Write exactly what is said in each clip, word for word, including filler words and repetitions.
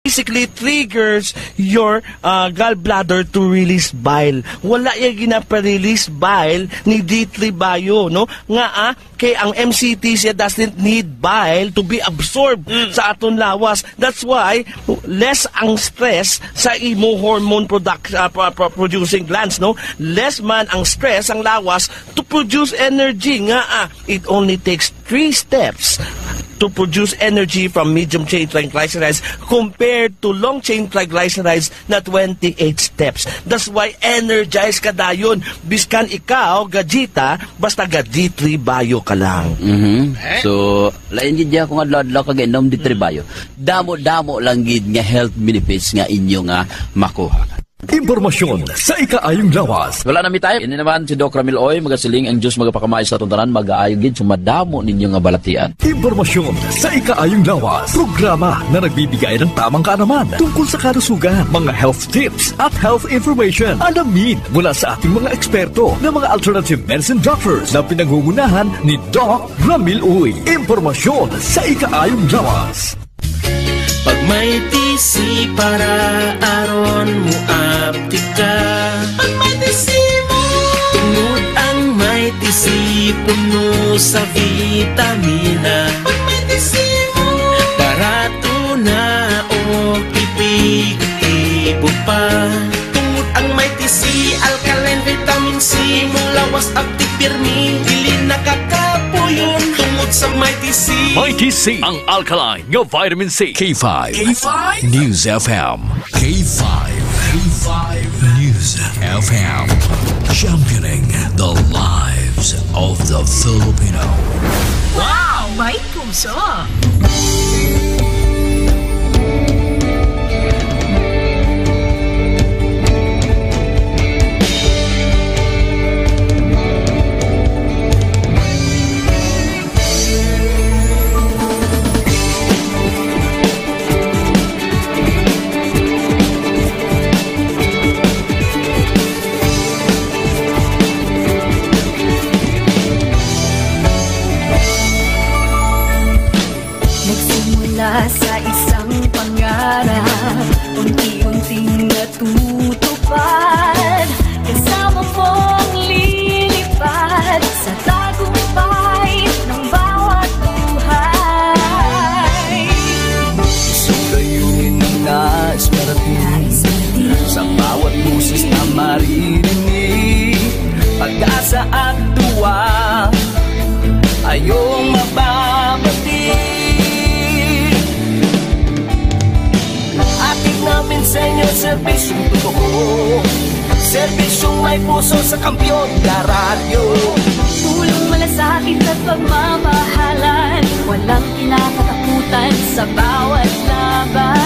basically triggers your, ah, gallbladder to release bile. Wala yung ginapa-release bile ni D three Bio, no? Nga, ah, kay ang M C T siya doesn't need bile to be absorbed Mm. sa aton lawas. That's why less ang stress sa imo hormone product, ah, pro-, pro-, producing glands, no? Less man ang stress ang lawas to produce energy nga, ah, it only takes three steps to produce energy from medium chain triglycerides compared to long chain triglycerides na twenty-eight steps. That's why energized ka dayon. Biskan ikaw, gajita, basta ga D three Bio ka lang. Mhm. Eh? So, lain gid niya kung adlaw-adlaw ka gainom D three Bio. Damo-damo lang gid nga health benefits nga inyo nga makuha. Impormasyon sa ikaayong lawas. Wala na mi time. Ini naman si Doc Ramil Oy, magasiling ang Diyos magapakamay sa atong tanan, mag-aayo gid sa madamo ninyo nga balatian. Impormasyon sa ikaayong lawas. Programa na nagbibigay ng tamang kaalaman tungkol sa kalusugan, mga health tips at health information. Alamin mula sa ating mga eksperto na mga alternative medicine doctors na pinangungunahan ni Doc Ramil Uy. Impormasyon sa ikaayong lawas. Pag may T C para aron mo aptik ka. Pag may T C mo. Tungod ang may T C puno sa vitamina. Pag may T C mo. Barato na o epektibo pa. Tungod ang may T C, alkaline vitamin C, mo lawas aptik pirmi, dili nakakapuyon. Tungod sa may T C. May T C, ang alkaline nga vitamin C. K five. K five? News F M. K five. K five News F M. Championing the lives of the Filipino. Wow! May puso! Nagsimula sa isang pangarap, unti-unting natutupad. Kasama mong lilipad sa tagumpay ng bawat buhay. Isang layunin na nais marating. Nais marating. Sa bawat boses na maririnig, pag-asa at tuwa, ayong mababati. Hatid namin sa inyo serbisyong totoo, serbisyong may puso sa Kampiyon na Radyo. Tulong, malasakit at pagmamahalan, walang kinakatakutan sa bawat laban.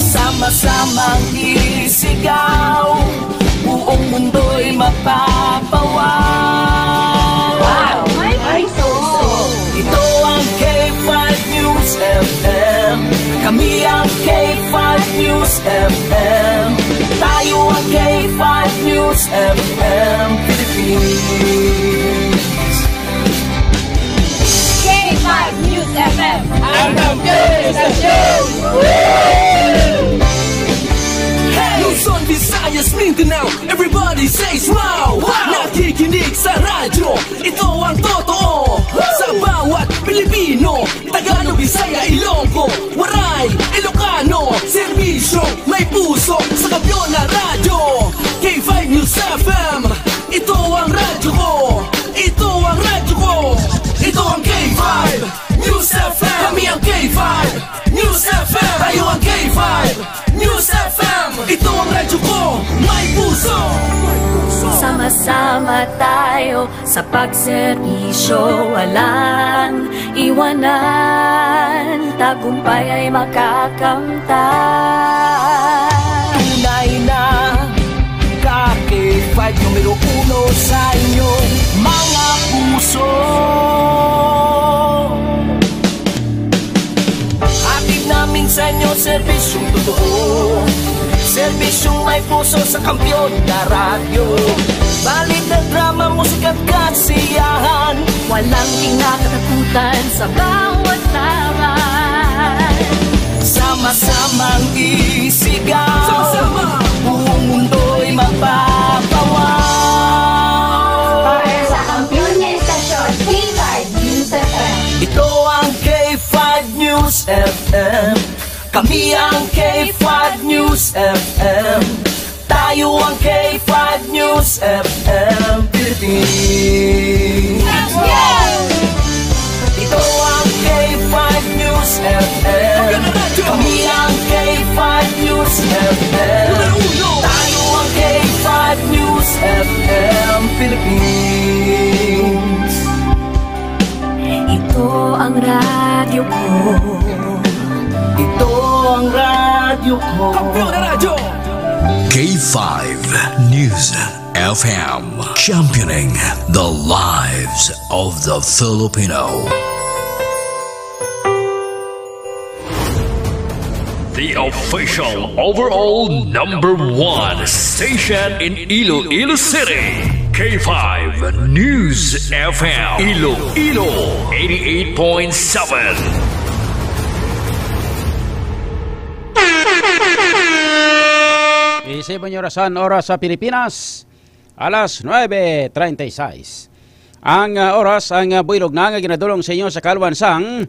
Sama-samang isigaw, buong mundo'y mapapawaw. Wow! May puso! Ito ang K five News F M. Kami ang K five News F M. Tayo ang K five News F M Philippines. K five News F M. Ang kampiyon sa show! Luzon, Visayas, Mindanao, everybody says wow! Wow! Nakikinig sa radyo, ito ang totoo. Sa bawat Pilipino, Tagalog, Bisaya, Ilonggo, Waray, Ilocano, serbisyo, may puso, sa Kampiyon na Radyo, K five News F M. Ito ang radyo ko. Ito ang radyo ko. Ito ang K five News F M. Kami ang K five News F M. Tayo ang K five News F M. Ito ang radyo ko. May puso. May puso. Sama-sama tayo sa pagserbisyo, walang iwanan. Tagumpay ay makakamtan. Tunay na Ka K five numero uno sa inyong mga puso. Hatid namin sa inyo serbisyong totoo, serbisyong may puso sa Kampiyon na Radyo. Balita, drama, musika at kasiyahan, walang kinakatakutan sa bawat laban. Sa Masamang isigaw. Sama-sama. Buong mundo'y mapapawa. Para sa kampiyon nga istasyon, K five News F M. Ito ang K five News F M. Kami ang K five News F M. Tayo ang K five News F M Philippines. Ito ang K five News F M. Kami ang K five News F M. Tayo ang K five News F M Philippines. Ito ang radyo ko. Ito ang radyo ko. Kampiyon na radyo! K five News F M, championing the lives of the Filipino. The official overall number one station in Iloilo City, K five News F M, Iloilo, eighty-eight point seven. Isip mo yung orasan, oras sa Pilipinas, alas nuebe treinta y seis. Ang, ah, oras, ang, ah, buylog na nga ginadulong sa inyo sa kaluan sang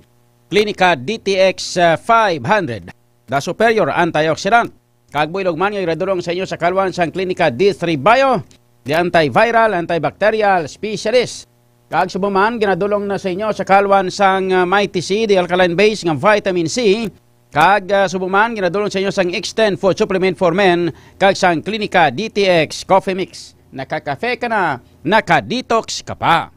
Klinika D T X, ah, five hundred, the superior antioxidant. Kag buylog man nga ginadulong sa inyo sa kaluan sang Klinika D three Bio, the antiviral, antibacterial specialist. Kag subong man, ginadulong na sa inyo sa kaluan sang, ah, Mighty C, the alkaline base nga vitamin C. Kag, ah, subong man, ginadulong sa inyo sang Extend Food Supplement for Men kag sang Klinika D T X Coffee Mix. Nakakafe ka na, naka-detox ka pa.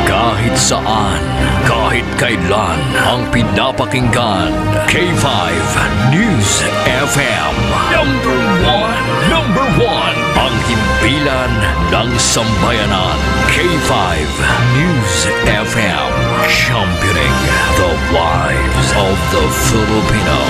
Kahit saan, kahit kailan, ang pinapakinggan, K five News F M. Number one, number one, ang himpilan ng sambayanan. K five News F M, championing the lives of the Filipino.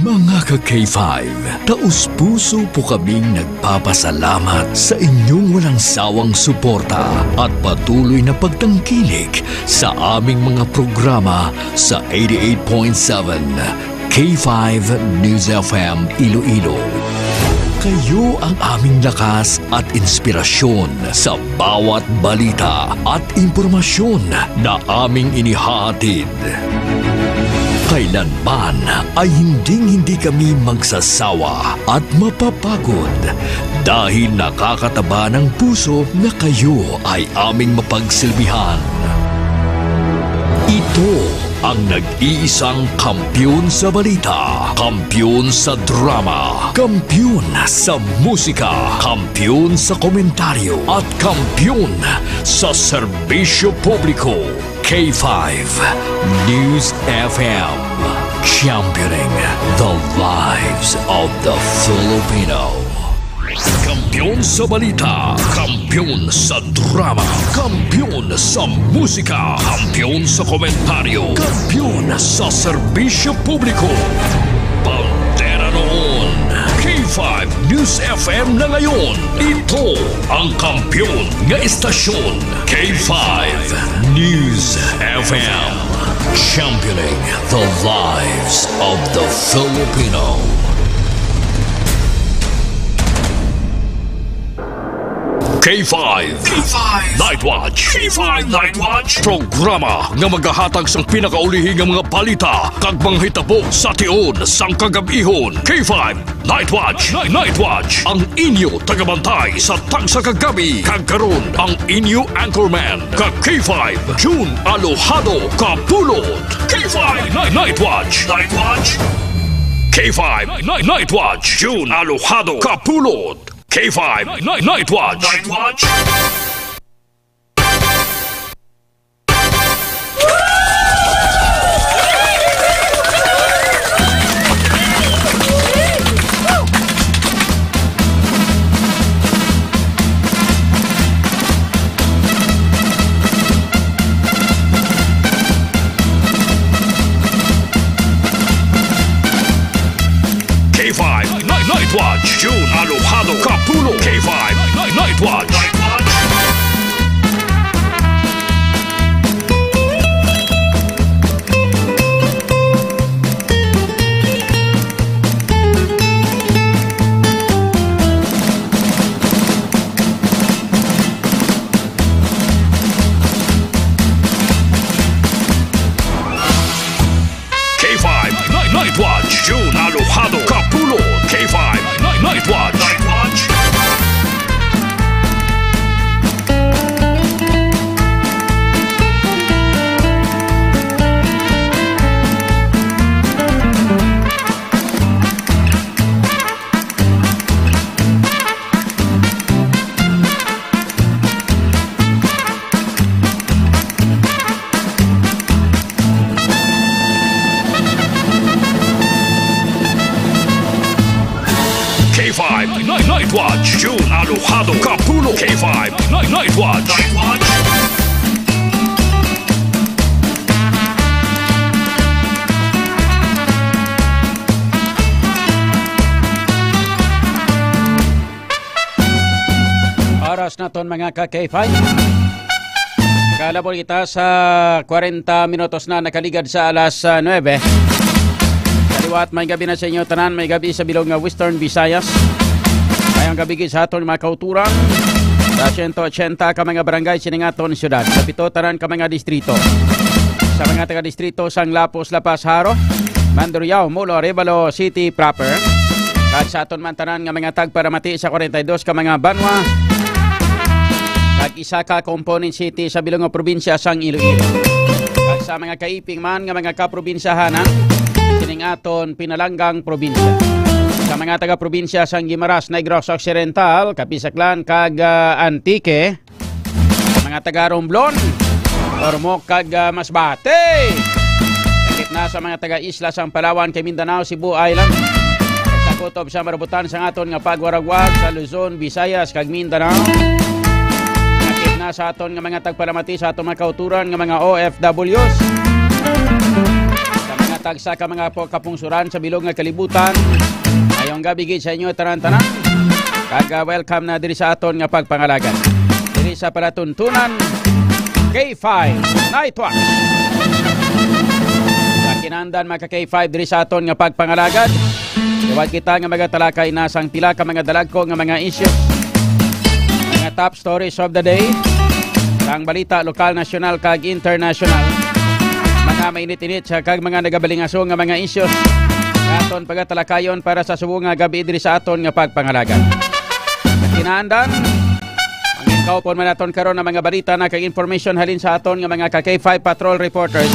Mga ka-K five, taos-puso po kaming nagpapasalamat sa inyong walang sawang suporta at patuloy na pagtangkilik sa aming mga programa sa eighty-eight point seven K five News F M Iloilo. Kayo ang aming lakas at inspirasyon sa bawat balita at impormasyon na aming inihahatid. Kailanman ay hinding-hindi kami magsasawa at mapapagod dahil nakakataba ng puso na kayo ay aming mapagsilbihan. Ito ang nag-iisang kampiyon sa balita, kampiyon sa drama, kampiyon sa musika, kampiyon sa komentaryo, at kampiyon sa serbisyo publiko. K five News F M, championing the lives of the Filipino. Kampiyon sa balita, kampiyon sa drama, kampiyon sa musika, kampiyon sa komentaryo, kampiyon sa serbisyo publiko. Bandera noon, K five News F M na ngayon. Ito ang kampiyon nga istasyon, K five News F M. Championing the lives of the Filipino. K five. K five. Night Watch. K five Night Watch. Programa nga magahatag sang pinakaulihi nga mga balita kag mga hitabo sa tion sang kagab-ihon. K five Night Watch. Night Watch. Ang inyo tagabantay sa tagsa ka gabi. Kag karon, ang inyo anchorman, ka K five, June Alojado Kapulot. K five Night, Night Watch. Night Watch. K five Night, Night Watch, June Alojado Kapulot. K five Night, Night Watch. Night Watch. K five Night, Night Watch, June Alojado Kapulot. K five Night, Night Watch. Nightwatch, June Alojado, Kapulot, K five, Night, Nightwatch. Nightwatch. K five Night, Night Watch, June Alojado, Kapulot. K five Night, Night Watch. Night Watch. Oras naton, mga ka K five. Kalabot kita sa kwarenta minutos na nakaligad sa alas, ah, nuebe. Sa liwat, may gabi na sa inyo tanan, may gabi sa bilog nga Western Visayas. Mayong gabi gid sa aton mga kauturan sa sento ochenta ka mga barangay sining aton syudad. Sa pito tanan ka mga distrito. Sa mga taga-distrito sang Lapos, La Paz, Jaro, Mandurriao, Molo, Arevalo City proper. Kag sa aton man tanan nga mga tagparamati sa kwarenta y dos ka mga banwa, kag isa ka component city sa bilog nga probinsya sang Iloilo. Kag sa mga kaiping man nga mga kaprobinsyahanan sining aton pinalanggang probinsya. Sa mga taga-probinsya sang Guimaras, Negros Occidental, Capiz Aklan, kag, ah, Antique, mga taga Romblon, Ormoc, kag, ah, Masbate. Sakit na sa mga taga-isla sang Palawan kag Mindanao, Cebu Island. Sa kutob sa marabutan sa aton nga pagwaragwag sa Luzon, Visayas, kag Mindanao. Sakit na sa aton nga mga tagpalamati sa aton mga kauturan nga mga O F Ws. Sa mga tagsa ka mga po kapungsuran sa bilog nga kalibutan, mayong gabi gid sa inyo tanan-tanan. Kag, ah, welcome na diri sa aton nga pagpangalagad. Diri sa palatuntunan, K five Night Watch. Sa kinahanglan, mga ka K five, diri sa aton nga pagpangalagad, liwat kita nga magatalakay na sang pila ka mga dalagko nga mga issues. Mga top stories of the day, ang balita lokal, nasyonal, kag international. Mga mainit-init sa kag mga nagabalingaso nga mga issues nga aton pagatalakayon para sa subong nga gabi diri sa aton nga pagpangalagad. Sa kinahanglan, ang kaupon man naton karon ang mga balita na kag information halin sa aton nga mga ka K five patrol reporters.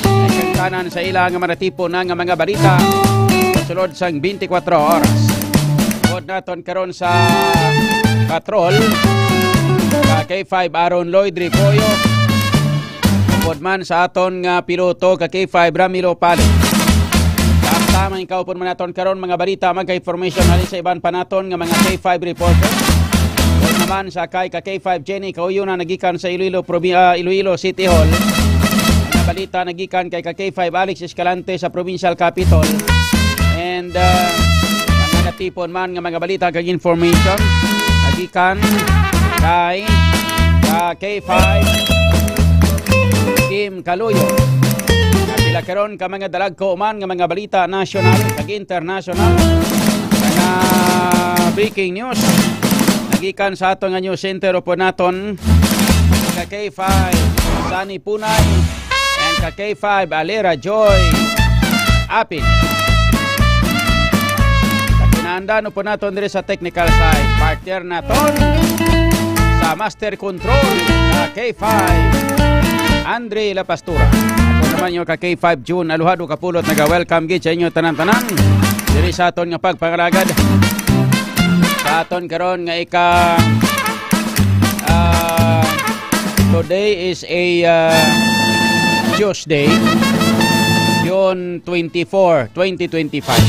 Ang tanan sa ila nga manatipon na nga mga balita sulod sang twenty-four oras. Pod naton karon sa patrol, ka K five Aaron Lloyd Repoyo. Upod man sa aton nga piloto, ka K five Ramilo Pali. Samtang ikaw pod man naton karon mga balita, mga information halin sa iban pa naton nga mga K five reporter. Upod naman sa kay ka K five Jenny Kauyo na nagikan sa Iloilo, probi-, ah, Iloilo City Hall. Mga balita nagikan kay ka K five Alex Escalante sa Provincial Capitol. And, uh, mga natipon man nga mga balita kag information nagikan kay, uh, K five Kim Kaluyo. Pila karon ka mga dalagko man nga mga balita nasyonal kag internasyonal, mga breaking news nagikan sa aton nga news center upod naton, ka K five Sunny Punay. And ka K five Alera Joy Apin. Sa kinahanglan, upod naton diri sa technical side, partner naton sa master control, ka K five Andre La Pastura. Ako naman yung ka K five June Alojado Kapulot, naga-welcome gid sa inyo tanan-tanan diri sa aton nga pagpangalagad. Sa aton karon nga ika, ah, today is a, ah, Tuesday, June twenty-four, twenty twenty-five.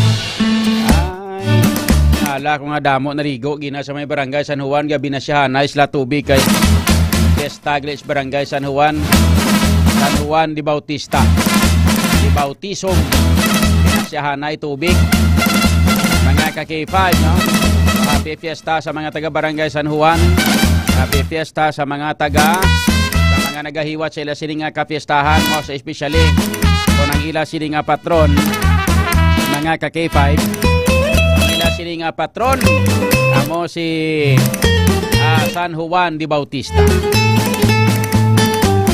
Ay, ala ko nga damo naligo gina sa may barangay San Juan, gabi na siya, nice la tubig kay Fiesta Village, Barangay San Juan, San Juan de Bautista. Di bautisong. Siya hanay tubig. Mga ka K five, no? Happy Fiesta sa mga taga Barangay San Juan. Happy Fiesta sa mga taga, sa mga nagahiwat sa ila sini nga kapiestahan, most especially kung ang ila sini nga patron, mga ka K five. Ang ila sini nga patron, amo si, ah, San Juan de Bautista.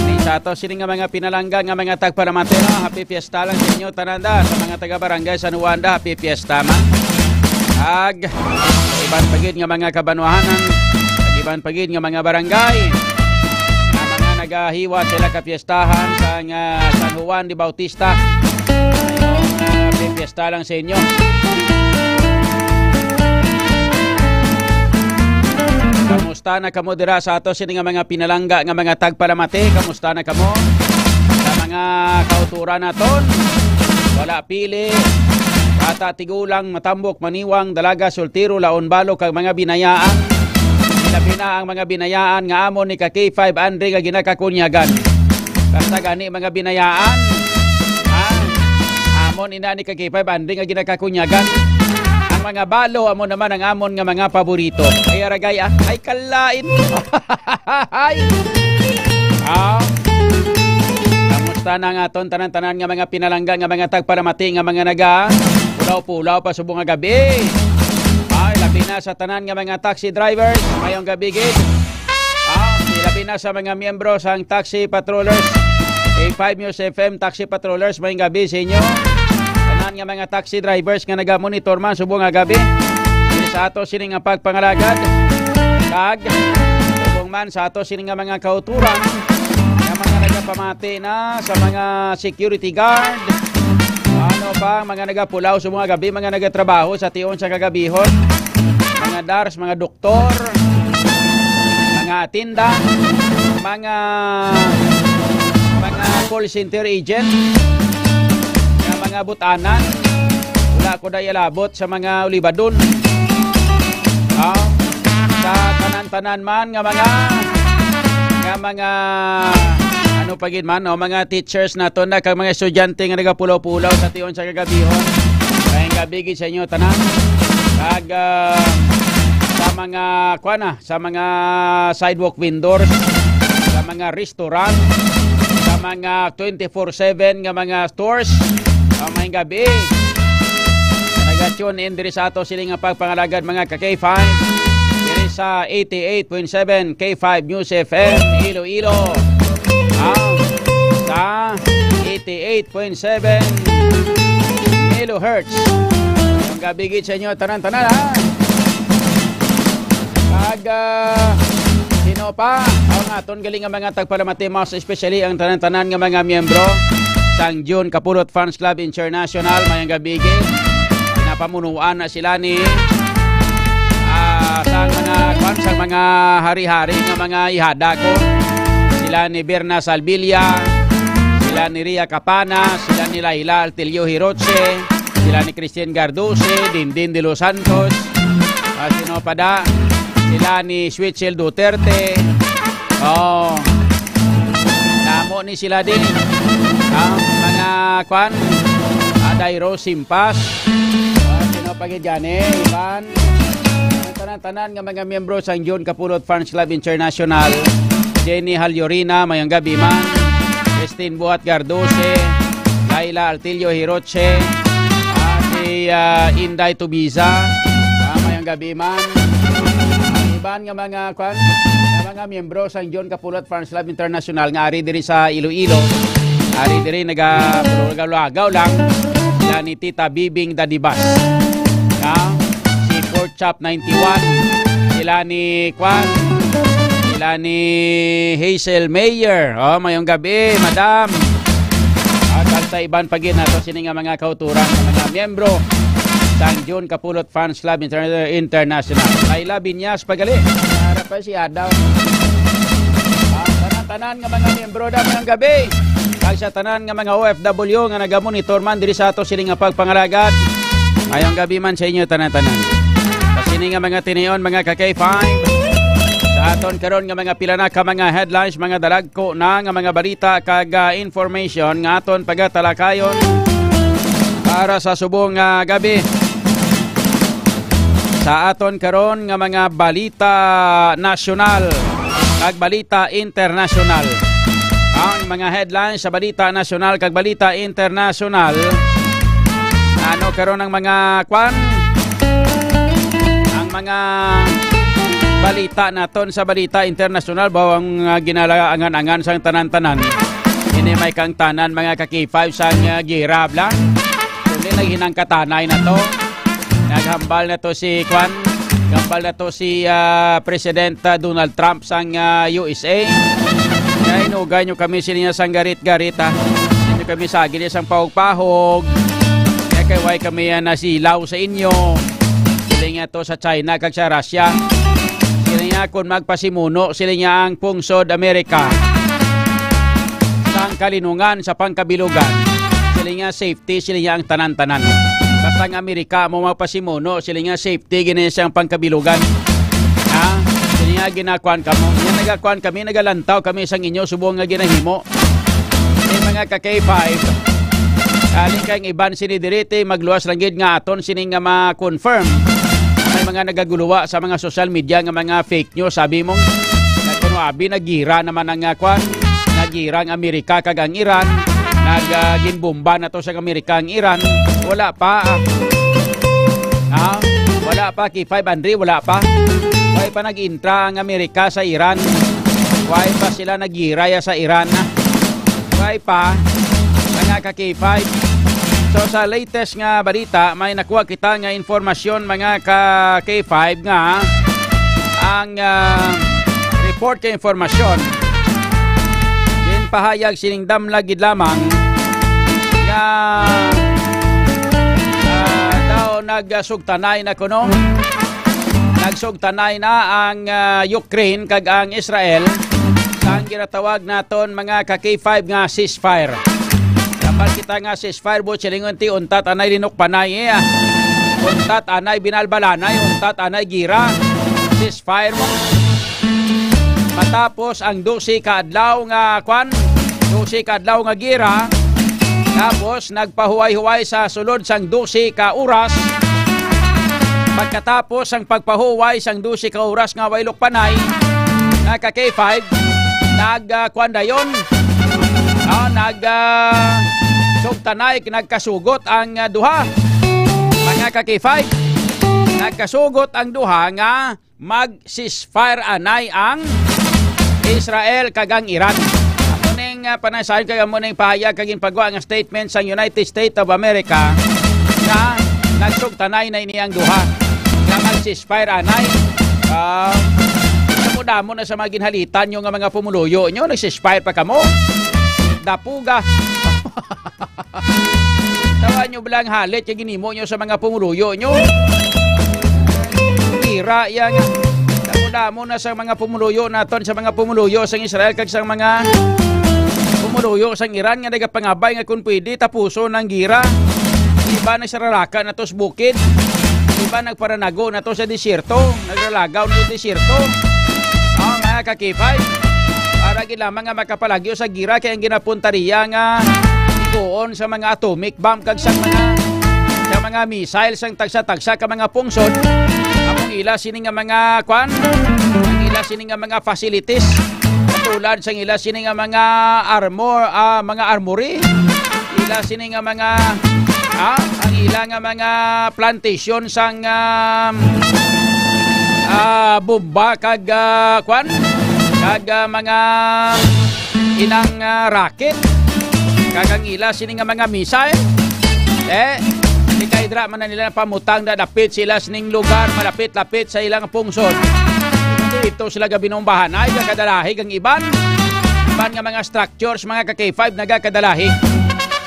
Ni sa Ato sini nga mga pinalangga nga mga tagpalamati, no? Happy Fiesta lang sa inyo tanan da, sa mga taga Barangay San Juan da, happy Fiesta man. Ag iban pa gid nga mga kabanwahanan, ag iban pa gid nga mga barangay, nga mga nagahiwat sila ka fiestahan sa nga San Juan de Bautista. Happy Fiesta lang sa inyo. Kamusta na kamo dira sa ato sini nga mga pinalangga nga mga tagpalamati? Kamusta na kamo? Sa mga kauturan naton, wala pili, bata, tigulang, matambok, maniwang, dalaga, soltero, laon, balo, kag mga binayaan. Labi na ang mga binayaan nga amon ni ka K five Andre nga ginakakunyagan. Basta gani mga binayaan, ha? Amon ina ni ka K five Andre nga ginakakunyagan. Ang mga balo amo naman ang amon nga mga paborito. Ay, aragay, ah. Ay, kalain. Ay. Ah. Kamusta na nga aton tanan-tanan nga mga pinalangga nga mga tagpalamati nga mga naga pulaw-pulaw pa subong nga gabi? Ay, labi na sa tanan nga mga taxi drivers, mayong gabi gid. Ah, labi na sa mga miyembro sang taxi patrollers. A five News F M taxi patrollers, mayong gabi sa inyo. Tanan nga mga taxi drivers nga nagamonitor man subong nga gabi. Diri sa ato sini nga pagpangalagad. Kag subong man sa ato sini nga mga kauturan, nga mga nagapamati na sa mga security guard. Ano pa, mga nagapulaw subong nga gabi, mga nagatrabaho sa tion sa kagabihon. Mga dars, mga doktor, mga tinda, mga, mga call center agent, nga mga butanan, wala ko na ialabot sa mga ulibadon. Ah, sa tanan-tanan man nga mga, nga mga, ano pa gid man, o mga teachers naton na kag mga estudyante nga nagapulaw-pulaw sa tion sa kagabihon. Mayong gabi gid sa inyo tanan. Kag, ah, sa mga, kuan na, sa mga sidewalk vendors, sa mga restaurant, sa mga twenty-four seven nga mga stores, ah, mayong gabi. Naga-tune in diri sa ato sini nga pagpangalagad, mga ka K five, diri sa eighty-eight point seven K five News F M Iloilo. Ah, sa eighty-eight point seven megahertz. Ang gabi gid sa inyo tanan-tanan, ha? Kag, ah, sino pa? Ang aton gali nga mga tagpalamati, mas especially ang tanan-tanan nga mga miyembro sang June Kapulot Fans Club International, mayong gabi gid. Pinapamunuan na sila ni, ah, sang mga, kwan, sang mga hari-hari nga mga ihada ko. Sila ni Berna Salvilla, sila ni Ria Capana, sila ni Laila Altilio Hiroche, sila ni Christian Gardose, Dindin de los Santos, ah, sino pa da? Sila ni Switchel Duterte. Oh. Damo ni sila din. Ang mga, kwan, Aday Rose Simpas. Ah, sino pa gid yan, eh? Iban. Ang tanan-tanan nga mga miyembro sang June Kapulot Fans Club International. Jenny Halyurina, mayong gabi man. Christine Buhat Gardose, Laila Altilio Hiroche, ah, si, ah, Inday Tubiza, ah, mayong gabi man. Ang iban nga mga, kwan, nga mga miyembro sang June Kapulot Fans Club International nga ari diri sa Iloilo, ari diri naga-, nagalagaw lang, sila ni Tita Bibing Dadibas. Ah, si Pork Chop ninety-one, sila ni, kwan, sila ni Hazel Mayer. Oh, mayong gabi, madam. Ah, kag sa iban pa gid nato sini nga mga kauturan, nga mga miyembro sang June Kapulot Fans Club Inter-, International. Laila Binyas Pagali. Para pa siya daw. Ah, tanan-tanan nga mga miyembro da, mayong gabi. Kag sa tanan nga mga O F W nga nagamonitor man diri sa ato sini nga pagpangalagad. Mayong gabi man sa inyo tanan-tanan. Sa sini nga mga tinion, mga ka K five, sa aton karon nga mga pila na ka mga headlines, mga dalagko na nga mga balita kag, ah, information nga aton pagatalakayon para sa subong nga gabi. Sa aton karon nga mga balita nasyonal kag balita internasyonal. Ang mga headlines sa balita nasyonal kag balita internasyonal. Ano karon ang mga kwan? Ang mga Balita naton sa balita internasyonal, baw ang, ah, ginalaangan-angan sang tanan-tanan. Ini may kang tanan, mga ka-K five, sang, ah, gira, bla. Kundi naghinang katanay na to. Naghambal na to si, kwan, hambal na to si, ah, President, ah, Donald Trump sang, ah, U S A. Kaya inugay nyo kami sila niya sang garit-garit, ha. Hindi kami sagin niya sang pahog-pahog. Kaya kay why kami, ah, nasilaw sa inyo. Sila niya to sa China kag sa Russia. Sila niya kung magpasimuno, sila niya ang pungsod Amerika. Sang kalinungan sa pangkabilugan. Sila niya safe safety, sila niya ang tanan-tanan. Basta ang Amerika mo mapasimuno, sila niya safety, gini siyang pangkabilugan. Ha? Sila niya ginakuan kamo. Niya nagakuan kami, nagalantaw kami sang inyo subong nga ginahimo. Ni mga ka K five, kaling kay ang iban sini diriti, magluwas lang gid nga aton sini nga ma-confirm. May mga nagaguluwa sa mga social media nga mga fake news, sabi mo, nga kuno abi nagira naman ang, ah, kwan, nagira ang Amerika kag ang Iran, nag, ah, ginbomba na to sa Amerika ang Iran. Wala pa, ah. Ha? Wala pa, K five Andre, wala pa. Why pa nag-intra ang Amerika sa Iran? Why pa sila nagira ya sa Iran? Why pa? Mga ka K five. So, sa latest nga balita, may nakuha kita nga informasyon, mga ka K five, nga ang, ah, report ka informasyon ginpahayag sining damlag gid lamang nga, ah, daw nagsugtanay na kuno. Nagsugtanay na ang, ah, Ukraine kag ang Israel sa ang ginatawag naton, mga ka K five, nga ceasefire. Dapat kita nga ceasefire, buot silingon ti, untat anay linukbanay, eh, ah. Untat anay binalbalanay, untat anay gira. Ceasefire mo. Matapos ang dose ka adlaw nga, kwan, dose ka adlaw nga gira, tapos nagpahuway-huway sa sulod sang dose ka oras. Pagkatapos ang pagpahuway sang dose ka oras nga way lukbanay, nga ka K five, nag, ah, kwan dayon, ah, nag, ah, sugtanay, nagkasugot ang, ah, duha. Mga ka K five, nagkasugot ang duha nga mag-ceasefire anay ang Israel kag ang Iran. Amo ning, ah, panaysayon kag amo ning pahayag kag ginpagwa nga statement sang United States of America nga nagsugtanay na ini ang duha nga mag-ceasefire anay. Ah, damo-damo na sa mga ginhalitan nyo nga mga pumuluyo nyo, nag-ceasefire pa kamo. Dapuga. Tawa nyo bala ang halit nga ginimo nyo sa mga pumuluyo nyo? Gira iya nga. Damo-damo na sa mga pumuluyo naton, sa mga pumuluyo sang Israel kag sang mga pumuluyo sang Iran nga nagapangabay nga kung pwede tapuson ang gira. Iba nagsararaka na to sa bukid. Iba nagparanago na to sa disyerto. Nagralagaw na sa disyerto. Ah, mga ka-K five, para gid lamang nga makapalagyo sa gira kay ang ginapunta riya nga iguon sa mga atomic bomb kag sa mga, sa mga missile sang tagsa-tagsa ka mga pungsod. Among ila sini nga mga, kwan, ang ila sini nga mga facilities, katulad sang ila sini nga mga armor, ah, mga armory, ila sini nga mga, ah, ang ila nga mga plantation sang, ah, ah, bomba kag, ah, kwan, kag, ah, mga inang, ah, rocket, kag ang ila sini nga mga missile. Eh, di kay dra man na nila napamutang na dapit sila sining lugar, malapit-lapit sa ilang pungsod. Ito, ito sila gabinumbahan. Ay, kadalahi ang iban. Iban nga mga structures, mga ka K five, nagakadalahi.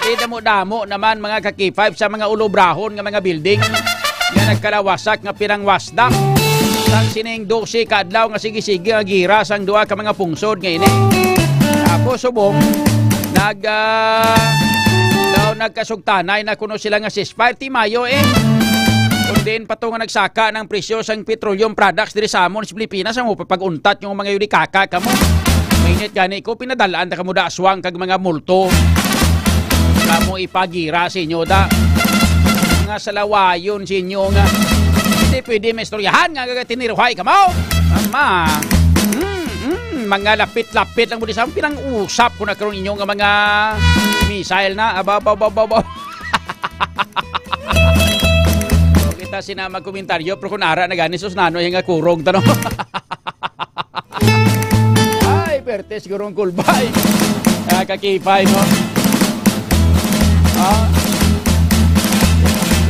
Di damo-damo naman, mga ka K five, sa mga ulobrahon nga mga building nga nagkalawasak nga pinangwasdak sang sining dose ka adlaw nga sige-sige nga gira sang duha ka mga pungsod nga ini. Tapos subong nag, ah, daw nagkasugtanay na kuno sila nga ceasefire ti Mayo, eh. Kung diin pa to nga nagsaka ng presyo sang petroleum products diri sa amon sa Pilipinas, amo pa pag-untat yung mga yurikaka kamo. Mainit gani ko, pinadalaan ta kamo da aswang kag mga multo. Kamo ipagira sa inyo da. Mga salawayon sa inyo nga hindi pwede maistoryahan nga gagatiniruhay kamo. Ama. Mm, mm, mga lapit-lapit lang mo di sa pinang-usap ko na karon inyo nga mga missile na. Aba, aba, aba, aba, aba. Kita sina magkomentaryo, pero kung ara na gani, sus, nano yung nga kurog, tanong. Swerte siguro ang kulbay. Ah, ka K five, no? Ah.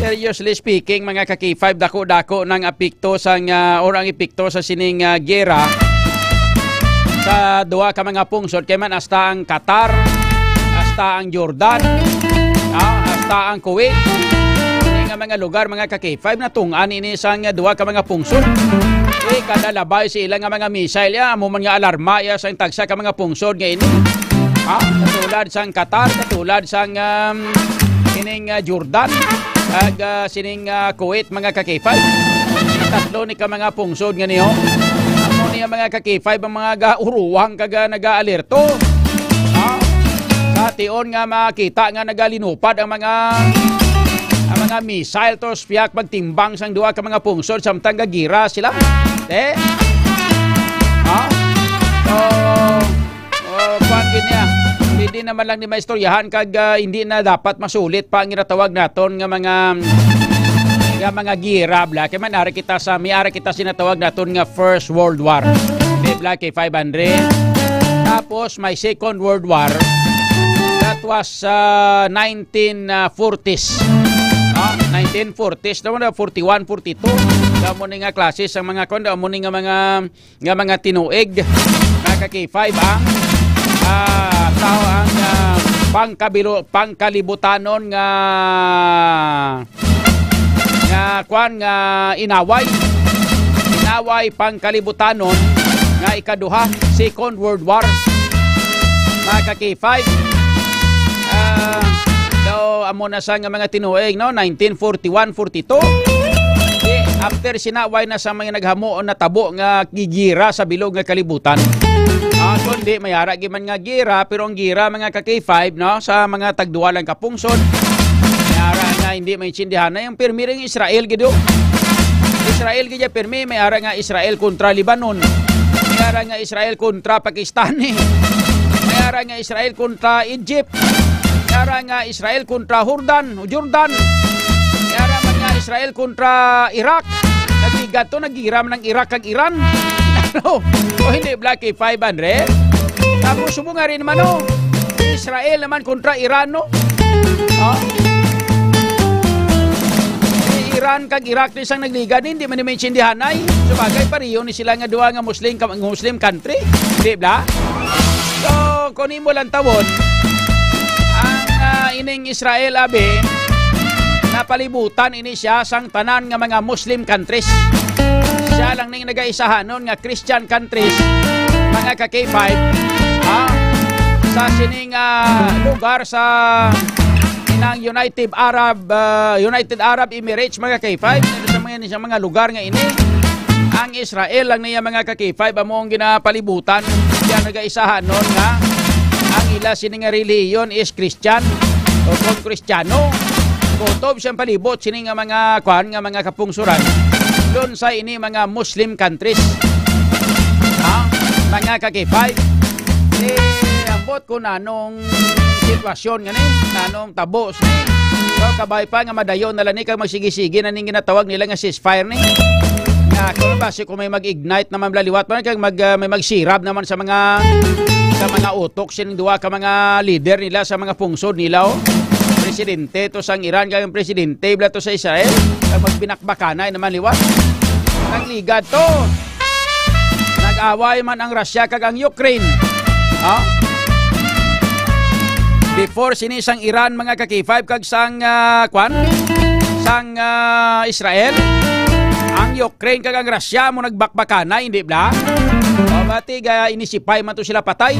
Seriously speaking, mga ka K five, dako-dako nang apekto sang, ah, or ang epekto sa sining, ah, giyera sa duha ka mga pungsod, kay man hasta ang Qatar, hasta ang Jordan, ah, hasta ang Kuwait. Ini nga mga lugar, mga ka K five, natungani ni sang duha ka mga pungsod. Eh, kada labay sa ila nga mga missile, ya, amo man nga alarma, ya, sang tagsa ka mga pungsod nga ini. Ha? Katulad sang Qatar, katulad sang, um, ining, uh, Jordan, ag, uh, sining, uh, Kuwait, mga ka K five. Tatlo ni ka mga pungsod nga niyo. Amo niya, mga ka K five, ang mga gauruwang kag, uh, nagaalerto. Ha? Sa tion nga makita nga nagalinupad ang mga, ang mga missile to piyak magtimbang sang duha ka mga pungsod samtang gagira sila. Eh? Ha? So, oh, kuwan gid niya. Hindi naman lang ni maistoryahan kag, ah, hindi na dapat masulit pa ang ginatawag naton nga mga, nga mga gira, bla. Kay man ara kita sa, may ara kita sinatawag naton nga First World War. Di bla, kay five hundred. Tapos may Second World War. That was, ah, nineteen forties. Ah, nineteen forties, daw na forty-one, forty-two. Daw mo ni nga klase sang mga kon, daw mo ni nga mga, nga mga tinuig. Mga ka K five, ang, ah, tao ang, ah, pangkabilo-, pangkalibutanon nga, nga, kwan, nga inaway. Inaway pangkalibutanon nga ikaduha, Second World War. Mga ka K five, ah, daw amo na sa nga mga tinuig, no? Nineteen forty-one, forty-two. Di, after sina, way na sa mga naghamo o natabo nga gigira sa bilog nga kalibutan. Ah, kundi may ara gid man nga gira, pero ang gira, mga ka K five, no, sa mga tagduwa lang ka pungsod, may ara nga hindi maintindihan na yung pirmi ring Israel, gid, oh. Israel gid ya pirmi, may ara nga Israel kontra Lebanon. May ara nga Israel kontra Pakistan. May ara nga Israel kontra Egypt. May ara nga Israel kontra Jordan, o Jordan. May ara man nga Israel kontra Iraq. Nagligad to, nagira man ang Iraq kag Iran. Ano? O hindi, Black K five hundred? Tapos subong nga rin naman, oh. Israel naman kontra Iran, no? Oh. Si Iran kag Iraq ni sang nagligad, hindi man ni maintindihan ay. Sabagay, pareho ni sila nga duha nga Muslim, ka-, Muslim country. Di ba? So, kung imo lang tawon, ang, ah, ining Israel, abi, napalibutan ini siya sang tanan nga mga Muslim countries. Siya lang ning nagaisahanon nga Christian countries, mga ka K five, ha? Sa sining, ah, lugar sa inang United Arab, ah, United Arab Emirates, mga K five, sa mga, sa mga lugar nga ini, ang Israel lang niya, mga ka K five, amo ang ginapalibutan. Siya nagaisahanon nga ang ila sini nga relihiyon is Christian o kon Kristiyano. Kutob siyang palibot sini nga mga kwan, nga mga kapungsuran. Doon sa ini mga Muslim countries. Ha? Mga ka K five. Eh, ambot ko nanong sitwasyon nga ni, nanong tabo ni. So, kabay pa nga madayon na lang ni kag magsige-sige na ning ginatawag nila nga ceasefire ni. Nga, kung basi kung may mag-ignite naman bala liwat man kag mag, ah, may magsirab naman sa mga, sa mga utok sining duha ka mga leader nila sa mga pungsod nila, oh. Presidente to sang Iran kag ang presidente bala to sa Israel. Kag magbinakbakanay naman liwat. Nagligad to. Nag-away man ang Russia kag ang Ukraine. Ha? Before sini sang Iran, mga ka K five, kag sang, ah, kwan? Sang, ah, Israel, ang Ukraine kag ang Russia mo nagbakbakanay, hindi bla? O, bati ga inisipay man to sila patay.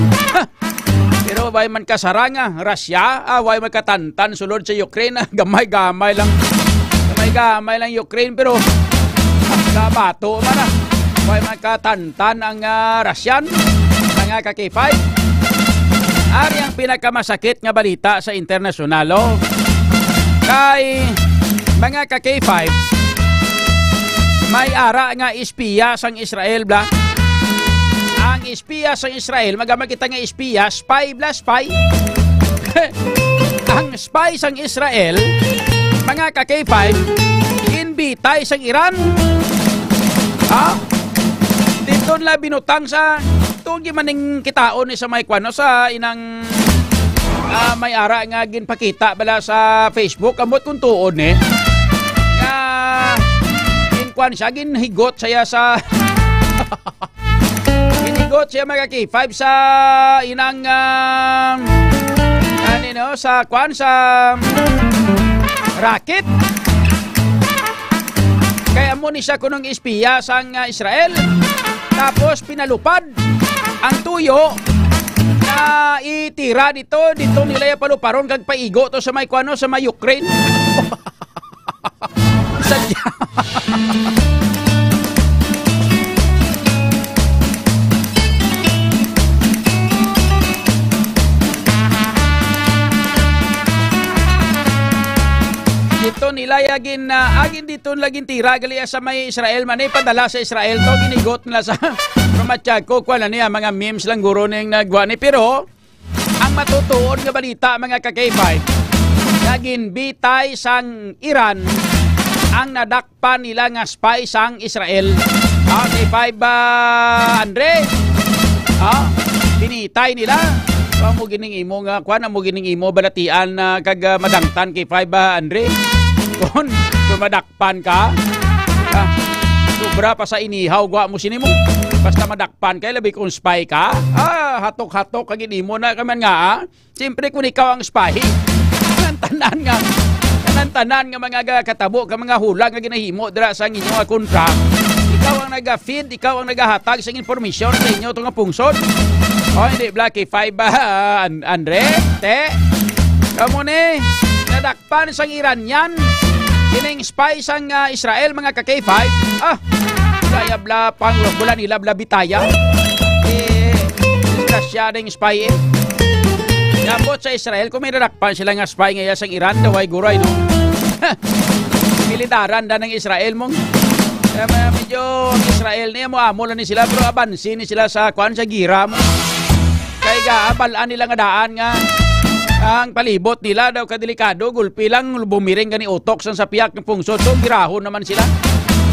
Pero way man kasaranga, Russia, ah, way man katantan sulod sa Ukraine, ah, gamay-gamay lang. Gamay-gamay lang Ukraine, pero nabato man, ah. Way man katantan ang, ah, Russian, mga ka K five. Ari ang pinakamasakit nga balita sa internasyonal, oh. Kay, mga ka K five, may ara nga espiya sang Israel, bla. Ang espiya sang Israel, magamit kita nga espiya, spy bla, spy. Ang spy sang Israel, mga ka K five, ginbitay sang Iran. Ha? Dito nila binutang sa Tugi man ning kitaon ni sa may kwan, no, sa inang, ah, may ara nga ginpakita bala sa Facebook, ambot kung tuod ni. Nga, in kwan siya, ginhigot siya sa, ginhigot siya, mga K five, sa inang, ah, ano, no, sa kwan, sa racket. Kay amo ni siya kunong espiya sang, ah, Israel. Tapos pinalupad ang tuyo na itira dito, dito nila iya paluparon kag paigo to sa may kuano, sa may Ukraine. Sadya. Dito nila ya gin, ah, agin dito nila gintira gali sa may Israel man, eh, padala sa Israel to, ginigot nila sa Ramachako, kuwan na niya, mga memes lang guro ning nagwa ni. Pero, ang matutuon nga balita, mga ka-K five, nga ginbitay sang Iran ang nadakpan nila nga spy sang Israel. Ah, K five, ah, Andre? Ah, binitay nila. Amo gining imo nga, kuwan, amo gining imo balatian na kag, ah, madangtan, K five, ah, Andre? Kon, kon madakpan ka, ah, sobra pa sa inihaw, gwa mo sini mo. Basta madakpan ka, labi kung spy ka. Ah, hatok-hatok ka gid imo na ka man nga, ah. Siyempre, kung ikaw ang spy, tanan-tanan nga, tanan-tanan nga mga ga-, katabo ka, mga hula nga ginahimo dira sa inyo nga kontra, ikaw ang naga-feed, ikaw ang nagahatag sa impormasyon sa inyo to nga pungsod. O, hindi, Blacky Five, ah, An-, Andre? Te? Kamo ni, nadakpan sang Iranian, kining spy sang, ah, Israel, mga ka-K five. Ah, kaya bla, pang, bula nila, bla, bitaya. Eh, disgrasya na yung spy, eh. Yabot sa Israel, kung may nadakpan sila nga spy nga iya sang Iran, daway guray, no? Militaran da ng Israel mong. Kaya ma-, medyo ang Israel niya mo amo lang ni sila, pero abansi ni sila sa kwan, sa gira mo. Kay ga, balaan nila nga daan nga ang palibot nila daw kadelikado, gulpi lang bumiring gani utok sang sa piyak ng pungsod. So, girahon naman sila,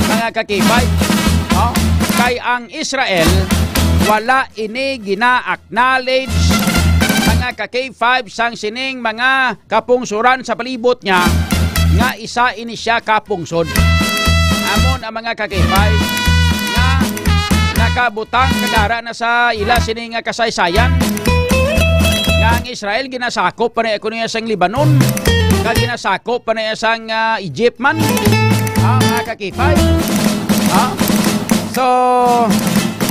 mga ka-K five. Oh, kay ang Israel, wala ini gina-acknowledge, mga ka-K five, sang sining mga kapungsuran sa palibot niya nga isa ini siya kapungsod. Amon ang mga ka-K five nga nakabutang kagara na sa ila sini nga kasaysayan nga ang Israel ginasakop pa na kuno sang Lebanon, kag ginasakop pa na sang, ah, Egypt man. Ah, mga ka-K five. Ah. So,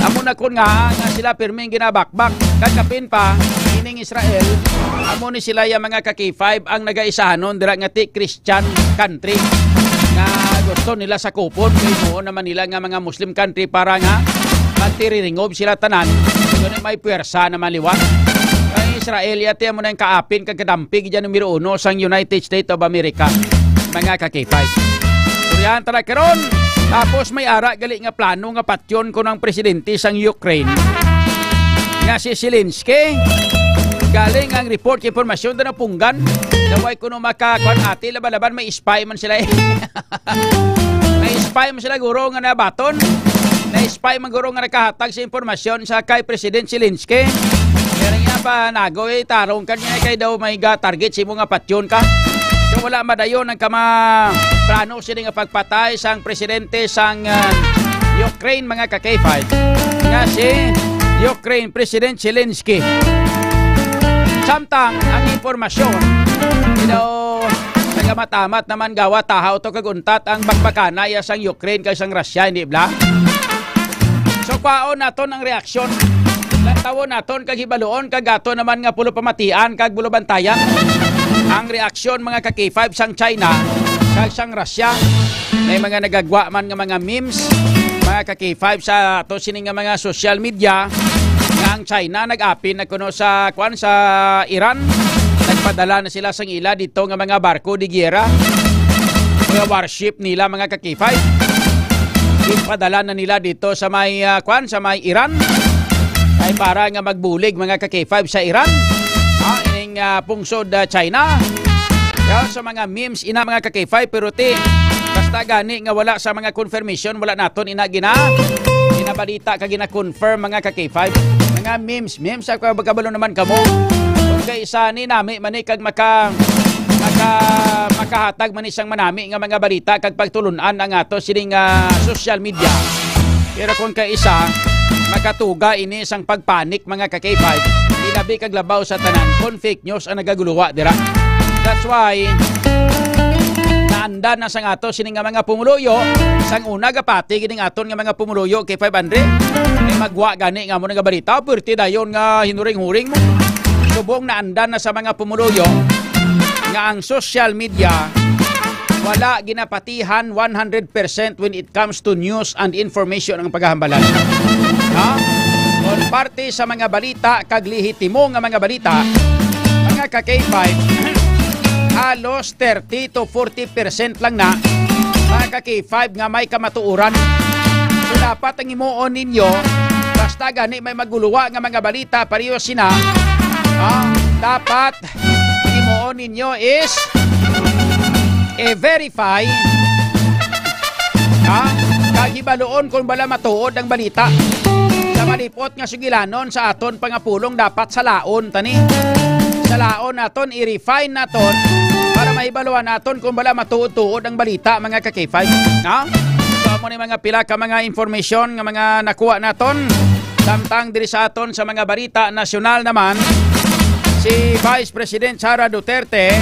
amo na kun nga, nga sila pirming ginabakbak. Kag kapin pa, ining Israel, amo ni sila ya mga ka-K five ang nagaisahanon dira nga ti Christian country nga gusto nila sakupon kay himuon naman nila nga mga Muslim country para nga magtiriringob sila tanan. Yun ay may puwersa naman liwat. Ang Israel, yati amo na yung kaapin kag kadampig dyan numero uno sang United States of America. Mga ka-K five. Suryahan tala karon. Tapos may ara gali nga plano nga patyon ko ng presidente sang Ukraine nga si Zelensky. Galing ang report, impormasyon na napunggan. Daway kuno makakuan ati, laban-laban may spy man sila eh. May spy man sila guro nga nabaton. May spy man guro nga nakahatag sa impormasyon sa kay President Zelensky. Kaya nga pa nago eh, tarong ka niya kay daw may ga target sa imo nga patyon ka. So wala madayon ang kama plano sila nga pagpatay sang presidente sang, ah, Ukraine, mga ka-K five, nga si Ukraine President Zelensky. Samtang ang impormasyon, you know, nagamat-amat naman gawa tahaw to kag untat ang bakbakanay sang Ukraine kag sang Russia, hindi bla? So, kwaon naton ang reaksyon. Lantawon naton kag hibaluon kag ato naman nga pulo pamatian kag bulo bantayan ang reaksyon, mga ka-K five, sang China kag sang Russia. May mga nagagwa man nga mga memes, mga ka-K five, sa ato sini nga mga social media nga ang China nag-apin na kuno sa, kwan, sa Iran. Nagpadala na sila sang ila dito nga mga barko di giyera, mga warship nila, mga ka-K five. Ipadala na nila dito sa may, ah, kwan, sa may Iran. Ay para nga magbulig, mga ka-K five, sa Iran. Ah, ining, ah, pungsod, ah, China. Yan sa mga memes ina, mga ka-K five, pero ti, basta gani nga wala sa mga confirmation, wala naton ina gina, ginabalita ka gina-confirm, mga ka-K five. Nga memes, memes, sa kabalo naman kamo. Kung kay isa ni nami man ni kag maka, maka, makahatag man ni sang manami nga mga balita kag pagtulun-an ang ato sining, ah, social media. Pero kung kay isa, makatuga ini sang pagpanik, mga ka-K five, ilabi kag labaw sa tanan, kon fake news ang nagaguluwa dira. That's why, naandan na sang ato sini nga mga pumuluyo, sang una gapati gining aton nga mga pumuluyo, K five Andre, ay magwa gani nga mo nga balita, perti dayon nga hinuring-huring mo. Subong naandan na sa mga pumuluyo nga ang social media wala ginapatihan one hundred percent when it comes to news and information ang paghahambalan. Ha? Kon parte sa mga balita kag lehitimo nga mga balita, mga ka-K five, halos thirty to forty percent lang na, mga ka-K five, nga may kamatuoran. So, dapat ang himuon ninyo, basta gani may maguluwa nga mga balita, pareho sina, ah, dapat himuon ninyo is i-verify, ha? Kag hibaluon kung bala matuod ang balita. Sa malipot nga sugilanon sa aton pangapulong, dapat salaon tani. Salaon naton, i-refine naton para mahibaluan naton kung bala matuod-tuod ang balita, mga ka-K five, ha? So, amo ni mga pila ka mga information nga mga nakuha naton. Samtang diri sa aton sa mga balita nasyonal naman, si Vice President Sara Duterte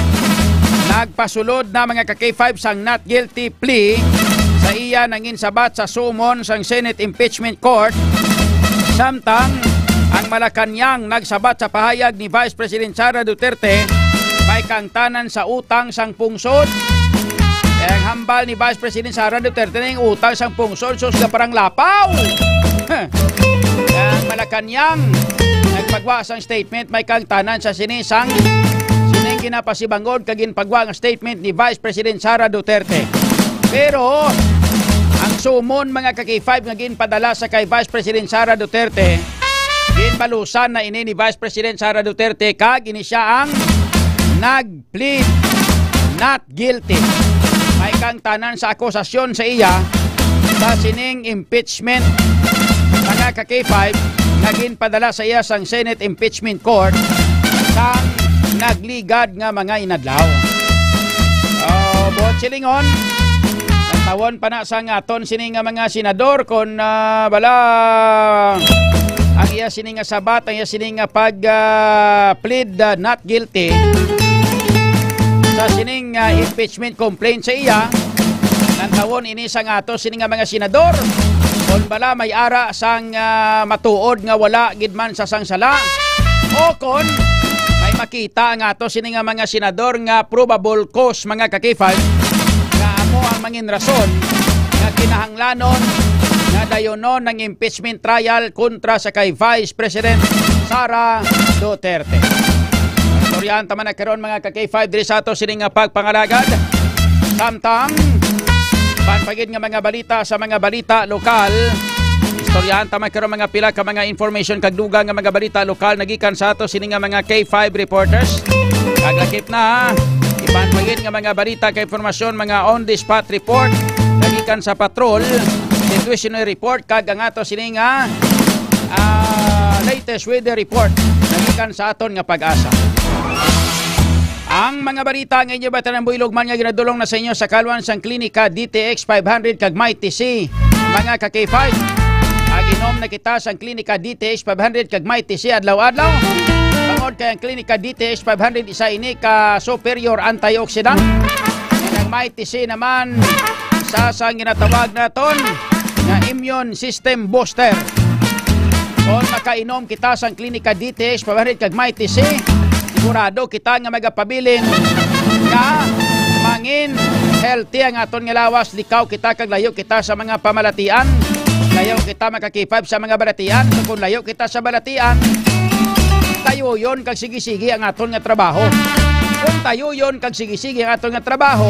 nagpasulod na, mga ka-K five, sang not guilty plea sa iya nanginsabat sa summon sang Senate Impeachment Court. Samtang ang Malacañang nagsabat sa pahayag ni Vice President Sara Duterte, may kaangtanan sa utang sang pungsod. Kaya ang hambal ni Vice President Sara Duterte na yung utang sang pungsod, sus, ka parang lapaw. Ang Malacañang nagpagwa sang statement, may kaangtanan sa sini sang sining ginapasibangod kag ginpagwa nga statement ni Vice President Sara Duterte. Pero ang summon, mga ka-K five, nga ginpadala sa kay Vice President Sara Duterte, ginbalusan na ini ni Vice President Sara Duterte kag ini siya ang nag-plead not guilty. May kaangtanan sa akusasyon sa iya sa sining impeachment, mga ka-K five, nga ginpadala sa iya sang Senate Impeachment Court sang nagligad nga mga inadlaw. Oh, buot silingon, tawon pa na sang aton sini nga mga senador kon, ah, bala ang iya sini nga sabat, ang iya sini nga pag, ah, plead, ah, not guilty sa sining, ah, impeachment complaint sa iya. Nantawon ini sang ato sini nga mga senador kon bala may ara sang, ah, matuod nga wala gid man sa sang sala, o kon may makita ang ato sini nga mga senador nga probable cause, mga ka-K five, nga amo ang mangin rason nga kinahanglanon nga dayonon ang impeachment trial kontra sa kay Vice President Sara Duterte. Istoryahan ta man na karon, mga ka-K five, diri sa ato sini nga pagpangalagad. Samtang, panpagid nga mga balita sa mga balita lokal. Istoryahan ta man karon mga pila ka mga information kag dugang nga mga balita lokal nagikan sa ato sini nga mga K five reporters. Kag lakip na, iban pa gid nga mga balita kag impormasyon, mga on the spot report nagikan sa patrol, situational report, kag ang ato sini nga, ah, latest weather report nagikan sa aton nga PAGASA. Ang mga balita nga inyo ba tanan builog man nga ginadulong na sa inyo sa kalwan sang Klinika D T X five hundred kag Mighty C, mga ka-K five. Mag-inom na kita sang Klinika D T X five hundred kag Mighty C adlaw-adlaw. Bangod kay ang Klinika D T X five hundred isa ini ka superior antioxidant. Ang Mighty C naman sa, sa ginatawag naton nga immune system booster. Kung makainom kita sang Klinika D T X five hundred kag Mighty C, sigurado kita nga magapabilin nga mangin healthy ang aton nga lawas. Likaw kita kag layo kita sa mga pamalatian. Layo kita, mga ka-K five, sa mga balatian. So, kung layo kita sa balatian, tayuyon kag sige-sige ang aton nga trabaho. Kung tayuyon kag sige-sige ang aton nga trabaho,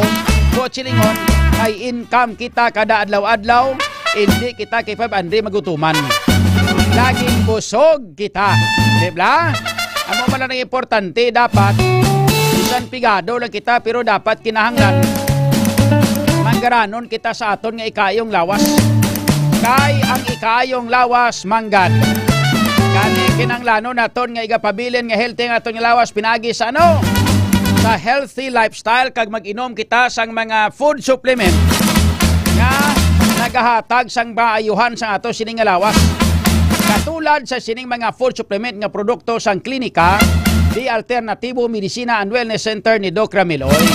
buot silingon, may income kita kada adlaw-adlaw, hindi kita, K five Andre, magutuman. Laging busog kita. Di ba? Amo man lang ang importante, dapat, bisan pigado lang kita, pero dapat kinahanglan manggaranon kita sa aton nga ikaayong lawas. Kay ang ikaayong lawas, manggad. Gani, Kinahanglanon naton nga igapabilin nga healthy ang aton nga lawas pinaagi sa ano? Sa healthy lifestyle kag mag-inom kita sang mga food supplement nga nagahatag sang maayuhan sa ato sining nga lawas. Katulad sa sining mga food supplement nga produkto sang klinika, The Alternativo Medicina and Wellness Center ni Doc Ramil Oy.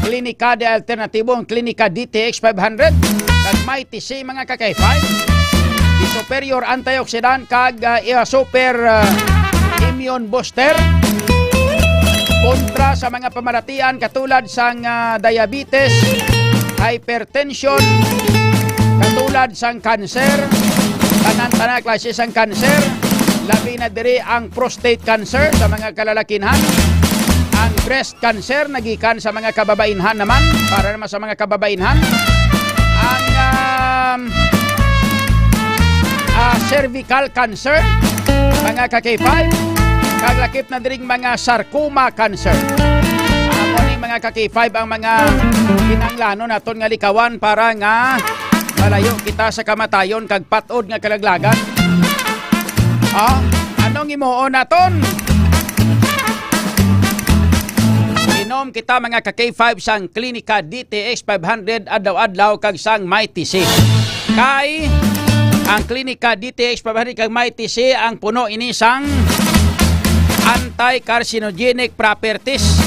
Klinika de Alternativo ang Klinika D T X five hundred kag Mighty C, mga ka-K five. Di superior antioxidant kag, ah, iya super, ah, immune booster kontra sa mga pamaratian katulad sang, ah, diabetes, hypertension, katulad sang cancer, tanan-tanan klase sang cancer, labi na diri ang prostate cancer sa mga kalalakinhan, ang breast cancer nagikan sa mga kababainhan naman, para naman sa mga kababainhan. Ang, um, ah, cervical cancer, mga ka-K five, kag lakip na diring mga sarcoma cancer. Amo ni, mga ka-K five, ang mga kinahanglanon naton nga likawan para nga malayo kita sa kamatayon kag pat-od nga kalaglagan. Ah, anong himuon naton? Inom kita, mga ka-K five, sang Klinika D T X five hundred adlaw-adlaw kag sang Mighty C. Kay ang Klinika D T X five hundred kag Mighty C, ang puno ini sang anti-carcinogenic properties,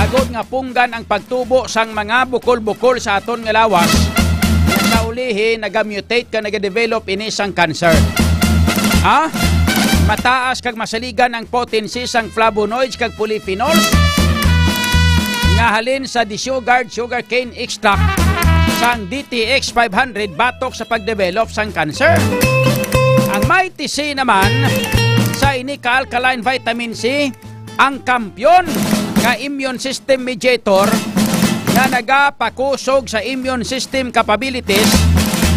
agod nga punggan ang pagtubo sang mga bukol-bukol sa aton nga lawas, nga sa ulihi nagamutate ka, nagadevelop ini sang cancer. Ha? Mataas kag masaligan ang potency sang flavonoids kag polyphenols nga halin sa desugared sugarcane extract sang D T X five hundred batok sa pagdevelop sang cancer. Ang Mighty C naman, sa ini ka alkaline vitamin C, ang kampyon nga immune system mediator nga nagapakusog sa immune system capabilities,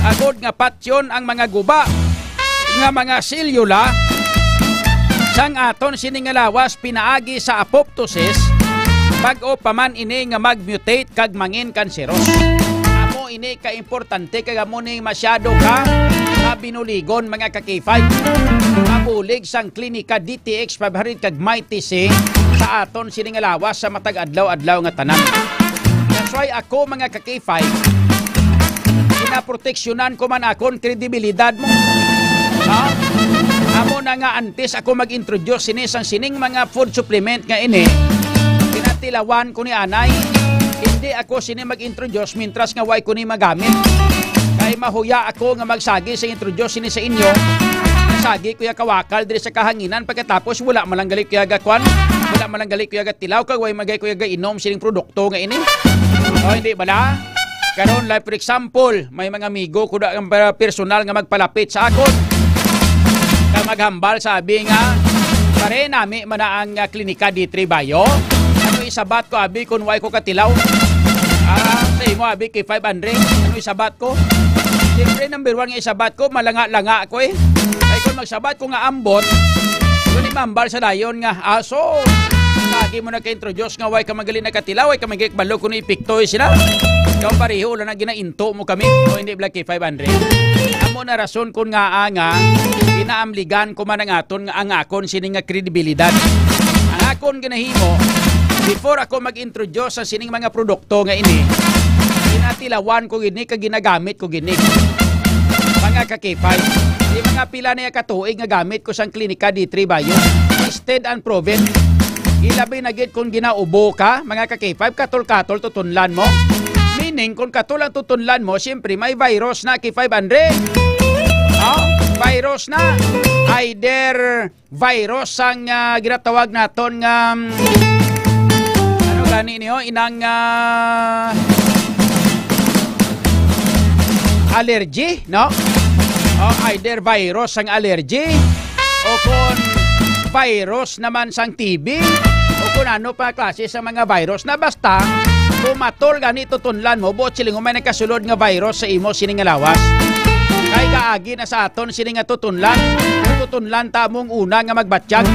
agod nga patyon ang mga guba nga mga selyula sang aton sini nga lawas pinaagi sa apoptosis, bag-o pa man ini nga mag-mutate kag mangin kanseros. Amo ini ka importante kag amo ni masyado ka nga binuligon, mga ka-K five. Mabulig sang Klinika D T X five hundred kag Mighty C sa aton sini nga lawas sa matag adlaw-adlaw nga tanan. That's why ako, mga ka-K five, pinaproteksyonan ko man akon kredibilidad mo. Ha? Amo na nga, antes ako mag-introduce sini sang sining mga food supplement nga ini, pinatilawan ko ni anay. Hindi ako sini mag-introduce mintras nga way ko ni magamit. Kay mahuya ako nga magsagi sa introduce sini sa inyo. Sagi ko ya kawakal diri sa kahanginan, pagkatapos wala man lang gali ko ya gakwan, wala man lang gali ko ya gatilaw, kag way magay ko ya gainom sining produkto nga ini. O, hindi bala? Karon, like, for example, may mga amigo ko da, ang personal nga magpalapit sa akon. Kag maghambal, sabi nga, "Pare, nami man na ang, ah, Klinika D three Bio." Ano isabat ko, abi, kun way ko katilaw? Ah, sa imo, abi, kay five hundred. Ano isabat ko? Siyempre, number one nga isabat ko, malanga-langa ko eh. Ay, kung magsabat ko nga ambot, yun, imambal sa dayon nga, "Aso, lagi mo na ka-introduce nga way ka magaling nakatilaw, way ka magigik balo kung ipiktoy sila." Ikaw pareho, wala na ginainto mo kami. O hindi, Black K five hundred. Amo na rason kun nga, ah, nga, inaamligan ko man ang aton nga, ang akon sini nga kredibilidad. Ang akon ginahimo, before ako mag-introduce sa sining mga produkto nga ini, ginatilawan ko gini kag ginagamit ko gini. Mga ka-K five, di mga pila na ya ka tuig nga gamit ko sang Klinika D three Bio. Tested and proven. Ilabi na gid kung ginaubo ka, mga ka-K five, katol-katol tutunlan mo. Meaning, kung katol ang tutunlan mo, siyempre may virus na, K five hundred. Oh, virus na. Either virus ang, ah, ginatawag naton nga, mm, ano gani niyo, inang, ah, allergy, no? O either virus ang allergy, o kung virus naman sang T B, o kung ano pa klase sa mga virus na basta, kung matol gani tutunlan mo, buot siling humay nagkasulod nga virus sa imo sini nga lawas. Kay kaagi na sa aton sini nga tutunlan. Kung tutunlan ta among una nga magbatyag,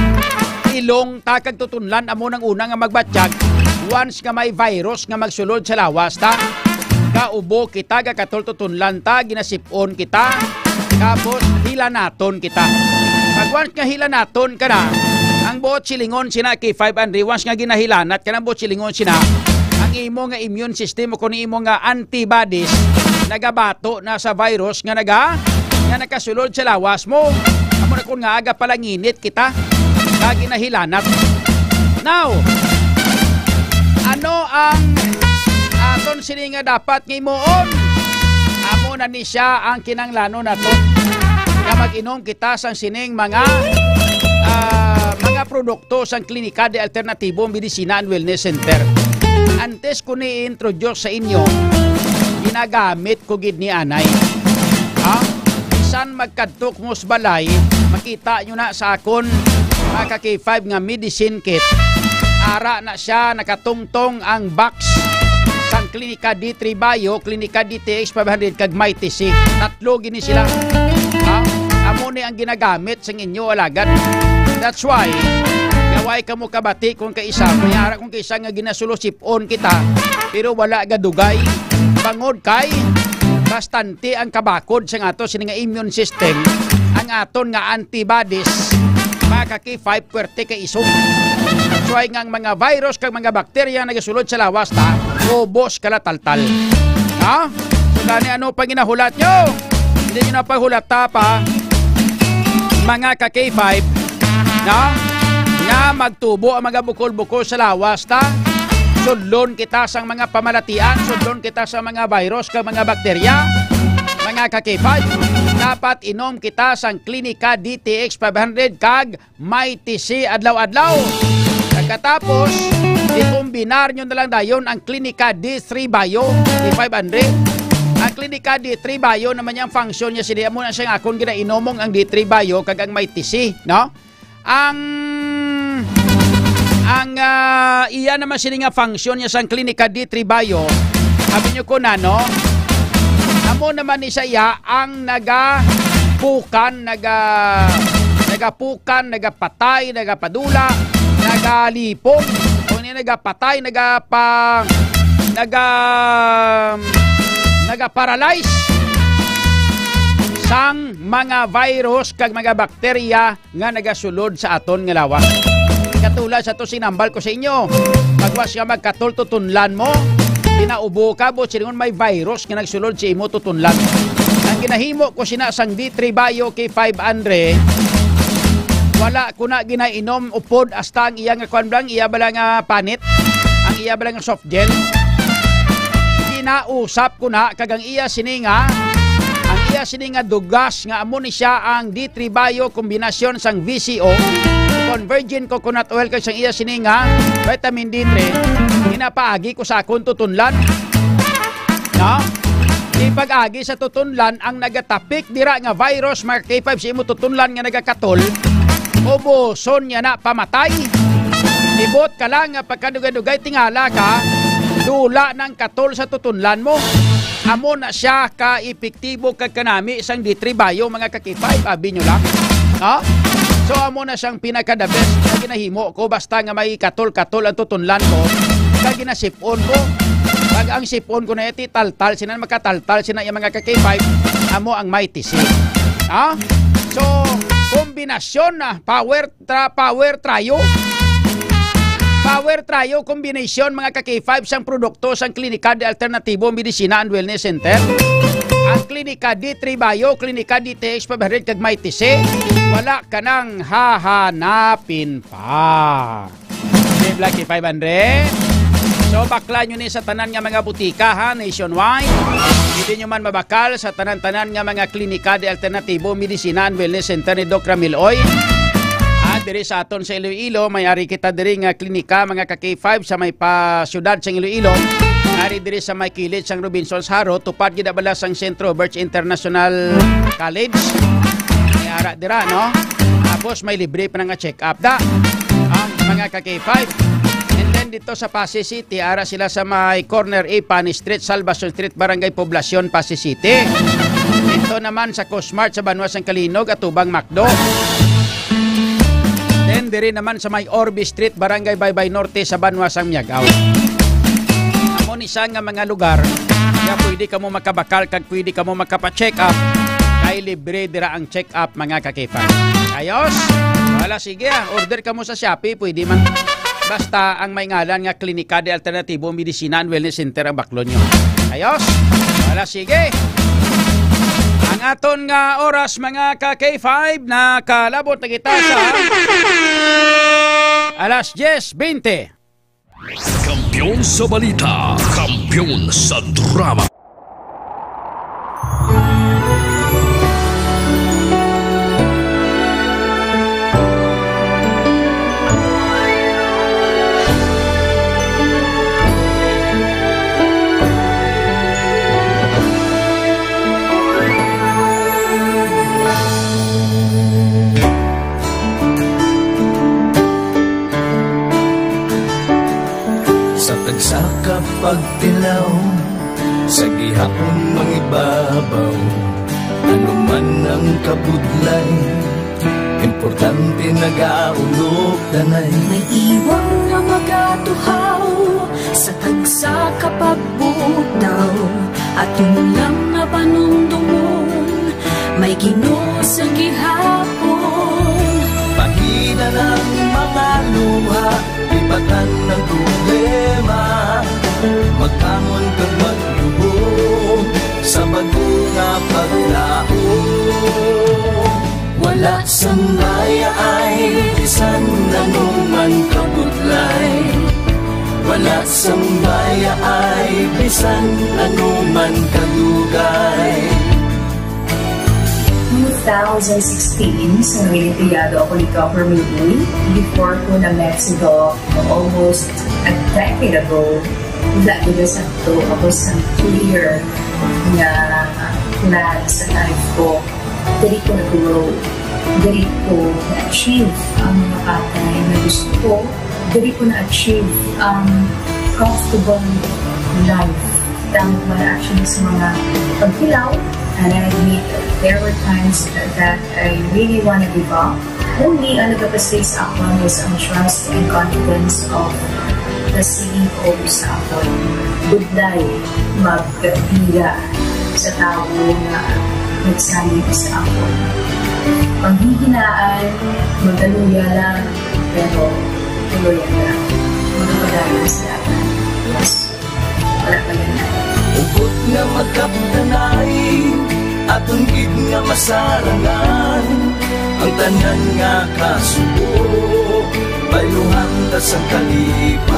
ilong ta kag tutunlan amo nang una nga magbatyag. Once nga may virus nga magsulod sa lawas ta, kaubo kita, gakatol tutunlan ta, ginasip-on kita, tapos hilanaton kita. Pag once nga hilanaton ka na, ang buot silingon sina K five Andre, once nga ginahilanat ka na, buot silingon sina, ang imo nga immune system o kung imo nga antibodies nagabato na sa virus nga naga nga nakasulod sa lawas mo. Amo na kun nga aga palanginit kita nga ginahilanat. Now, ano ang aton sini nga dapat nga himuon? Amo na ni siya ang kinahanglanon nato nga mag-inom kita sang sining mga, ah, mga produkto sang Klinika de Alternativo Medicina and Wellness Center. Antes ko ni i-introduce sa inyo, ginagamit ko gid ni anay. Ha? Bisan magkadto ko sa balay, makita nyo na sa akon, mga ka-K five, nga medicine kit. Ara na siya, nakatungtong ang box sang Klinika D three Bio, Klinika D T X five hundred, kag Mighty C. Tatlo gini sila. Ha? Amo ni ang ginagamit sang inyo alagad. That's why, nga way kamo kabati kung kaisa, may ara kung kaisa nga ginasulosip on kita, pero wala gadugay. Bangod kay bastante ang kabakod sang ato sini nga immune system, ang aton nga antibodies, mga ka-K five, puwerte kay isog. That's why nga ang mga virus kag mga bakterya nagasulod sa lawas ta, ubos kalataltal. Ha? So, gani, ano pang ginahulat nyo? Hindi nyo na paghulata pa, mga ka-K five, no? Nga magtubo ang mga bukol-bukol sa lawas ta. Sudlon kita sang mga pamalatian, sudlon kita sa mga virus kag mga bakterya. Mga ka-K five, dapat inom kita sang Klinika D T X five hundred kag Mighty C adlaw-adlaw. Pagkatapos, ikombinar nyo na lang dayon ang Klinika D three Bio, D five Andre. Ang Klinika D three Bio naman, ang function niya sini, amo na siya nga akon ginainomong ang D three Bio kag ang Mighty C, no? Ang, ang, ah, iya naman sini nga function niya sang Klinika D three Bio, abi nyo ko na, no? Amo naman ni sa iya ang nagapukan, naga-, nagapukan, nagapatay, nagapadula, nagalipong, o ni nagapatay, nagapa-, naga-, nagaparalyze sang mga virus kag mga bakterya nga nagasulod sa aton nga lawas. Katulad sa to sinambal ko sa inyo, pagwas nga magkatol tutunlan mo, pinaubo ka, buot silingon may virus nga nagsulod sa imo tutunlan. Ang ginahimo ko sina sang D three Bio K five Andre, wala ko na ginainom upod hasta ang iya nga kuan bala, ang iya bala nga panit, ang iya bala nga soft gel. Ginausap ko na, kag ang iya sini nga, ang iya sini nga dugas nga amo ni siya ang D three Bio kombinasyon sang V C O, kon virgin coconut oil, kag sang iya sini nga vitamin D three, ginapaagi ko sa akon tutunlan. No? Di pag-agi sa tutunlan ang nagatapik dira nga virus, mga K five, sa imo tutunlan nga nagakatol, ubuson niya na pamatay. Ibot ka lang nga pagkadugay-dugay tingala ka, dula nang katol sa tutunlan mo. Amo na siya ka epektibo kag kanami sang D three Bio, mga ka-K five, abi nyo lang. No? So, amo na siyang pinaka-the best na ginahimo ko, basta nga may katol-katol ang tutunlan ko, kag ginasip-on ko. Pag ang sip-on ko na iti, taltal sina, makataltal sina yung mga ka-K five, amo ang Mighty C. Ha? So, kombinasyon na, power tra-, power trio. Power trio combination, mga ka-K five, sang produkto sang Klinika de Alternativo Medicina and Wellness Center. Ang Klinika D three Bio, Klinika D T X five hundred, kag Mighty C. Wala ka nang hahanapin pa. Di ba, K five hundred? So, bakla nyo ni sa tanan nga mga butika, ha, nationwide. Pwede nyo man mabakal sa tanan-tanan nga mga klinika de alternatibo, medisina and wellness center ni Doc Ramil Oy. Ah, diri sa aton sa Iloilo, may ari kita diri nga klinika, mga ka-K five, sa may pa syudad sa Iloilo. Ari diri sa may kilid sang Robinsons Haro, tupad gid bala sang sentro, Birch International College. May ara dira, no? Tapos may libre pa na nga check-up da. Ah, mga ka-K five. And then dito sa Passi City, ara sila sa may corner Ipan Street, Salvacion Street, Barangay Poblacion, Passi City. Dito naman sa Cosmart sa banwa sang Calinog, atubang McDo. Then diri naman sa may Orbe Street, Barangay Baybay Norte, sa banwa sang Miagao. Amo ni siya nga mga lugar nga pwede kamo makabakal kag pwede kamo makapa-check up. Kay libre dira ang check up, mga ka-K five. Ayos? Wala, sige, ah. Order kamo sa Shopee, pwede man. Basta ang may ngalan nga Klinika de Alternatibo Medicina and Wellness Center ang baklon nyo. Ayos? Wala, sige. Ang aton nga oras, mga ka K five, nakalabot na kita sa alas diyes bente. Kampiyon sa balita, kampiyon sa drama. Sa tagsa ka pagtilaw, sa gihapon mangibabaw, ano man ang kabudlay, importante nagaulog tanay. May iwang nga magatuhaw sa tagsa ka pagbutaw, aton lang nga panumdumon, may Ginoo sa gihapon. Pahina ang mga luha, lipatan ang problema, magbangon kag magluhod sa bag-o nga paglaom. Wala sang mayaay bisan ano man kabudlay, wala sang mayaay bisan ano man kadugay. Two thousand sixteen, sa Noel Criado ako ni Governor Uy. Before ko na-met si Doc, almost a decade ago, wala gid sa to ako sa clear nga plan sa life ko. Diri ko nag-grow. Diri ko na-achieve ang mga bagay na gusto ko. Diri ko na-achieve ang comfortable life. Tama man actually sa mga pagkilaw, and I admit there were times that I really wanna give up. Only ang nagapastig sa akon was ang trust and confidence of the C E O sa akon. Budlay, magpila sa tawo nga nagsalig sa akon. Panghihinaan, magaluya lang, pero tuloy lang. Magpadayon sa akon. Yes. Wala pa yan. Hugot nga magkapdanay, aton gid nga masarangan ang tanan nga kasubo, bayluhan ta sang kalipay.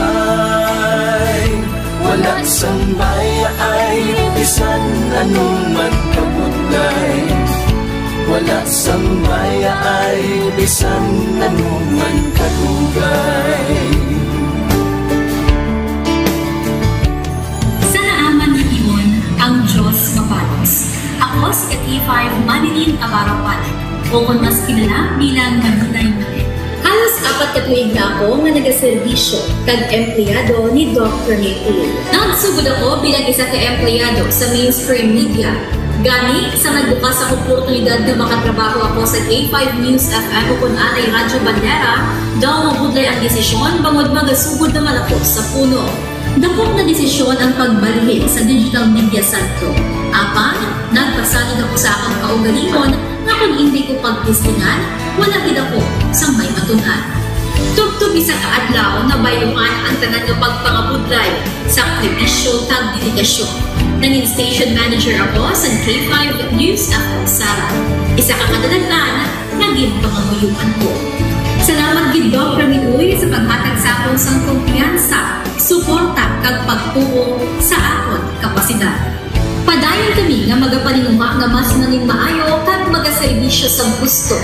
Wala sang mayaay, bisan ano man kabudlay. Wala sang mayaay, bisan ano man kadugay. Sa naaman nga tion, ang Dios mabalos. Ako si K five Manilin Abarapan, o kon mas kilala bilang Maninay Manet. Halos apat ka tuig na ako nga nagaserbisyo kag empleyado ni Doc Rene Uy. Nagsugod ako bilang isa ka empleyado sa mainstream media. Gani, sa nagbukas ang oportunidad nga makatrabaho ako sa K five News F M o kon anay Radyo Bandera, daw mabudlay ang desisyon bangod magasugod naman ako sa puno. Dakop nga desisyon ang pagbalhin sa digital media sentro. Apan, nagpasalig ako sa akong kaugalingon nga kon indi ko pagtistingan, wala gid ako sang may matun-an. Tubtob isa ka adlaw, nabayluhan ang tanan nga pagpangabudlay, sakripisyo, kag dedikasyon. Nangin station manager ako sa K five News F M Sara. Isa ka kadalag-an nga ginpangamuyoan ko. Salamat gid, Doc Rene Uy, sa paghatag sa akon sang kumpiyansa, suporta, kag pagtuo sa akon kapasidad. Padayon kami nga magapaninguha nga mas nangin maayo kag magaserbisyo sa gusto.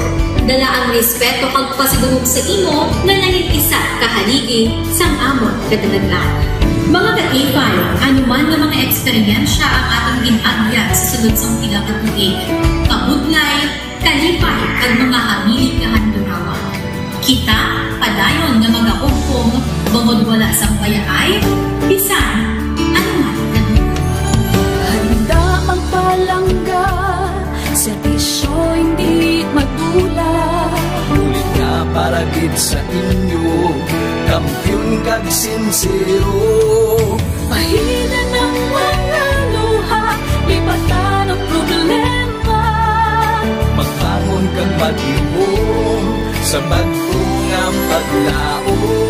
Dala ang respeto kag pasidungog sa imo nga nangin isa ka haligi sang amon kadalagan. Mga ka-K five, ano man nga mga eksperyensya ang atong gin-agyan sa sulod sang pila ka tuig, kabudlay, kalipay, kag mga hamilit nga handurawan. Kita padayon nga magahugpong bangod wala sang bayaay bisan ano man nga duda. Handa magpalangga, serbisyo hindi madula. Ulit nga para gid sa inyo, kampiyon kag sinsero. Pahinan ang mga luha, lipatan ang problema. Magbangon kag Paghihom sa bag-o nga paglaom.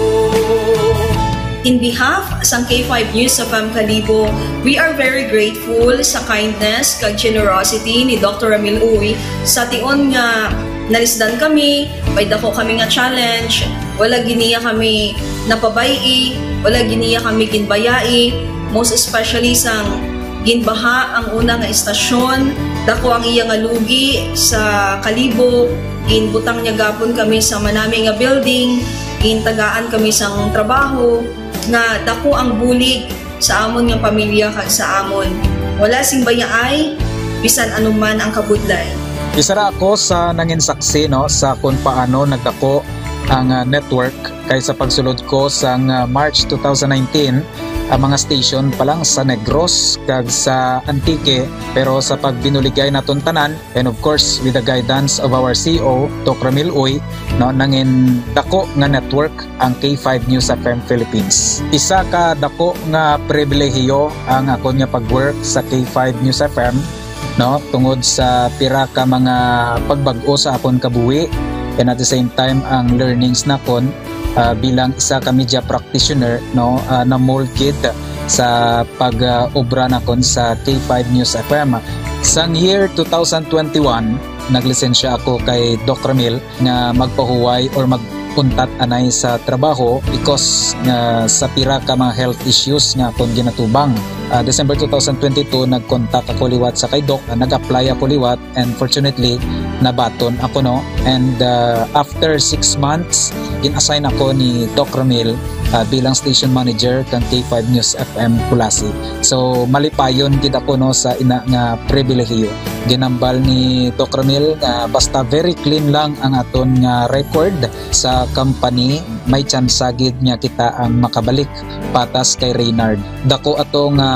In behalf sang K five News F M Kalibo, we are very grateful sa kindness kag generosity ni Doctor Ramil Uy. Sa tion nga nalisdan kami, may dako kami nga challenge, wala gid niya kami napabay-i, wala gid niya kami ginbayai, most especially sang ginbaha ang una nga istasyon, dako ang iya nga lugi sa Kalibo, ginbutang niya gapon kami sa manami nga building, gintagaan kami sang trabaho, nga dako ang bulig sa amon nga pamilya kag sa amon. Wala sing bayaay, bisan anuman ang kabudlay. Isa ra ako sa nangin saksi, no, sa kung paano nagdako ang, ah, network kay sa pagsulod ko sang, ah, March two thousand nineteen, ang mga station pa lang sa Negros kag sa Antique, pero sa pagbinuligay naton tanan, and of course, with the guidance of our C E O, Doc Ramil Uy, no, nangin dako nga network ang K five News F M Philippines. Isa ka dako nga pribilehiyo ang akon nga pag-work sa K five News F M, no, tungod sa pira ka mga pagbag-o sa akon kabuhi, and at the same time, ang learnings nakon, ah, bilang isa ka media practitioner, no, ah, na-mold gid sa pag, ah, obra nakon sa K five News F M. Sang year two thousand twenty-one, naglisensya ako kay Doc Ramil nga magpahuway or mag-untat anay sa trabaho because nga sa pira ka mga health issues nga akon ginatubang. Ah, December two thousand twenty-two, nag-contact ako liwat sa kay Doc, ah, nag-apply ako liwat, and fortunately, nabaton ako, no? And, ah, after six months, gin-assign ako ni Doc Ramil, ah, bilang station manager kang K five News F M Culasi. So, malipayon gid ako, no, sa ina nga pribilehiyo. Ginambal ni Doc Ramil nga basta very clean lang ang aton nga record sa company, may tsansa gid nga kita ang makabalik patas kay Reynard. Dako ato nga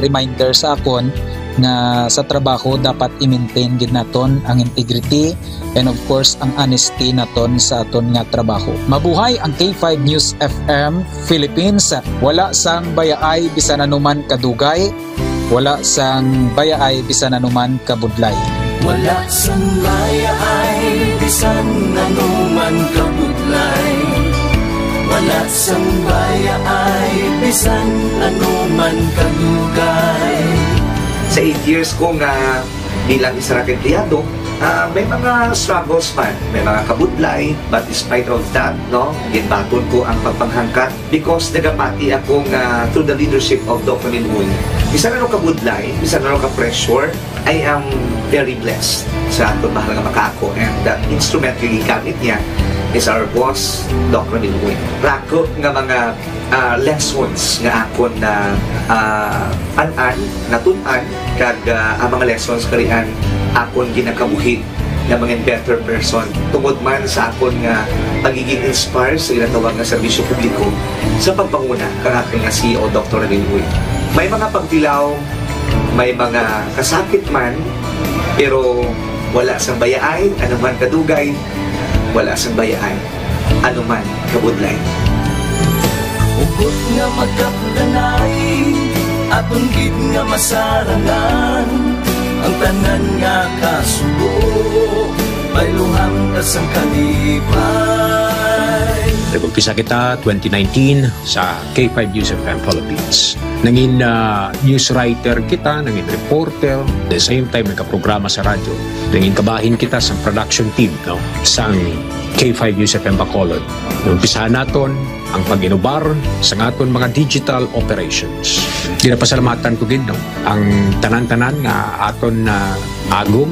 reminder sa akon nga sa trabaho dapat i-maintain gid naton ang integrity and of course ang honesty naton sa aton nga trabaho. Mabuhay ang K five News F M Philippines. Wala sang bayaay bisan anuman kadugay, wala sang bayaay bisan anuman kabudlay. Wala sang bayaay bisan anuman kabudlay. Wala sang bayaay bisan anuman kadugay. Sa eight years ko nga bilang isa ra ka empleyado, ah, may mga struggles man, may mga kabudlay, but despite of that, no, ginbaton ko ang pagpanghangkat because nagapati ako nga through the leadership of Doc Ramil Uy, bisan ano kabudlay, bisan ano ka-pressure, I am very blessed sa aton mahal nga makaako, and the instrument nga gigamit niya is our boss, Doc Ramil Uy. Rako nga mga, ah, lessons nga akon na, ah, an-an, natun-an, kag, ah, ang mga lessons karian akon ginakabuhi nga mangin better person tungod man sa akon nga pagiging inspire sa ginatawag nga serbisyo publiko sa pagpanguna kang akon nga C E O, Doctor Ramil Uy. May mga pagtilaw, may mga kasakit man, pero wala sang bayaay, ano man kadugay, wala sang bayaay, ano man kabudlay. Hugot nga magkapdanay, aton gid nga masarangan, ang tanan nga kasubo, pailuhan ta sang kalipay. Nag-umpisa kita twenty nineteen sa K five News F M Philippines. Nangin, ah, news writer kita, nangin reporter, the same time nagkaprograma sa radyo. Nangin kabahin kita sa production team, no, sang K five News F M Bacolod. Umpisahan naton ang pag-inubar sa aton mga digital operations. Ginapasalamatan ko gid, no, ang tanan-tanan nga aton na agom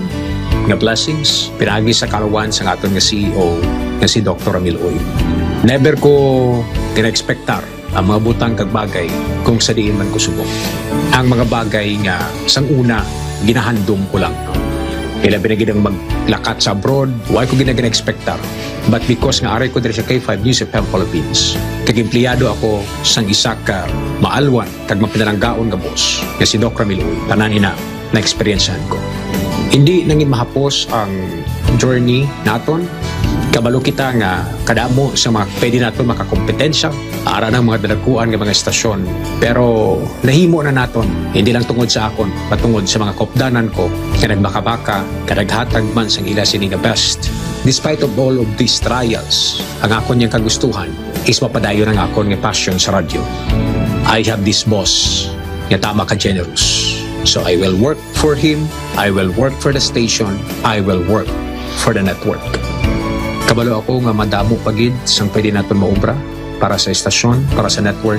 nga blessings pinaagi sa kaluwan sa aton nga C E O nga si Doctor Ramil Uy. Never ko gina-expectar ang mga butang kag bagay kung sa diin man ko subong. Ang mga bagay nga sang una ginahandom ko lang, no? Ilabi na gid ang maglakat sa abroad, wa ko gid na gina-expectar. But because nga ari ko diri sa K five News F M Philippines, kag empleyado ako sang isa ka maalwan kag mapinalanggaon nga boss nga si Doc Ramil Uy, tanan ina na-eksperyensyahan ko. Hindi nangin mahapos ang journey naton. Kabalo kita nga kadamo sa mga pwede naton makakompetensya, Ara nang mga dalakuan nga mga estasyon, pero nahimo na naton, hindi lang tungod sa akon, patungod sa mga kaupdanan ko nga nagbakabaka, nga naghatag man sang ila sini nga best. Despite of all of these trials, ang akon yang kagustuhan is mapadayon ang akon nga passion sa radyo. I have this boss nga tama ka generous. So I will work for him, I will work for the station, I will work for the network. Kabalo ako nga madamo pa gid sang pwede naton maubra para sa estasyon, para sa network.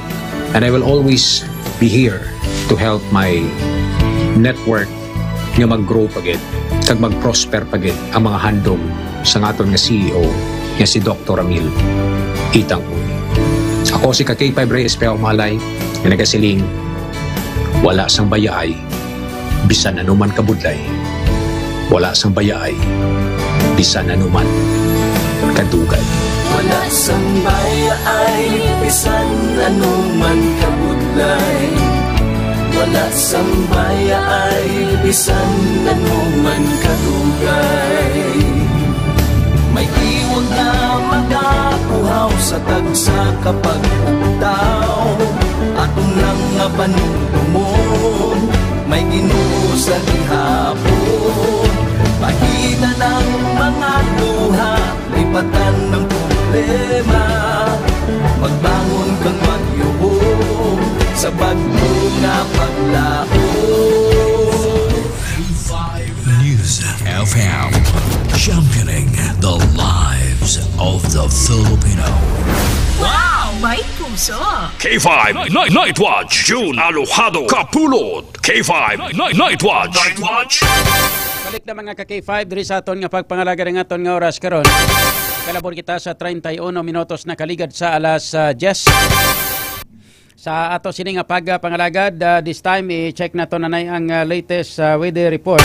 And I will always be here to help my network nga mag-grow pa gid kag mag-prosper pa gid ang mga handom sang aton nga C E O nga si Doktor Ramil Itang. Ako si ka K five Reyes Peao Malay nga nagasiling, wala sang bayaay bisan anuman kabudlay, wala sang bayaay bisan anuman kadugay. Wala sang bayaay bisan anuman kabudlay, wala sang bayaay bisan anuman kadugay. May iwag nga magapuhaw sa tagsa ka pag-ugtaw. Aton lang nga panumdumon, may Ginoo sa gihapon. Pahina ng mga luha, lipatan ng problema. Magbangon kang magyuhong sa bagyo nga paglaom. News F M, championing the lives of the Filipino. Wow! May puso! K five Night, Night Watch, June Alojado Kapulot. K five Night, Night Watch. Night Watch. Balik na, mga ka K five, diri sa aton nga pagpangalaga ng aton nga oras karon. Kalabor kita sa treinta y uno minutos na kaligad sa alas, ah, diyes. Sa ato sini nga pagpangalagad, ah, this time, i-check nato na nay ang, ah, latest, ah, weather report.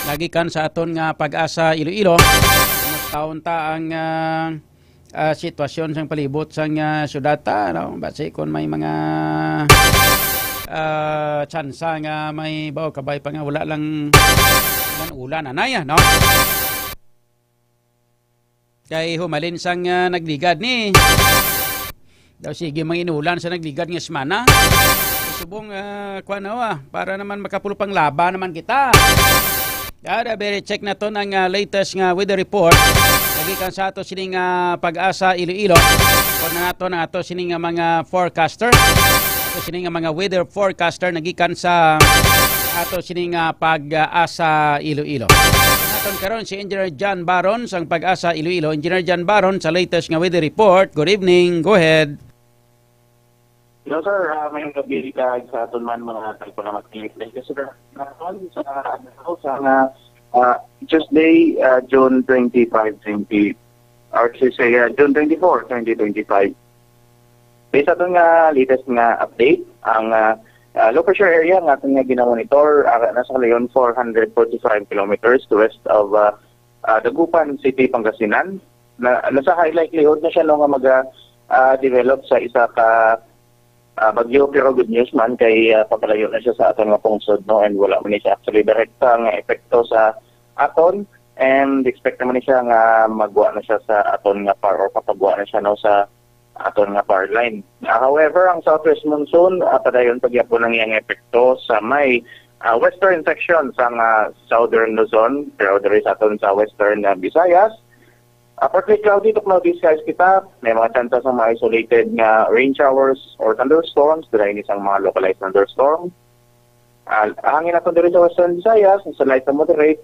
Nagikan sa aton nga Pag-asa Iloilo. Kumusta unta ang, ah, ah, sitwasyon sang palibot sang, ah, syudad ta, no? Basi kung may mga, ah, tsansa nga may baw kabay pa nga wala lang ulan-ulan, anay, ah, no? Kay humalin sang, ah, nagligad ni. Daw sige mang inulan sa nagligad nga semana. Subong, ah, kuwan na, ah, para naman makapulo pang laba naman kita. Kada very check naton ang, ah, latest nga weather report. Nagikan sa ato sining, ah, Pag-asa Iloilo. Kung na nato na ato sining, ah, mga forecaster. Ato sining, ah, mga weather forecaster nagikan sa ato sining, ah, Pag-asa Iloilo. Naton karon si Engineer John Baron sang Pag-asa Iloilo. Engineer John Baron sa latest nga weather report. Good evening. Go ahead. Hello, sir. Ah, mayong gabi ka sa aton man mga tagpalamating. Thank you, sir. Naton sa, ano, sa, ah, ah, Tuesday, ah, June twenty-five, twenty, or should say, ah, June twenty-four, twenty twenty-five. Based sa aton nga latest nga update, ang, ah, ah, low pressure area nga aton nga ginamonitor, ah, nasa kalayon four hundred forty-five kilometers to west of, ah, ah, Dagupan City, Pangasinan. Na, nasa high likelihood na siya, no, nga maga, ah, develop sa isa ka, ah, bagyo, pero good news man kay, ah, papalayo na siya sa aton nga pungsod, no, and wala man ni siya actually direkta nga epekto sa aton, and expect naman ni siya nga magwa na siya sa aton nga power, or papagwa na siya, no, sa aton nga power line. Ah, however, ang southwest monsoon, ah, padayon pa gyapon ang iyang epekto sa may, ah, western section sang, ah, southern Luzon, pero diri sa aton sa western, ah, Visayas, ah, partly cloudy to cloudy skies kita. May mga tsansa sa mga isolated nga rain showers or thunderstorms, dira ini sang mga localized thunderstorm. Ah, hangin naton diri sa Western Visayas, sa light to moderate,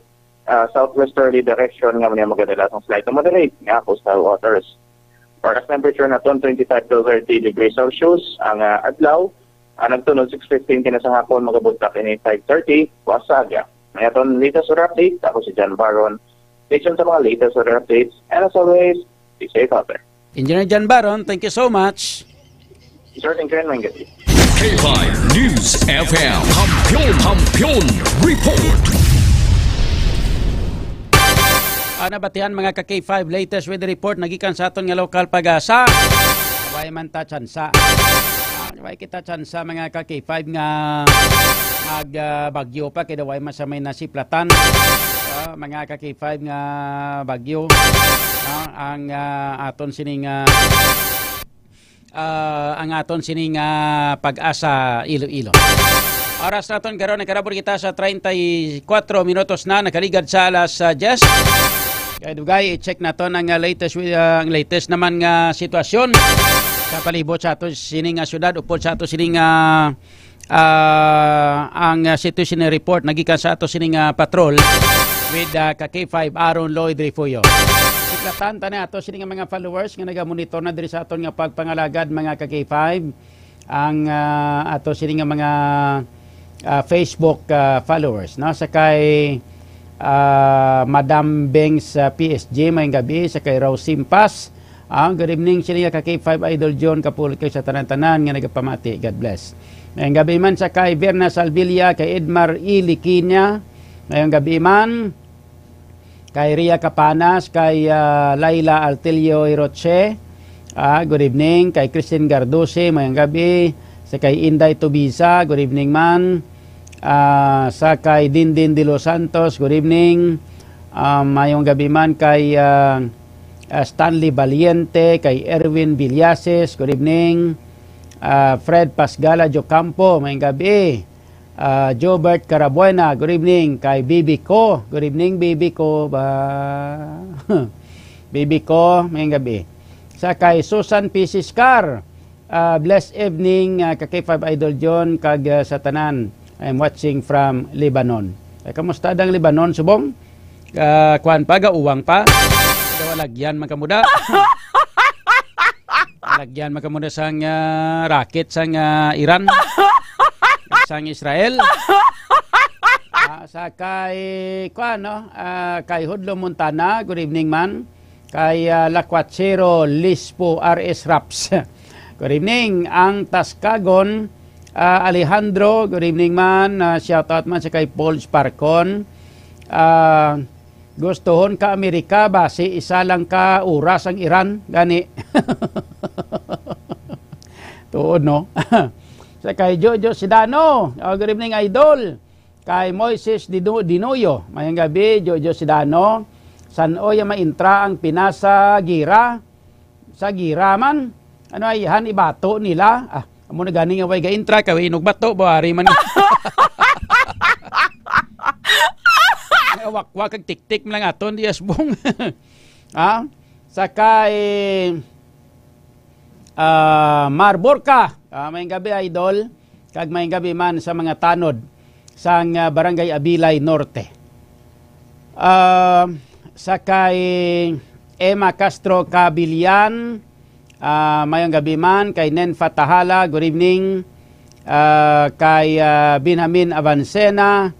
ah, southwesterly direction nga man magadala sang slight to moderate nga coastal waters. Forecast temperature naton, twenty-five to thirty degrees Celsius ang, ah, adlaw. Ang nagtunod, six fifteen kina sa hapon, magabugtak ini five thirty, buwas sa aga. May aton latest weather update. Ako si John Baron. Stay tuned sa mga latest weather updates. And as always, be safe out there. Engineer John Baron, thank you so much. Sir, thank you, and mayong gabi. K five News F M, Kampiyon, Kampiyon Report. Ah, nabatian, mga ka K five, latest weather report nagikan sa aton nga lokal Pag-asa. Way man ta tsansa. Ah, way kita tsansa, mga ka K five, nga mag, ah, bagyo pa, kay daw way man sa may nasiplatan. Ah, mga ka K five, nga bagyo. Ah, ang, ah, aton sining, ah, ah, ang aton sining, ah, Pag-asa Iloilo. Oras naton karon, nakarabot kita sa treinta y cuatro minutos na, nakaligad sa alas, ah, diyes. Kaya dugay, i-check naton ang, ah, latest wi-, ah, ang latest naman nga sitwasyon sa palibot sa ato sining, ah, syudad, upod sa ato sining, ah, ah, ang, ah, situation report nagikan sa ato sining, ah, patrol with, ah, ka K five Aaron Lloyd Refuyo. Siklatan ta na ato sining mga followers nga nagamonitor na diri sa aton nga pagpangalagad, mga ka K five, ang, ah, ato sining nga mga, ah, Facebook, ah, followers, no? Sa kay, ah, Madam Beng sa P S G, maayong gabi, sa kay Rose Simpas, Ah, good evening, sini ka K five Idol John, kapulot kay sa tanan-tanan nga nagapamati. God bless. Mayong gabi man sa kay Verna Salvilla, kay Edmar E. Liquiña. Mayong gabi man kay Ria Capanas, kay, ah, Laila Altilio Hiroche. Ah, good evening. Kay Christine Garduce, mayong gabi. Sa kay Inday Tubisa, good evening man. Ah, sa kay Dindin De Los Santos, good evening. Ah, mayong gabi man kay, ah, ah, Stanley Valiente, kay Erwin Villases, good evening. Ah, Fred Pasgala Jocampo, mayong gabi. Ah, Jobert Carabuena, good evening. Kay Bibi Ko, good evening, Bibi Ko. Ba? Bibi Ko, mayong gabi. Sa kay Susan P. Siscar, ah, blessed evening, ah, ka K five Idol John, kag, ah, sa tanan. I'm watching from Lebanon. Eh, kamusta dang Lebanon, subong? Ah, kuwan pa, gauwang pa. Daw alagyan man kamo da. Alagyan man kamo da sang, ah, rocket sang, ah, Iran. Sang Israel. Ah, sa kay, kuwan, no? Ah, kay Hudlo Montana, good evening man. Kay, ah, Lakwachero Lispo R S Raps. Good evening. Ang Taskagon, ah, Alejandro, good evening man. Ah, shout out man sa kay Paul Sparcon. Ah, gustuhon ka Amerika ba si isa lang ka oras ang Iran? Gani. Tuod, no? Sa kay Jojo Sidano. Oh, good evening, Idol. Kay Moises Dino-, Dinoyo, mayong gabi, Jojo Sidano. San-o ya maintra ang Pinas sa gira? Sa gira man. Ano ay han ibato nila? Ah, amo na gani nga way ga-intra, kay inog bato, buhari man. Ang awakwak kag tiktik man lang aton, di asbong. Ah, sa kay, ah, Mar Borca. Ah, mayong gabi, Idol. Kag mayong gabi man sa mga tanod sang, ah, Barangay Abilay Norte. Ah, sa kay Emma Castro Cabilian, ah, mayong gabi man. Kay Nen Fatahala, good evening. Ah, kay, ah, Benjamin Avancena,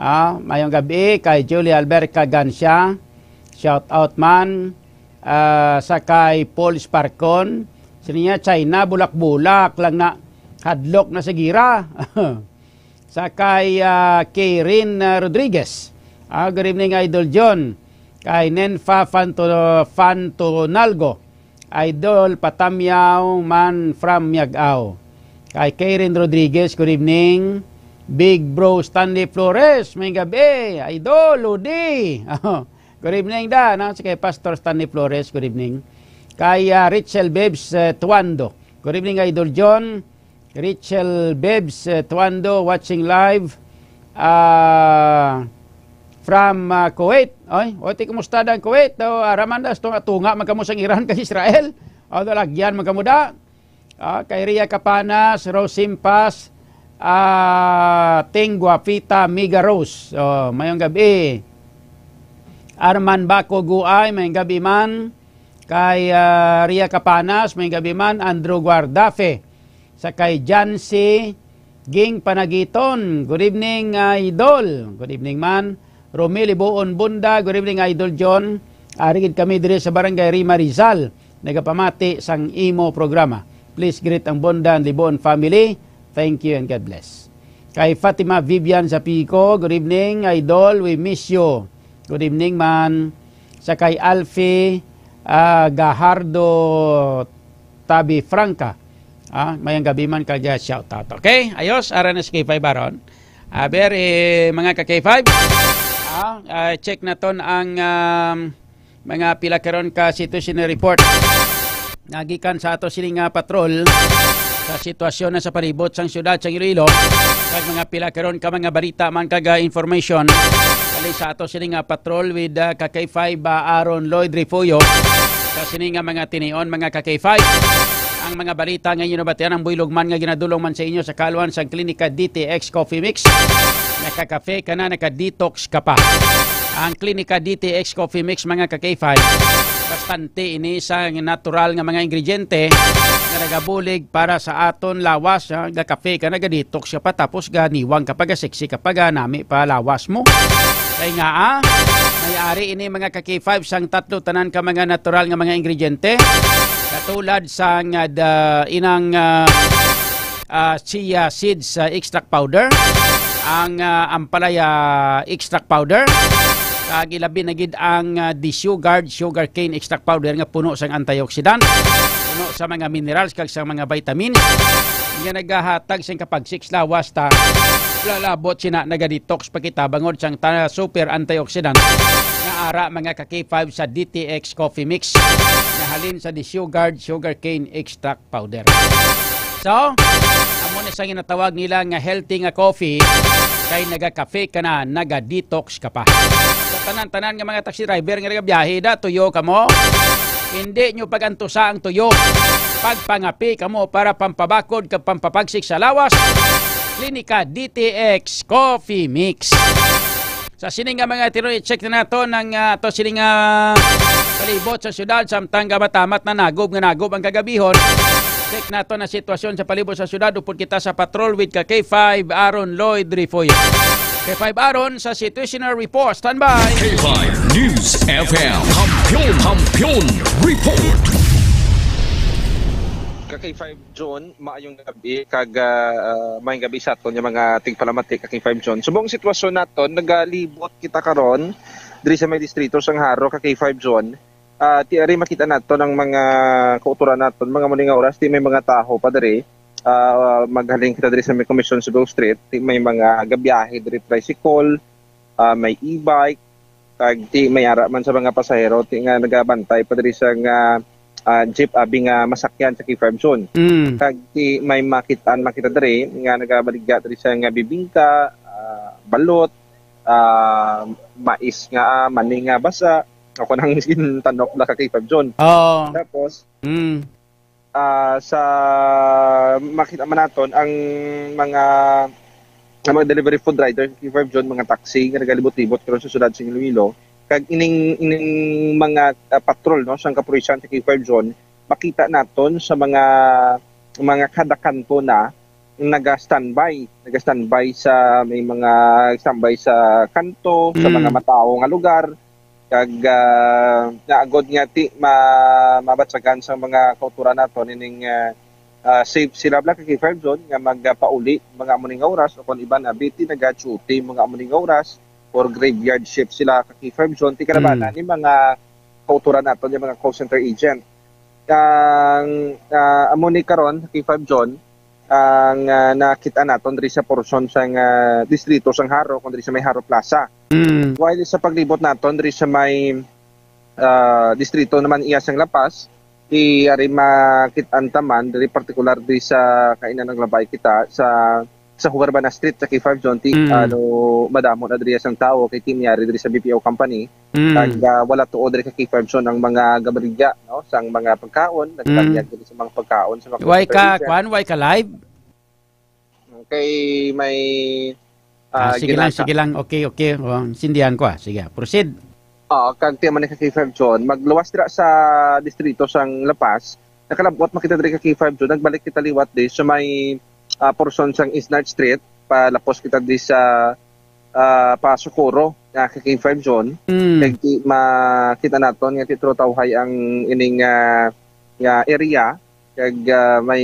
ah, mayong gabi. Kay Julie Alberca Gancia, shout out man. Ah, sa kay Paul Sparcon, sini niya, China, bulak-bulak lang na, hadlok na sa gira. Sa kay, ah, Karen, ah, Rodriguez. Ah, good evening, Idol John. Kay Nenfa Fanto-, Fantonalgo. Idol, patamyaw man from Miag-ao. Kay Karen Rodriguez, good evening. Big Bro Stanley Flores, may gabi. Idol, Lodi. Good evening da, no? Si kay Pastor Stanley Flores, good evening. Kay, ah, Rachel Bebs, eh, Tuando. Good evening, Idol John. Rachel Bebs, eh, Tuando, watching live, ah, from, ah, Kuwait. Oy, oy, ti, kumusta da ang Kuwait? O, araman da, tunga, tunga man kamo sang Iran kag Israel. O, dalagyan man kamo da. Ah, kay Ria Capanas, Rose Simpas, ah, Ting Guapita, Miga Rose. O, mayong gabi. Arman Baco Guay, mayong gabi man. Kay, ah, Ria Capanas, mayong gabi man. Andrew Guardafe. Sa kay Jancy Ging Panagiton, good evening, ah, Idol. Good evening man. Romel Ibuon Bunda, good evening, Idol John. Ari gid kami diri sa Barangay Rima Rizal, nagapamati sang imo programa. Please greet ang Bunda and Libuon family. Thank you and God bless. Kay Fatima Vivian Zapico, good evening, Idol. We miss you. Good evening man. Sa kay Alfie, ah, Gajardo Tabi Franca. Ah, mayong gabi man kag, ah, shout out. Okay, ayos, ara na si K five Baron. Aber, eh, mga ka K five. Ah, ah, check naton ang, um, mga pila karon ka situation report. Nagikan sa ato sini nga patrol sa sitwasyon na sa palibot sang siyudad sang Iloilo, kag mga pila karon ka mga balita man kag, ah, information halin sa ato sini nga patrol with, ah, ka K five, ah, Aaron Lloyd Refugio. Sa sini nga mga tinion, mga ka K five, ang mga balita nga inyo nabatian ang buylog man nga ginadulong man sa inyo sa kaluan sang Klinika D T X Coffee Mix. Nakakafe ka na, naka-detox ka pa. Ang Klinika D T X Coffee Mix, mga ka K five, bastante ini sa natural nga mga ingrediente nga nagabulig para sa aton lawas, ha? Gakafe ka, naga-detox ka pa, tapos ganiwang ka pa, ga-sexy ka pa, ganami pa lawas mo. Kay nga, ah, may ari ini, mga ka K five, sang tatlo tanan ka mga natural nga mga ingrediente, katulad sang, ah, da, inang, ah, ah, chia seeds, ah, extract powder, ang, ah, ampalaya extract powder, kag ilabi na gid ang, ah, desugared sugarcane extract powder nga puno sang antioxidant, puno sa mga minerals kag sa mga vitamins nga nagahatag sing kapagsiks lawas ta. Lalabot sina, naga-detox pa kita bangod sang ta-, super antioxidant nga ara, mga ka K five, sa D T X Coffee Mix nga halin sa desugared sugarcane extract powder. So, amo ni sa ginatawag nila nga healthy nga coffee, kay naga-cafe ka na, naga-detox ka pa. Sa tanan-tanan nga mga taxi driver nga nagabiyahe, da, tuyo ka mo? Hindi nyo pag-antusa ang tuyo. Pagpangape ka mo para pampabakod kag pampapagsik sa lawas. Klinika D T X Coffee Mix. Sa sini nga mga tinuod, i-check na nato ang, ah, ato sini nga palibot sa syudad, samtang gamatamat na nagob nga nagob ang kagabihon. Check nato na sitwasyon sa palibot sa syudad upod kita sa patrol with ka K five Aaron Lloyd Refugio. K five Aaron sa situational report. Standby! K five News F M. Kampiyon, Kampiyon Report. Ka K five John, maayong gabi kag, ah, ah, maayong gabi sa aton nga mga tigpalamati, ka K five John. Subong sitwasyon naton, nagalibot kita karon diri sa may distrito sang Jaro, ka K five John. Ah, ti ari makita naton ang mga kautoran naton, mga muli nga oras, ti may mga tawo pa diri. Ah, maghalin kita diri sa may Commission Civil Street, ti may mga gabiyahe diri, tricycle, ah, may e-bike, kag ti may ara man sa mga pasahero ti nga nagabantay pa diri sa nga, ah, jeep abi nga masakyan sa K five John. Mm. Kag ti may makitaan makita diri nga nagabaligya diri sa nga bibingka, ah, balot, ah, mais nga, ah, mani nga basa, ako nang gintanok na ka K five John. Oo. Tapos, Mm. ah, sa makita man naton ang mga, ang mga delivery food rider, K five John, mga taxi nga nagalibot-libot karon sa syudad sa Iloilo, kag ining, ining mga, ah, patrol, no, sang kapulisan sa K five John, makita naton sa mga, mga kada kanto na naga-standby, naga-standby sa may mga standby sa kanto, sa mga Mm. matawo nga lugar, kag, ah, naagod nga ti ma-, mabatyagan sang mga kautoran naton ining, ah, ah, safe sila, Black, kay Fire Zone nga magpauli mga amo ni nga oras, o kon iban abi ti naga-duty mga amo ni nga oras or graveyard shift sila, ka K five Zone, ti kalabanan Mm. ni mga kautoran naton, yung mga call center agent. Ang, ah, amo ni karon, ka K five Zone, ang, ah, nakita naton diri sa porsyon sang, ah, distrito sang Jaro, kon diri sa may Jaro Plaza. Mm. While sa paglibot naton diri sa may, ah, distrito naman iya sang La Paz, ti ari makit-an ta man diri, partikular diri sa kainan naglabay kita sa, sa Huerbana Street sa K five Zone, ti, Mm. ano, madamo na diri sang tawo kay ti may ari diri sa B P O company. Mm. Kag, ah, wala tuod diri ka K five Zone ang mga gabaligya, no, sang mga pagkaon, Mm. nagtanyag diri sa mga pagkaon sa mga Why ka, kuan, why ka live? Kay may, Ah, ah, sige lang, ginasa- sige lang. Okay, okay. Oh, sindihan ko, ah. Sige, ah. Proceed. Oo, kag ti man ni ka K five Zone, magluwas dira sa distrito sang La Paz. Nakalabot makita diri ka K five Zone, nagbalik kita liwat di sa may, ah, portion sang East Ninth Street, palapos kita di sa, ah, pa Socorro, ah, ka K five Zone. Mm. Kag ti makita naton nga ti true tawhay ang ining, ah, nga area. Kag, ah, may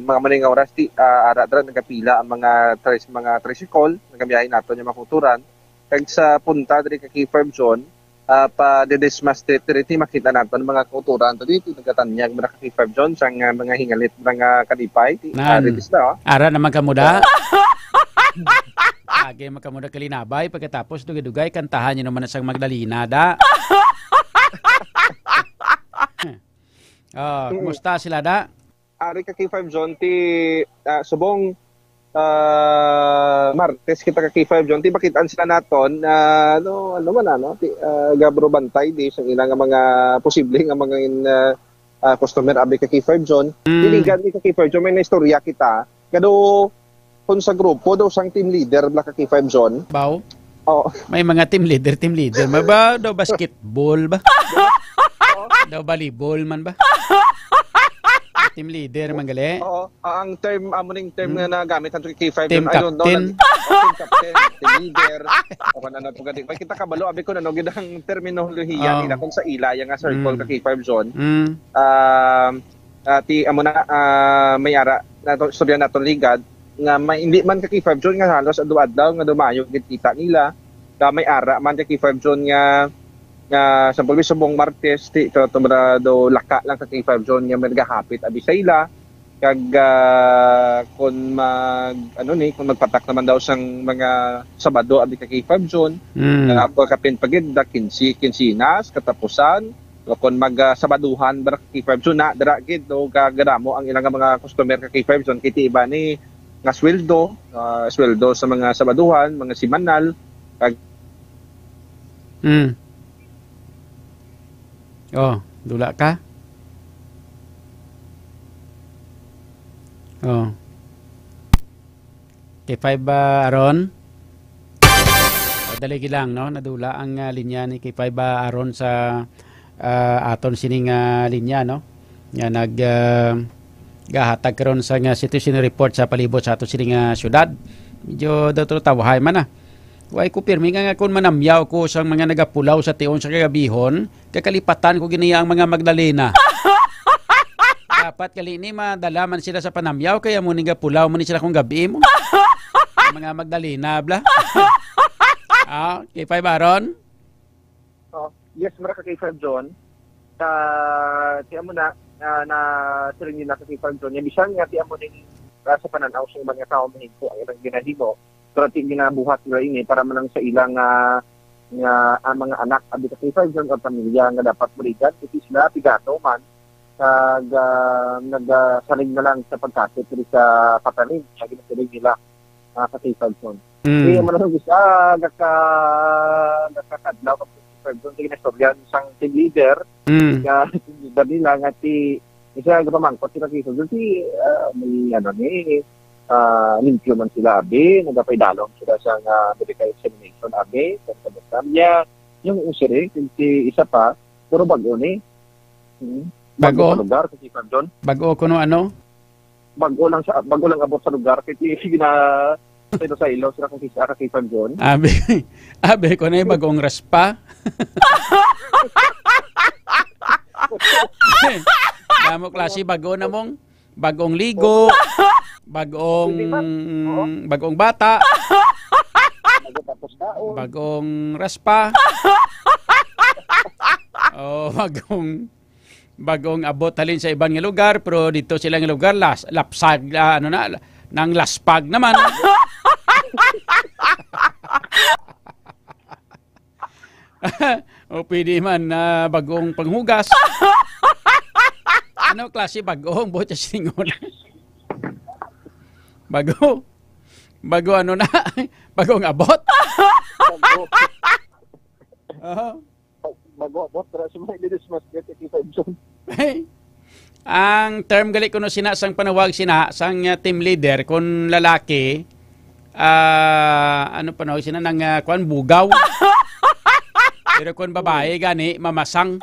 mga maning nga oras, ti, ah, ara dira nagapila ang mga tris-, mga tricycle, nagabiyahe naton yung mga kautoran. Kag sa punta diri ka K five Zone, ah, pa Ledesma Street diri, ti makita naton ang mga kautoran. Ti, ti nagatanyag mga ka K five Zone sang, ah, mga hingalit, mga kalipay. Ti, Nan. ah, diri sila, oh. Ara naman kamo da. Agi man kamo da kalinabay, pagkatapos dugay-dugay, kantahan nyo naman na sang Magdalena, da. Ah, Mm. kumusta sila da? Ari ka K five John, ti, ah, subong, ah, Martes kita ka K five John, ti makitaan sila naton, ah, ano, ano man, ano, ti, ah, gabro bantay di sa ila nga mga posible nga mga in, ah, ah, customer, abi ka K five John. Mm. Dili gani ka K five John, may naistorya kita. Kado, kung sa grupo daw sang team leader, bla ka K five John. Baw? Oh. May mga team leader, team leader. May ba daw basketball ba? Daw volleyball man ba? Team leader man gali. Oo. Ah, ang term, amo ning term Hmm. nga nagamit sa K five Team John. I don't know, captain. Nag-, team captain, team leader. O kung ano po gani. May kita kabalo, abi ko na, no, gid ang terminolohiya Oh. nila kung sa ila, yung nga circle Hmm. ka K five John. Hmm. Um, ah, ti, amo na, ah, may ara, nato, istorya naton ligad, nga may, hindi man ka K five John nga halos adlaw-adlaw nga dumayo gid kita nila, nga may ara man ka K five John nga, nga sa pulmi subong Martes, ti, to, to, mara do laka lang ka K five John nga may nagahapit abi sa ila, kag, ah, kung mag, ano ni, kung magpatak naman daw sang mga Sabado abi ka K five John, Mm. nga ako kapin pagid da quince, quincenas, katapusan, o kon mag, ah, Sabaduhan, ba, ka K five John, na, dira gid, no, ga-, gadamo ang ilang mga customer ka K five John, kay ti iba ni nga sweldo, ah, sweldo sa mga Sabaduhan, mga simanal, kag Mm. Oh, dula ka? Oh. K five ba, Aaron? Oh, dali lang, no? Nadula ang, ah, linya ni K five ba, Aaron, sa, ah, aton sining, ah, linya, no? Nga nag, ah, gahatag karon sa nga situation report sa palibot sa aton sining, ah, syudad. Medyo daw to tawhay man, ah. Way ko pirmi nga, nga kung manamyaw ko sa mga nagapulaw sa tion sa kagabihon, kakalipatan ko gini ang mga Magdalena. Dapat gali ni madala man sila sa panamyaw, kaya mo ni gapulaw man ni sila kung gabi mo. Mga Magdalena, bla. Ah, K five Aaron? Oh, yes, mara ka K five John. Sa, ti amo na, na, na siling nila ka K five John. Yan, bisan nga ti amo ning, ah, sa pananaw sa mga tao mahigko ang ilang ginahimo. Pero ti ginabuhat nila ini para man lang sa ilang, ah, nga, ah, mga anak, abi ka K five John, o pamilya nga dapat murigan, kasi sila pigano man, kag, ah, nagasalig na lang sa pagkasip diri sa patanim, nga ginasiling nila, ah, sa K five John. Mm. Di man ang isa, naka, nakakadlaw ka K five John, sige na istorya sang team leader, Mm. nga team leader nila nga ti, isa nga pamangkot sila K five John, ti, ah, may, ano, ni, ah, limpyo man sila, abi, nagapaidalom sila sa nga medical examination, abi, sa, sa doktor niya, yung usiri, kung si isa pa, puro bago ni. Hmm. Bago Bago? sa lugar, sa K five John. Bago kuno ano? Bago lang sa, bago lang abot sa lugar, kay ti-, sige na, saylo-saylo sila kung si, ah, ka K five John. Abi, abi ko na yung bagong raspa. Damo klase bago na mong bagong ligo, bagong, Pwede ba? Oo. bagong bata, Bago tapos taon. bagong raspa. Oh, bagong, bagong abot halin sa iban nga lugar, pero dito sila nga lugar, las-, lapsag, ah, ano na, nang laspag naman. O pwede man na bagong panghugas. Ano klase bagong buot siya singon? Bago. Bago ano na? Bagong abot. Bago. Aha. Bago abot, pero si Mike Lidis mas get, K five John. Ang term gali kuno sina sang panawag sina sang, uh, team leader, kung lalaki, ah, ano panawag sina, nang, ah, kwan, bugaw. Pero kung babae gani, mamasang.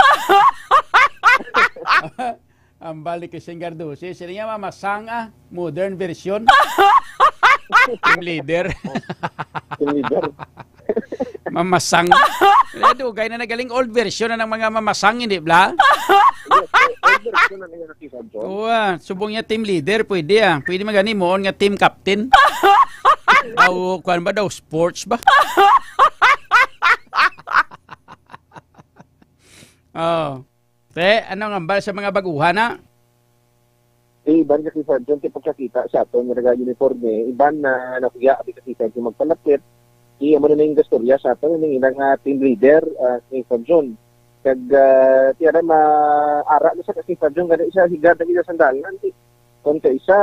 Ang balik kay Singgardusi, sila nga mamasang, ah, modern version. Team leader. Team leader. Mamasang. Eh, dugay na nagaling old version na ng mga mamasang, hindi bla? Yes, old version na nila, Kisa John. Oo, ah, subong niya team leader, pwede, ah. Pwede magani moon nga team captain. Daw, kuwan ba daw, sports ba? Oh. Te, ano nga ba sa mga baguhan, ha? Eh, iban kasi sa dyan, ti pagkakita sa aton nga nag-uniforme, iban na nakuya, abi kasi sa dyan magpalapit, ti amo na yung gastorya sa aton, yung ilang, ah, team leader, ah, si Sir John. Kag, ah, tiyan na, maara na sa ka-K five John, gani siya higa na gid sa sandalan, ti. Kung kaisa,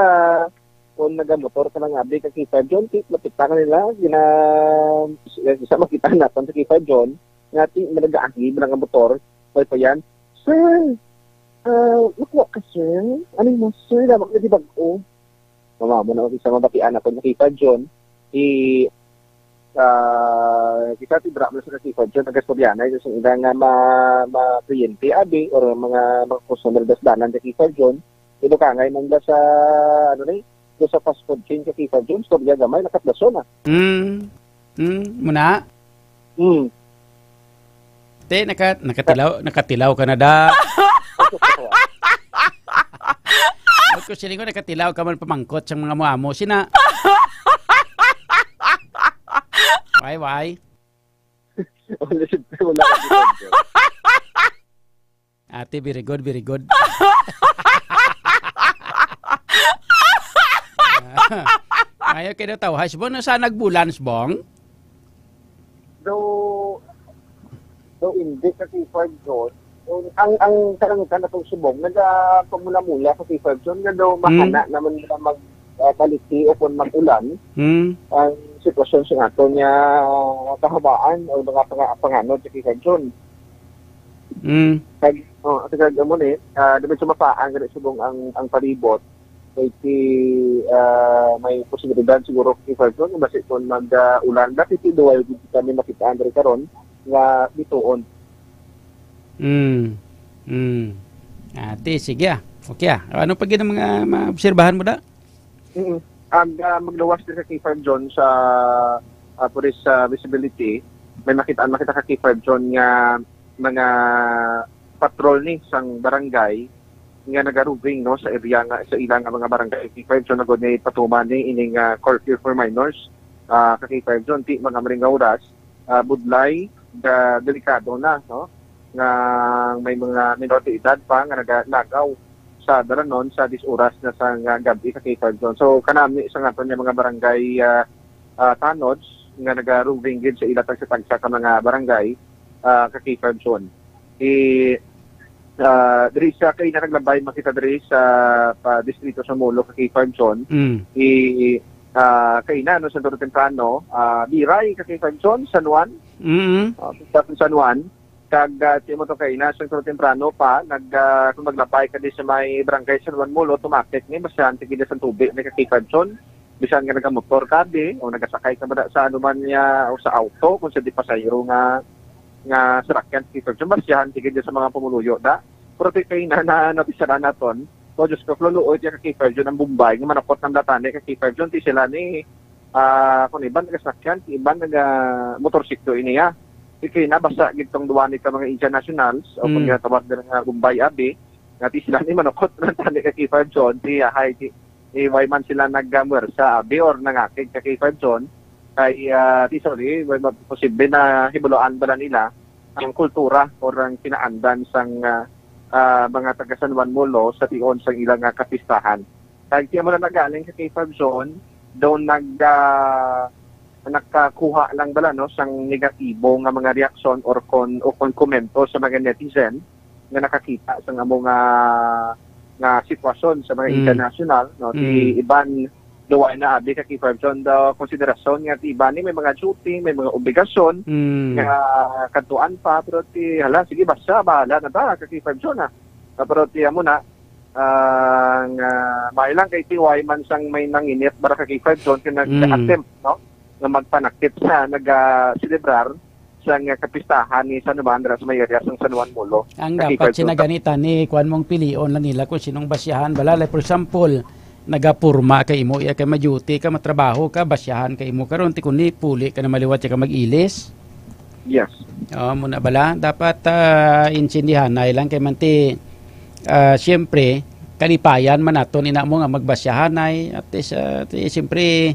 kung nagamotor ka lang, abi, ka-K five John, ti, mapitangan nila, gina-, isa makita na, kung sa K five John, nga, ti, nagaagi, ba nga motor, pay pa yan, "Sir, ah, makuha ka, sir? Ano mo, sir? Dapat na di bag-o." Mama mo na, isa mabatian ako, ka-K five John, ti, ah, kita ti dra man sa ka-K five John, nagastorya na, isa sing ila nga ma-, ma-, kliyente, abi, or mga, mga customer dasdanan sa ka-K five John, ibukangay man ba sa, ano ni, do sa fast food chain ka-K five John, storya gamay, nakatlaso na. Mm. Mm, muna? Mm. Te, naka-, nakatilaw, nakatilaw ka na da. Ako siling ko, nakatilaw ka man pamangkot sang mga muamo. Sina? Why, why? Wala, siyempre, wala ka dito. Ate, very good, very good. Ayaw kayo natawa. Hasbon, na sa nagbulan, Sbong? Though, though hindi ka K five John, ang, ang kalangitan na itong subong, nagapamula-mula sa K five John, nga daw Hmm. mahana naman nila mag, ah, baliti o kung mag-ulan Hmm. ang sitwasyon sa ato niya kahabaan o mga panga-, panganod sa K five John. Mm. Kag, oh, sa kag amo ni, ah, di medyo mapaang gani subong ang, ang palibot. Kay ti, ah, may posibilidad siguro, K five John, basi kung mag, ah, ulan, basi ti duway gid kami makitaan diri karon nga bituon. Mm. Mm. Ate, sige, ah. Okay, ah. Ano pa gid ang mga maobserbahan mo da? Mm. Ang, ah, magluwas din sa K five John sa, ah, police, ah, visibility, may makita, makita ka K five John nga mga patrol ni sang barangay nga naga-roving, no, sa area nga, sa ilang nga mga barangay. K five John, nagod ni patuman ni ining, ah, curfew for minors, ah, ka K five John, ti mga maring nga oras, ah, budlay, ga-, delikado na, no? Nga may mga minor de edad pa nga nagalagaw sa dalanon sa dis oras na sa nga gab-i sa K five John. So, kanami sa nga aton nga mga barangay, ah, ah, tanods nga naga-roving gid sa ila tagsa-tagsa ka mga barangay, ah, ka K five John. I, ah, diri sa kaina naglabay makita diri sa pa distrito sa Molo ka K five John. Mm. I, ah, kaina, no, sa Santo Temprano, ah, Biray ka K five John, San Juan. Mm. Ah, sa San Juan. Kag, ah, ti mo to kaina, sa Santo Temprano pa, nag, ah, kung maglabay ka di sa may barangay San Juan Molo, tumakit ni, basta ang tigil sa tubig, may ka K five John. Bisan nga nagamotor ka di, o nagasakay ka ba sa anuman niya, o sa auto, kung sa di pasahero nga, nga sarakyan, K five John, basihan, tigil sa mga pumuluyo, da. Pero ti kaina na, na, napisaran naton, o Diyos ko, kluluoy, ti ka K five John, ang Bombay, nga manakot ng latani, ka K five John, ti sila ni, ah, kung iban nagasakyan, ti iban naga motorsiklo iniya. Ti kaina, basa gid tong duwa ni ka mga Indian nationals, o kung Mm. ginatawag nila nga Bombay Abi, nga ti sila ni manukot ng tani ka K five John, ti, ah, hay, ti, eh, why man sila nagmwersa, abi, or nangakig ka K five John, kay, ah, ti, sorry, why ma-, posible na hibuloan bala nila ang kultura or ang kinaandan sang, ah, ah, mga taga San Juan Molo sa tion sang ilang, ah, kapistahan. Kag ti amo na nagaling ka K five John, daw nag, ah, nakakuha lang bala, no, sang negatibo nga mga reaksyon or kon-, o kon komento sa mga netizen nga nakakita sa nga amo nga, nga sitwasyon sa mga Mm. international, no? Ti Mm. iban, daw wala na abi ka K five John daw konsiderasyon nga ti iban ni may mga duty, may mga obligasyon Mm. nga kadtuan pa, pero ti, hala, sige, basta, bahala na ba, ka K five John, ah. Ah, pero ti amo na, ah, nga, may lang kay ti why man sang may nanginit, bara ka K five John, kay Mm. nag-attempt, no? Nga magpanakit sa naga-celebrar sang kapistahan ni San Juan dira sa may area sang San Juan Molo. Ang Ka dapat K five John. Sinaganita ni kuan mong pilion lang nila kung sinong basyahan bala. Like, for example, nagapurma ka imo, iya kay ma-duty ka, matrabaho ka, basyahan ka imo karon, ti kundi puli ka na maliwat ka mag-ilis. Yes. Oh, muna bala. Dapat, ah, intindihanay lang kay man ti, ah, siyempre, kalipayan man naton ina mo nga magbasyahanay. At least, ah, ti, siyempre,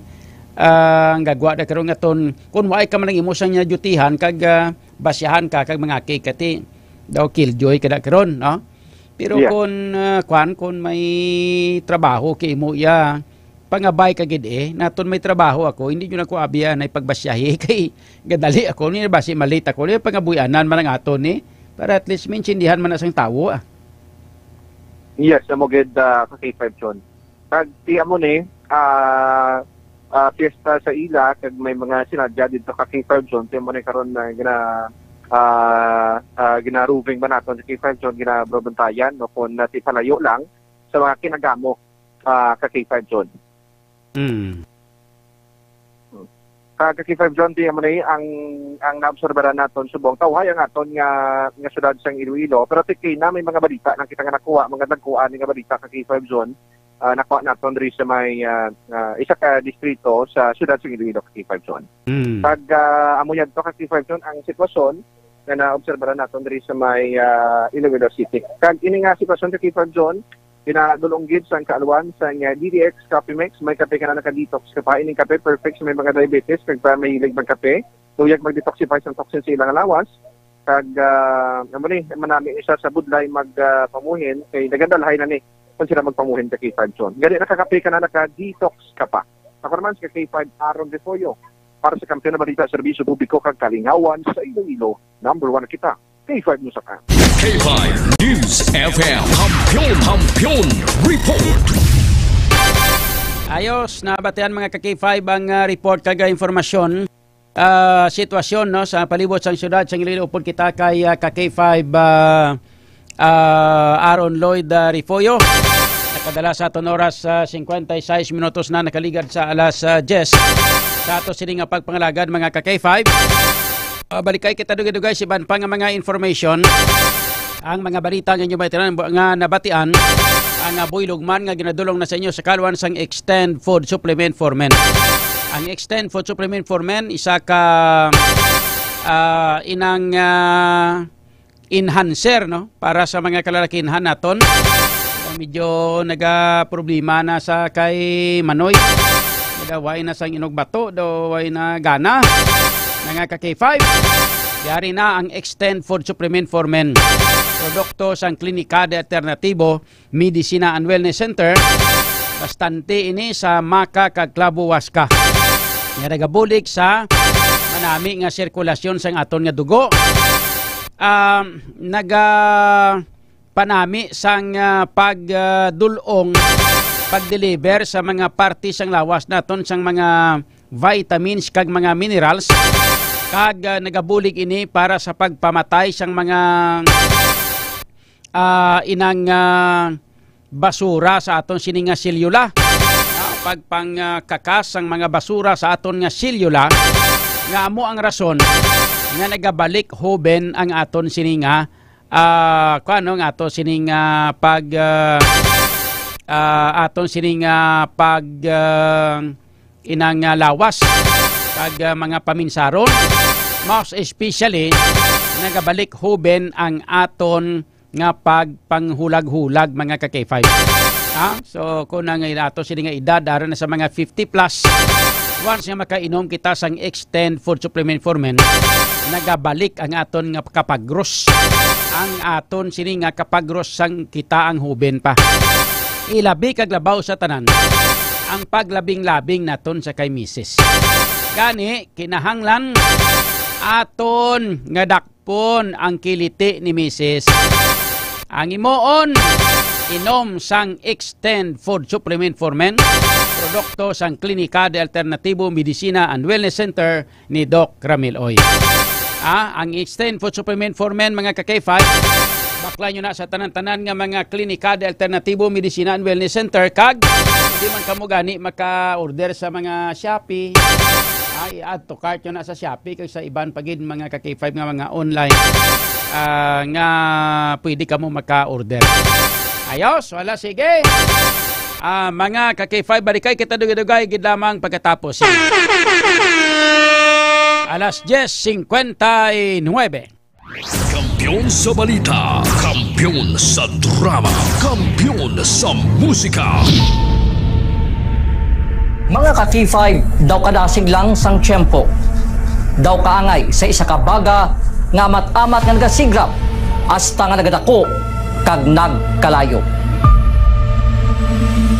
ah, ang gagwa na karon nga ton, kung waay ka man ang imo sang niya dutihan, kag, ah, basyahan ka, kag mangakig ka, ti, daw killjoy ka na karon, no? Pero Yes. kung, ah, kwan, kung may trabaho kay imo iya, pangabay ka gid eh, naton may trabaho ako, hindi nyo na ko abiyan ay pagbasyahi kay gadali ako, ni basi malit ako, ni pangabuyanan man ang aton ni. Para at least maintindihan man na sang tawo, ah. Yes, amo gid, ah, ka K five John. Kag ti amo ni, ah, ah, piyesta sa ila, kag may mga sinadya dito ka K five John. Ti amo ni karon na gina-, ah, ah, gina-roving ba naton sa K five John, ginababantayan, no, kung nati palayo lang sa mga kinagamo, ah, ka K five John. Mm. Ka, ka K five John, di amo ni ang, ang naobserbaran naton subong. Tawhay ang aton nga, nga syudad sang Iloilo. Pero tikay na, may mga balita lang kita nga nakuha, mga dagkuan nga balita ka K five John. Ah, nakuha naton diri sa may, ah, ah, isa ka distrito sa syudad sang Iloilo ka K five John. Mm. Kag, ah, amo yadto ka K five John ang sitwasyon nga naobserbaran naton diri sa may, ah, Iloilo City. Kag ini nga sitwasyon ka K five John, ginadulong gid sang kaalwan sang, ah, D D X Coffee Mix. May kape ka na naka-detox ka pa. Ining kape perfect sa may mga diabetes kag pa mahilig magkape. Luyag mag-detoxify sang toxin sa ilang lawas. Kag, ah, amo ni, manami ni siya sa budlay mag, ah, pamuhin. Kay nagandalhay na ni kung sila magpamuhin ka K five John. Gani nakakape ka na, naka-detox ka pa. Ako naman si ka K five Aaron Refollo para sa Kampiyon na Balita, Serbisyo Publiko kag Kalingawan sa Iloilo. Number one kita. K five News F M. K five News F M. Kampiyon, Kampiyon Report. Ayos, nabatian mga ka K five ang, ah, report kag, ah, informasyon, ah, sitwasyon, no, sa palibot sang syudad sang Iloilo. Upod kita kay, ah, ka K five, ah, ah, Aaron Lloyd, ah, Refollo. Nakadala sa aton oras sa cincuenta y seis minutos na nakaligad sa alas, ah, diyes. Sa ato sini nga pagpangalagad, mga ka K five. Ah, balikay kita dugay-dugay sa iban pa nga mga information. Ang mga balita nga inyo mabatian, nga nabatian, ang, ah, buylog man nga ginadulong na sa inyo sa kaalwan sang Extend Food Supplement for Men. Ang Extend Food Supplement for Men, isa ka, ah, inang, ah, enhancer, no? Para sa mga kalalakihan naton. Medyo nagaproblema na sa kay Manoy. Nagaway na sang inugbato, daw way na gana. Mga ka K five, yari na ang Extend Food Supplement for Men. Produkto sang Klinika de Alternatibo, Medicina and Wellness Center. Bastante ini sa maka kag klabo Huasca nga nagabulig sa manami nga sirkulasyon sang aton nga dugo. Um, naga panami sang, ah, pag, ah, dul-ong, pag-deliver sa mga parte sang lawas naton sang mga vitamins kag mga minerals, kag, ah, nagabulig ini para sa pagpamatay sang mga, ah, inang, ah, basura sa aton sini nga selyula. Ah, pagpang, ah, kakas sang mga basura sa aton nga selyula, nga amo ang rason nga nagabalik hoben ang aton sini nga, ah, kuwan, no, nga aton sini nga pag, ah, ah, aton sini nga pag, ah, inang, ah, lawas kag, ah, mga paminsaron. Most especially, nagabalik hoben ang aton nga pagpanghulag-hulag, mga ka K five. Ha? So, kung ang ato sini nga edad, ara na sa mga fifty plus, once nga makainom kita sang Extend Food Supplement for Men, nagabalik ang aton nga kapagros, ang aton sini nga kapagros sang kita ang hoben pa. Ilabi kag labaw sa tanan, ang paglabing-labing naton sa kay misis. Gani, kinahanglan aton nga dak- pon ang kiliti ni misis. Ang imoon, inom sang Extend Food Supplement for Men, produkto sang Klinika de Alternatibo Medicina and Wellness Center ni Doc Ramil Oy. Ah, ang Extend Food Supplement for Men, mga ka K five, bakla nyo na sa tanan-tanan nga mga Klinika de Alternatibo Medicina and Wellness Center, kag di man kamo gani maka-order sa mga Shopee. Ay, add to cart nyo na sa Shopee kag sa iban pa gid mga ka K five nga mga online, ah, nga pwede kamo maka-order. Ayos, wala, sige. Ah, mga ka K five, balikay kita dugay-dugay gid lamang pagkatapos. Alas diyes cincuenta y nueve. Kampiyon sa balita, kampiyon sa drama, kampiyon sa musika. Mga ka-K five, daw kadasig lang sang tiyempo, daw kaangay sa isa ka baga nga amat-amat nga nagasigrap hasta nga nagadako kag nagkalayo.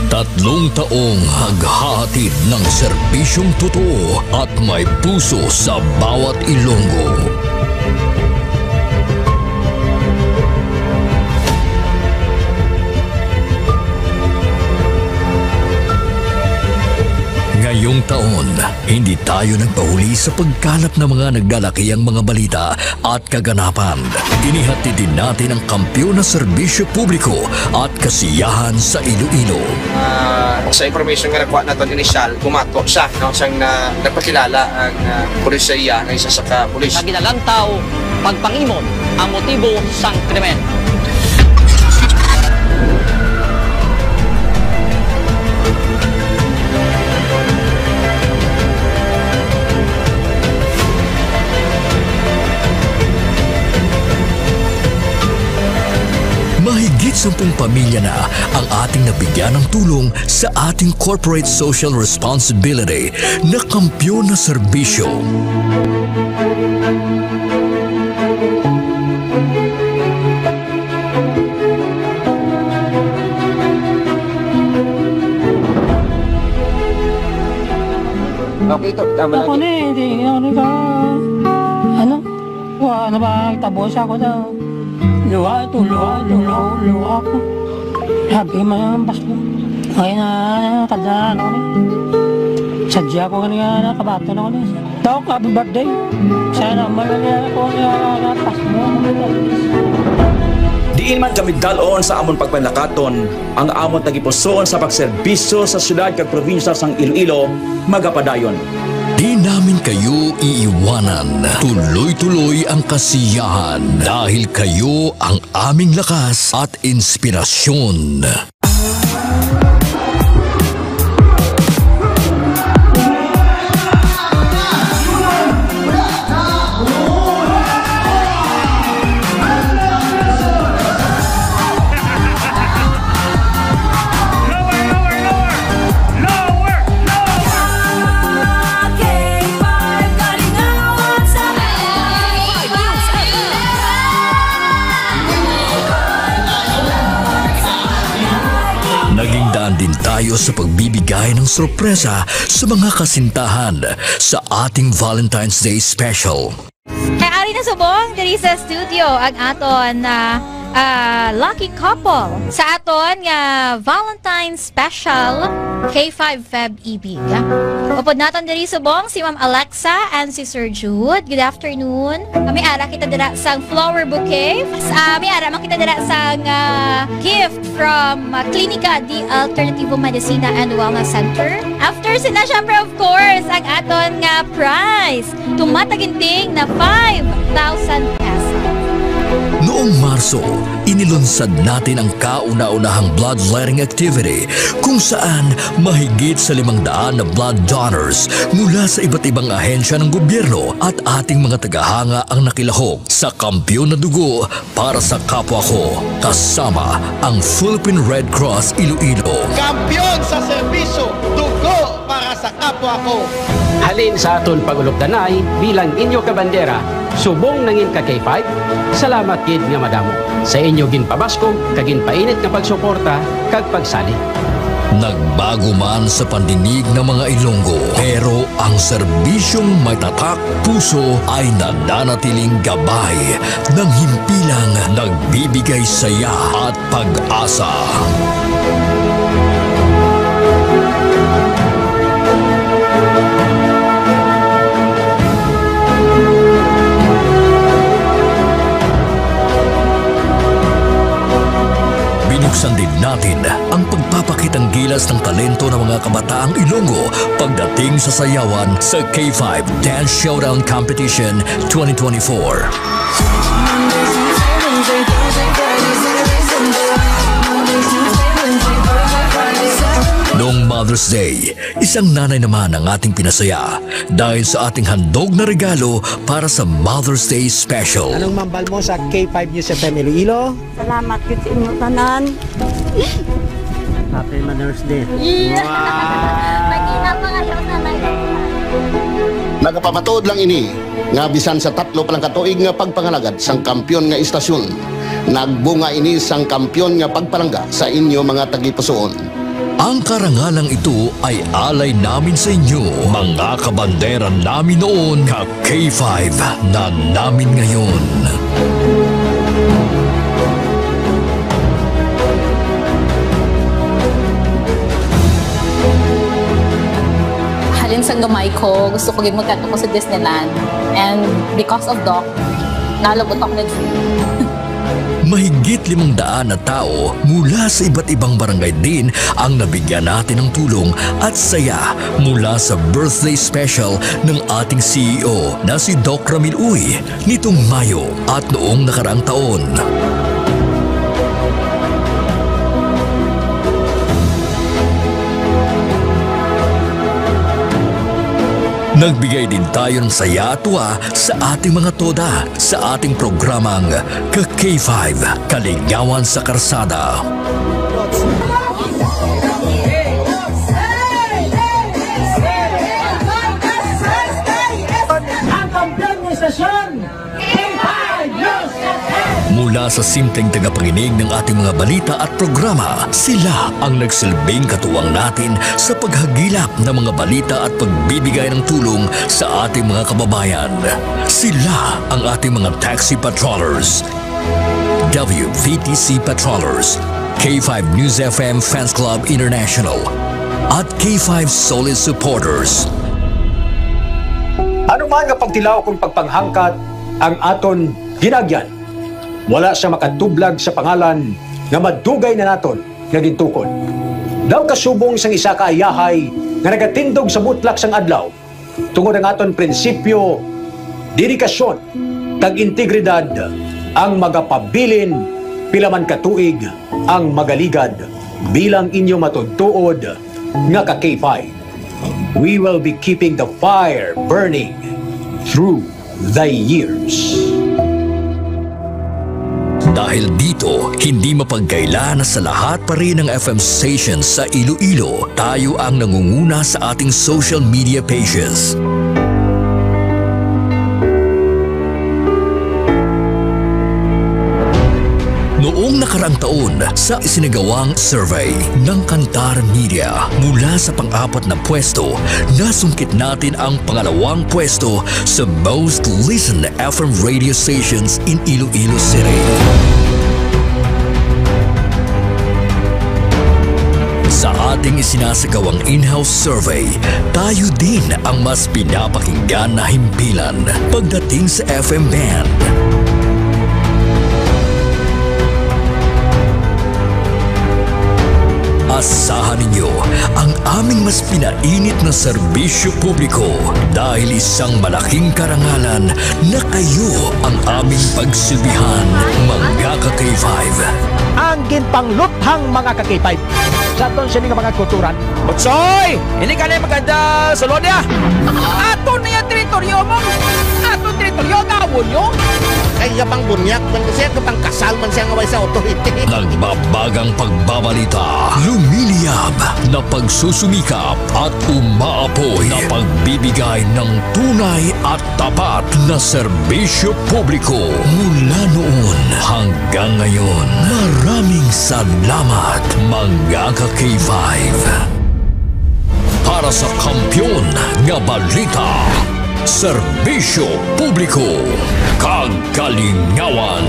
Tatlong taong naghahatid ng serbisyong totoo at may puso sa bawat Ilonggo. Ngayong taon, hindi tayo nagpahuli sa pagkalap ng mga naglalakihang mga balita at kaganapan. Inihatid din natin ang kampiyon na serbisyo publiko at kasiyahan sa Iloilo. Ah, sa information nga nakuha naton initial, bumato siya, no, siyang na, nagpakilala ang, ah, pulis sa iya, ang isa sa ka pulis. Sa ginalantaw, pagpangimot ang motibo sang krimen. Mahigit sampung pamilya na ang ating nabigyan ng tulong sa ating corporate social responsibility na kampiyon na serbisyo. Okay, to, tama Ako lang. Ni, hindi, ano ka, ano? Wa na ba, tabo siya ko daw. Luha ito, luha, luha, luha ko. Sabi man ang Pasko. Ay na, kada ano ni. Sadya ko nga nakabato na ko ni. Dok, happy birthday. Sana malalian ako nga Pasko. Diin man kami dalon sa amon pagpanlakaton, ang amon tagipusoon sa pagserbisyo sa siyudad kag probinsya sang Iloilo magapadayon. Di namin kayo iiwanan. Tuloy-tuloy ang kasiyahan dahil kayo ang aming lakas at inspirasyon. Naging daan din tayo sa pagbibigay ng sorpresa sa mga kasintahan sa ating Valentine's Day special. Kay ari na subong diri sa studio ang aton, ah, ah, lucky couple sa aton nga Valentine's Special K five Feb Ibig. Upod naton diri subong si Ma'am Alexa and si Sir Jude. Good afternoon. Kami ara kita dira sang flower bouquet. Ah, may ara man kita dira sang, ah, gift from, ah, Klinika di Alternativo Medicina and Wellness Center. After sina, syempre, of course, ang aton nga prize. Tumataginting na five thousand pesos. Noong Marso, inilunsad natin ang kauna-unahang bloodletting activity kung saan mahigit sa limang daan na blood donors mula sa iba't ibang ahensya ng gobyerno at ating mga tagahanga ang nakilahok sa Kampiyon na Dugo para sa Kapwa Ko, kasama ang Philippine Red Cross Iloilo. Kampiyon sa serbisyo, dugo para sa kapwa ko. Halin sa aton pag-ulupdanay bilang inyo kabandera, subong nangin ka K five, salamat gid nga madamo sa inyo ginpabaskog kag ginpainit nga pagsuporta kag pagsalig. Nagbago man sa pandinig ng mga Ilonggo, pero ang serbisyong may tatak puso ay nananatiling gabay ng himpilang nagbibigay saya at pag-asa. Binuksan din natin ang pagpapakitang gilas ng talento ng mga kabataang Ilonggo pagdating sa sayawan sa K five Dance Showdown Competition twenty twenty-four. Noong Mother's Day, isang nanay naman ang ating pinasaya dahil sa ating handog na regalo para sa Mother's Day Special. Anong mambal mo sa K five News F M Iloilo? Salamat gid sa inyo tanan. Happy Mother's Day. Yeah. Wow! Nagina pa kayo sa nag- Nagapamatuod lang ini nga bisan sa tatlo pa lang ka tuig nga pagpangalagad sang kampiyon nga istasyon, nagbunga ini sang kampiyon nga pagpalangga sa inyo mga tagipusoon. Ang karangalang ito ay alay namin sa inyo, mga kabandera namin noon, ka K five na namin ngayon. Yun sa gamay ko, gusto ko gid magkadto ko sa Disneyland. And because of Doc, nalabot ako na dream. Mahigit limang daan na tawo mula sa iba't ibang barangay din ang nabigyan natin ng tulong at saya mula sa birthday special ng ating C E O na si Doc Ramil Uy nitong Mayo at noong nakaraang taon. Nagbigay din tayo ng saya at tuwa sa ating mga toda sa ating programang Ka K five, Kalingawan sa Karsada. Ang kampiyon ng estasyon, K five News F M. Mula sa simpleng tagapakinig ng ating mga balita at programa, sila ang nagsilbing katuwang natin sa paghagilap ng mga balita at pagbibigay ng tulong sa ating mga kababayan. Sila ang ating mga taxi patrollers, W V T C patrollers, K five News F M Fans Club International, at K five Solid Supporters. Ano man nga pagtilaw kung pagpanghangkat ang aton ginagyan, wala sia makatublag sa pangalan nga madugay na naton nga gintukod. Daw kasubong sang isa ka ayahay nga nagatindog sa butlak sang adlaw, tungod ang aton prinsipyo, dedikasyon, kag integridad ang magapabilin pila man ka tuig ang magaligad bilang inyo matuod-tuod nga ka K five. We will be keeping the fire burning through the years. Dahil dito, hindi mapagkaila na sa lahat pa rin ng F M stations sa Iloilo, tayo ang nangunguna sa ating social media pages. Noong nakaraang taon, sa isinagawang survey ng Kantar Media, mula sa pang-apat na pwesto, nasungkit natin ang pangalawang pwesto sa most listened F M radio stations in Iloilo City. Sa ating isinasagawang in-house survey, tayo din ang mas pinapakinggan na himpilan pagdating sa F M band. Asahan ninyo ang aming mas pinainit na serbisyo publiko dahil isang malaking karangalan na kayo ang aming pagsilbihan, mga ka-K five. Ang ginpangluthang mga ka-K five. Sa aton sini nga mga kulturan. Butsoy! Hindi ka na maganda sa Lodia. Aton na yung teritoryo mo. Aton teritoryo, gawon nyo. Kaya pang bunyak man ko siya, kapang kasal man siya nga way sa authority. Nagbabagang pagbabalita, lumiliyab na pagsusumikap at umaapoy na pagbibigay ng tunay at tapat na serbisyo publiko mula noon hanggang ngayon. Maraming salamat, mga ka-K five. Para sa kampiyon nga balita, serbisyo publiko, kag kalingawan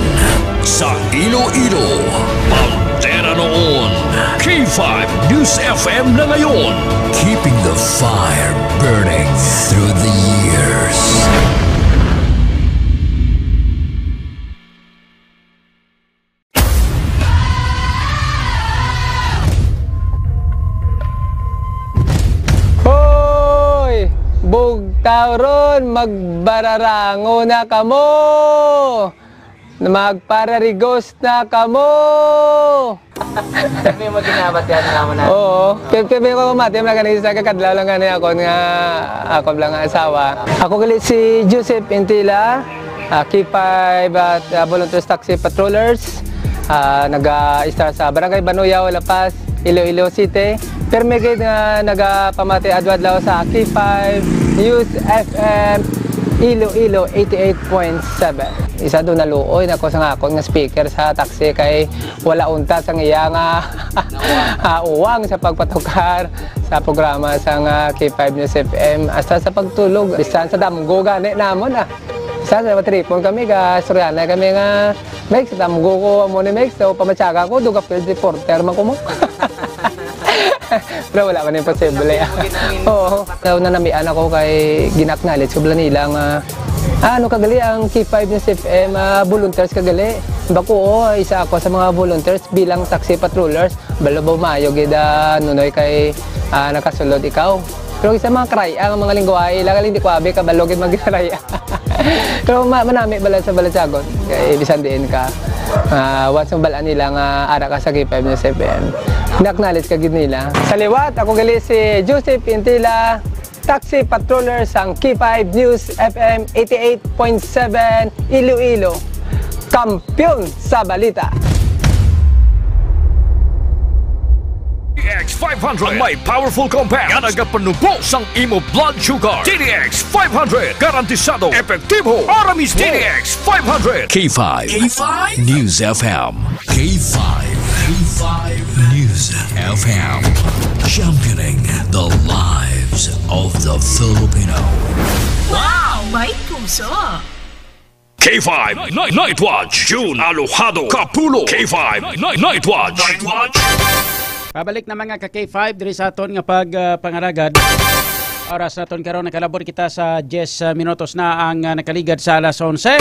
sa Iloilo. Bandera noon, K five News F M na ngayon. Keeping the fire burning through the years. Hoy! Bugtaw ron, magbararango na kamo! Magpararigos na kamo! Kami mo ginabatian naman na. Oo. Kaya, kaya ko mamati, mga ganun, sa kakadlaw lang gani ako nga, ako lang nga asawa. Ako gali si Joseph Intila. Ah, K five at, ah, Volunteers Taxi Patrollers. Ah, naga-istar sa Barangay Banuyaw, La Paz, Iloilo City. Permi gid nga nagapamati adlaw-adlaw sa K five News F M Iloilo eighty-eight point seven. Isa do naluoy na ko sa akon nga speaker sa taxi kay wala unta sang iya nga, ah, uwang sa pagpatukar sa programa sa nga K five News F M. Hasta sa pagtulog, bisan sa damgo gani namon, ah. Sa, sa matripon kami, ga istoryahanay kami nga, "Mex, damgo ko amo ni Mex, so pamatyaga ko, duga field reporter man ko mo." Pero wala man imposible. Oo. So, nanamian ako kay gina-acknowledge ko bala nila nga, ah, ano kagali ang K five News F M, ah, volunteers kagali. Bako, oo, isa ako sa mga volunteers bilang taxi patrollers. Balo ba maayo gid, ah, Nunoy, kay, ah, nakasulod ikaw. Pero isa mga kray ang mga lingwahe, lagal hindi ko abi kabalo gid magkray. Pero ma-, manami bala sa balatyagon. Kay bisan diin ka, ah, once mabalaan nila nga ara ka sa K five News F M, na-acknowledge ka gid nila. Sa liwat, ako gali si Joseph Intila, taxi patroller sang K five News F M eighty-eight point seven Iloilo. Kampiyon sa balita. D X five hundred, ang may powerful compound nga nagapanubo sang imo blood sugar. D D X five hundred, garantisado, epektibo, para mismo. D D X five hundred. K five. K five. News F M. K five. K five. News F M. Championing the lives of the Filipino. Wow! May puso! K five Night, Night Watch, June Alojado, Kapulo. K five Night, Night Watch. Night Watch. Pabalik na, mga ka K five, diri sa aton nga pag, ah, pangaragad. Oras naton karon, nakalabot kita sa diyes, ah, minutos na ang, ah, nakaligad sa alas onse.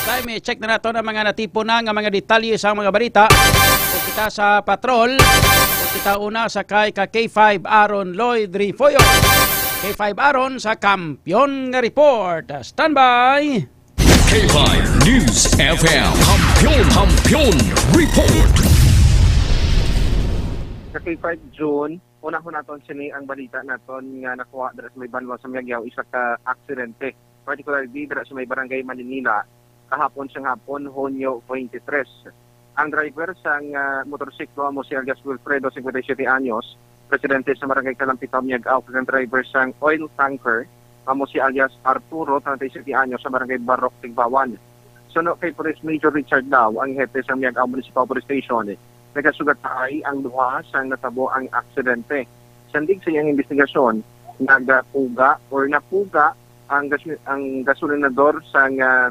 Time, i-check na nato ang mga natipon na nga mga detalye sa mga balita. Kung kita sa patrol, kung kita una sa kay ka K five Aaron Lloyd Refollo. K five Aaron sa Kampiyon nga Report. Standby! K five News F M. Kampiyon, Kampiyon Report. Sa K five June, unahon naton sini ang balita naton nga nakuha dira sa may banwa sa Miagyaw, isa ka aksidente, particularly dira sa may barangay Maninila, kahapon sang hapon, Hunyo twenty-three. Ang driver sang, ah, motorsiklo amo si alias Wilfredo, singkwenta y siyete anyos, residente sa barangay Kalampitaw, Miag-ao, kag ang driver sang oil tanker amo si alias Arturo, treinta y siete anyos, sa barangay Barok, Tigbawan. Suno kay Police Major Richard Lau, ang hepe sang Miag-ao Municipal Police Station, nagasugat taay ang duha sang natabo ang aksidente. Sandig sa iyang investigasyon, nagapuga or napuga ang gas-, ang gasolinador sang, ah,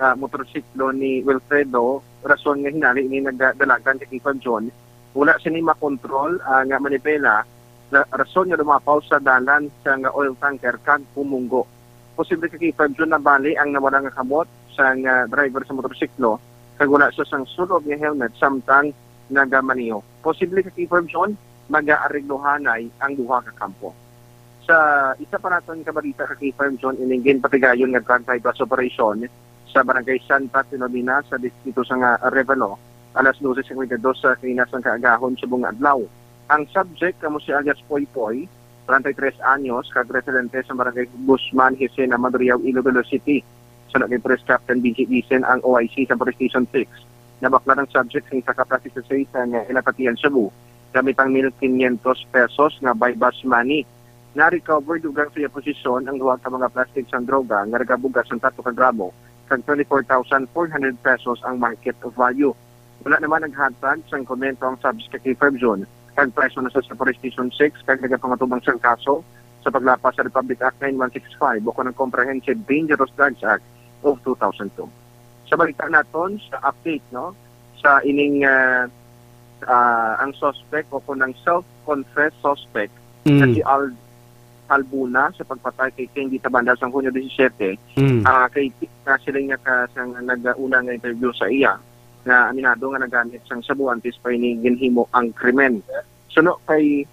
ah, motorsiklo ni Wilfredo, rason nga hinali ini nagdalagan kay Kifab John. Wala sini makontrol ang, ah, manibela, na rason nga lumapaw sa dalan sang oil tanker kag pumunggo. Posible kay Kifab John nabali ang nawala nga kamot sang, ah, driver sa motorsiklo kag wala siya sang sulod nga helmet samtang nagamaneho. Posible kay Kifab John magaareglohanay ang duha ka kampo. Sa isa pa naton ka balita ka K five John, ining ginpatigayon nga drug buy-bust operation sa Barangay Santa Filomena sa distrito sa nga Arevalo, alas dose cincuenta y dos sa kaina sang kaagahon subong nga adlaw. Ang subject kamo si alias Poy Poy, treinta y tres anyos, kag residente sa Barangay Guzman, Jese, Naman, Riao, Iloilo City. Suno kay Police Captain B J Dicen, ang O I C sa Police Station six, nabaklan ang subject sa isa ka plastic sa safe nga ginapatihan Shabu gamit ang mil quinientos pesos nga buy-bust money. Na-recover dugang sa iya posisyon ang duha ka mga plastic sang droga nga nagabugas sang tatlo ka gramo kag twenty-four thousand four hundred pesos ang market value. Wala naman naghatag sang komento ang subject kay K five John, kag preso na sa, sa Police Station six kag nagapangatubang sang kaso sa paglapas sa Republic Act nine one six five o kon ang Comprehensive Dangerous Drugs Act of two thousand two. Sa balita naton sa update, no, sa ining, ah, ah, ang suspect o kon ang self-confessed suspect na Mm. si Al Halbuna sa pagpatay kay King Dita Banda sa Hunyo disisiete, Mm. ah, kay King na sila nga ka, sang nag-una nga interview sa iya, nga aminado nga nagamit sang shabu antes pa ini ginhimo ang krimen. Suno kay,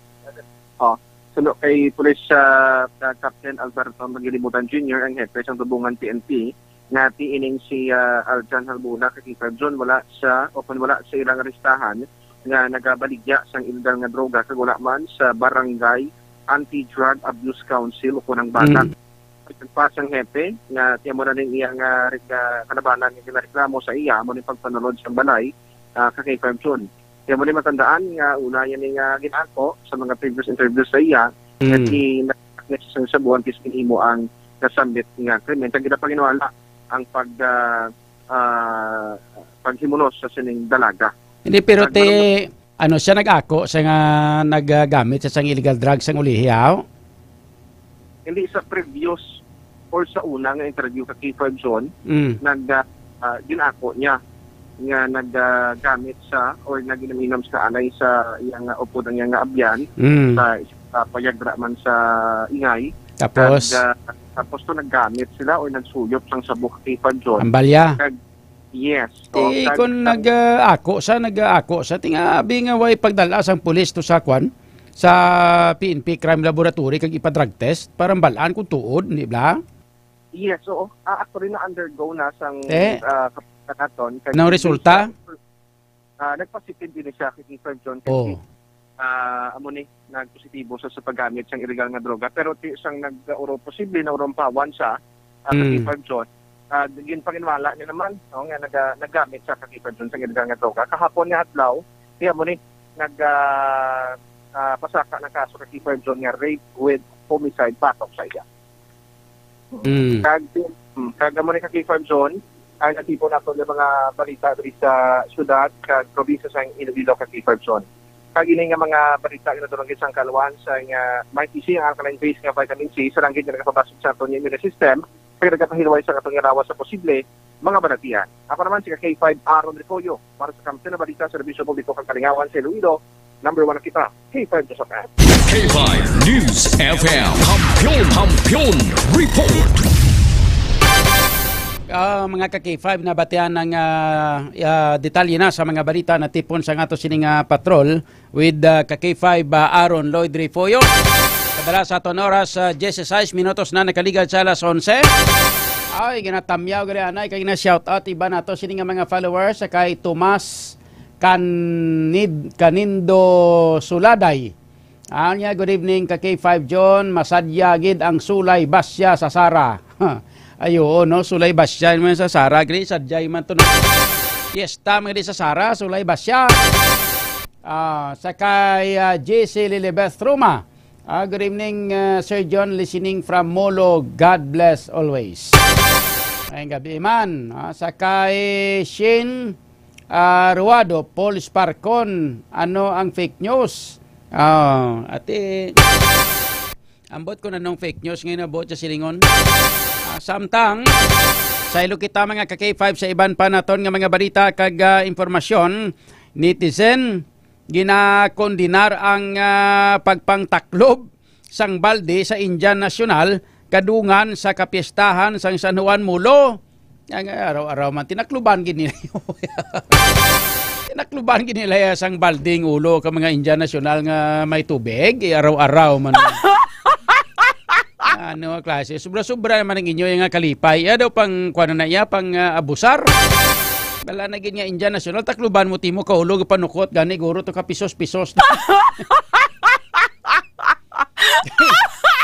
oh, suno kay Police, ah, Captain Alberto Magilibutan Junior, ang hepe sang Tubungan P N P, nga ti ining si, ah, Aljan Halbuna kag K five John wala sa, o kon wala sa ilang listahan nga nagabaligya sang illegal nga droga kag wala man sa Barangay Anti-Drug Abuse Council o kon ang BANAC. Mm. Nagpasang hepe nga ti amo na ning iya nga re-, nga kalabanan nga ginareklamo sa iya amo ni pagpanulod sa balay, ah, ka K five John. Ti amo ni matandaan nga una yan nga ginako sa mga previous interviews sa iya nga Mm. ti nagnext sang shabu antes ginhimo ang nasambit nga krimen. Kag ginapaginwala ang pag, ah, ah, paghimunos sa sining dalaga. Hindi, pero Nagmano- ti, ano siya nag-ako siya nga naggamit siya sang illegal drugs sang ulihi, haw? Hindi sa previous or sa una nga interview ka K five John, Mm. nag, ah, ah, ginako niya. nga nagagamit sa or naginom-inom sa anay sa iyang, ah, upod ang iyang abyan Mm. sa, sa payagra man sa ingay. Tapos? Kag, ah, tapos to naggamit sila or nagsuyop sang sabok kay Fab John. Ang balya? Kag, yes. Ti Oh, kag kung ang nag-, ah, ako sa, nag-, ah, ako sa, ti nga abi nga way pagdala sang pulis to sa kwan, sa P N P Crime Laboratory kag ipa-drug test para mabalaan kung tuod, di ba? Yes, oo. Ah, actually, na-undergo na sang, Eh? ah, kap-, kanaton. Kag Anong hindi resulta? siya, ah, nagpositive din siya kay Sir John. Oh. Kasi, ah, amo ni, nagpositibo sa, sa paggamit sang illegal nga droga. Pero ti-, sang nag-, uro posible na urumpawan siya, ah, kay Mm. Sir John. Ah, ginpanginwala niya naman, no, nga naga-, naggamit siya kay Sir John sang illegal nga droga. Kahapon nga adlaw, ti amo ni, nag, ah, ah, pasaka ng kaso kay Sir John nga rape with homicide batok sa iya. Mm. Kag, mm, kag amo ni ka K five John, ang natipon nato nga mga balita diri sa syudad kag probinsya sang Iloilo ka K five John. Kag ini nga mga balita nga nadulong gid sang kaluan sa nga may isi ang alkaline base nga vitamin C sa langgit nga nagapabasog sa aton nga immune system kag nagapahilway sa aton nga lawas sa posible mga balatian. Ako naman si ka K five Aaron Refollo para sa Kampiyon na Balita, Serbisyo Publiko kag Kalingawan sa Iloilo. Number one na kita, K five News F M. K five News F M. Kampiyon, Kampiyon Report. Ah, mga ka K five, nabatian ang, ah, ah, detalye na sa mga balita na tipon sa ato sining, ah, patrol with, ah, ka K five, ah, Aaron Lloyd Refollo. Kadala sa aton oras, ah, diyesisais minutos na nakaligad sa alas onse. Ay, ginatamyaw gali anay kay na shout out iba nato sini nga mga followers sa kay Tomas Canid-, Canindo Suladay. Anya, good evening ka K five John. Masadya gid ang sulay basya sa Sara. Ay, oo, no? Sulay basya man sa Sara. Gri, sadya man to, no? Fiesta man gid sa Sara, sulay basya. Ah, sa kay, ah, J C Lilibeth Roma. Ah, good evening, ah, Sir John, listening from Molo. God bless always. Ay, gabi man. Ah, sa kay Shin, ah, Ruado, Paul Sparcon, ano ang fake news? Ah, ati, ambot ko na nung fake news ngayon, abot sa silingon. Ah, samtang, saylo kita mga ka K five sa iban pa naton nga mga balita kag, ah, impormasyon, netizen, ginakondenar ang, ah, pagpangtaklob sang balde sa Indian National kadungan sa kapiestahan sang San Juan Molo. Nga, nga, araw-araw man, tinakluban gid nila. Tinakluban gid nila ya sang balding ulo ka mga Indian National nga may tubig, eh, araw-araw man. Ano nga klase? Sobra-sobra naman ang inyo nga kalipay. Iya daw pang, kuwan na iya, pang, ah, abusar. Wala na gid nga Indian National, takluban mo timo ka ulo, panukot, gani, guro to ka pisos-pisos.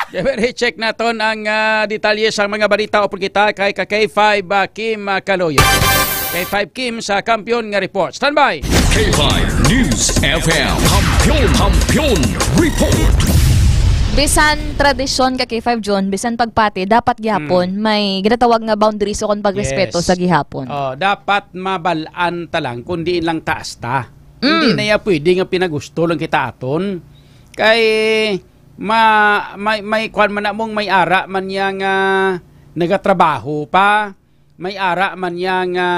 Pero i-check naton ang, ah, detalye sang mga balita upod kita kay ka K five, ah, Kim, ah, Kaloy. K five Kim sa Kampiyon nga Report. Standby! K five News F M. Kampiyon, Kampiyon Report. Bisan tradisyon ka K five John, bisan pagpati, dapat gihapon Hmm. may ginatawag nga boundaries o kon pagrespeto Yes. sa gihapon. Oh, dapat mabalaan ta lang, kundi lang taas ta. Hindi Mm. na ya pwede nga pinagusto lang kita aton. Kay ma-, may, may kwan man na mong may ara man niya nga nagatrabaho pa, may ara man niya nga,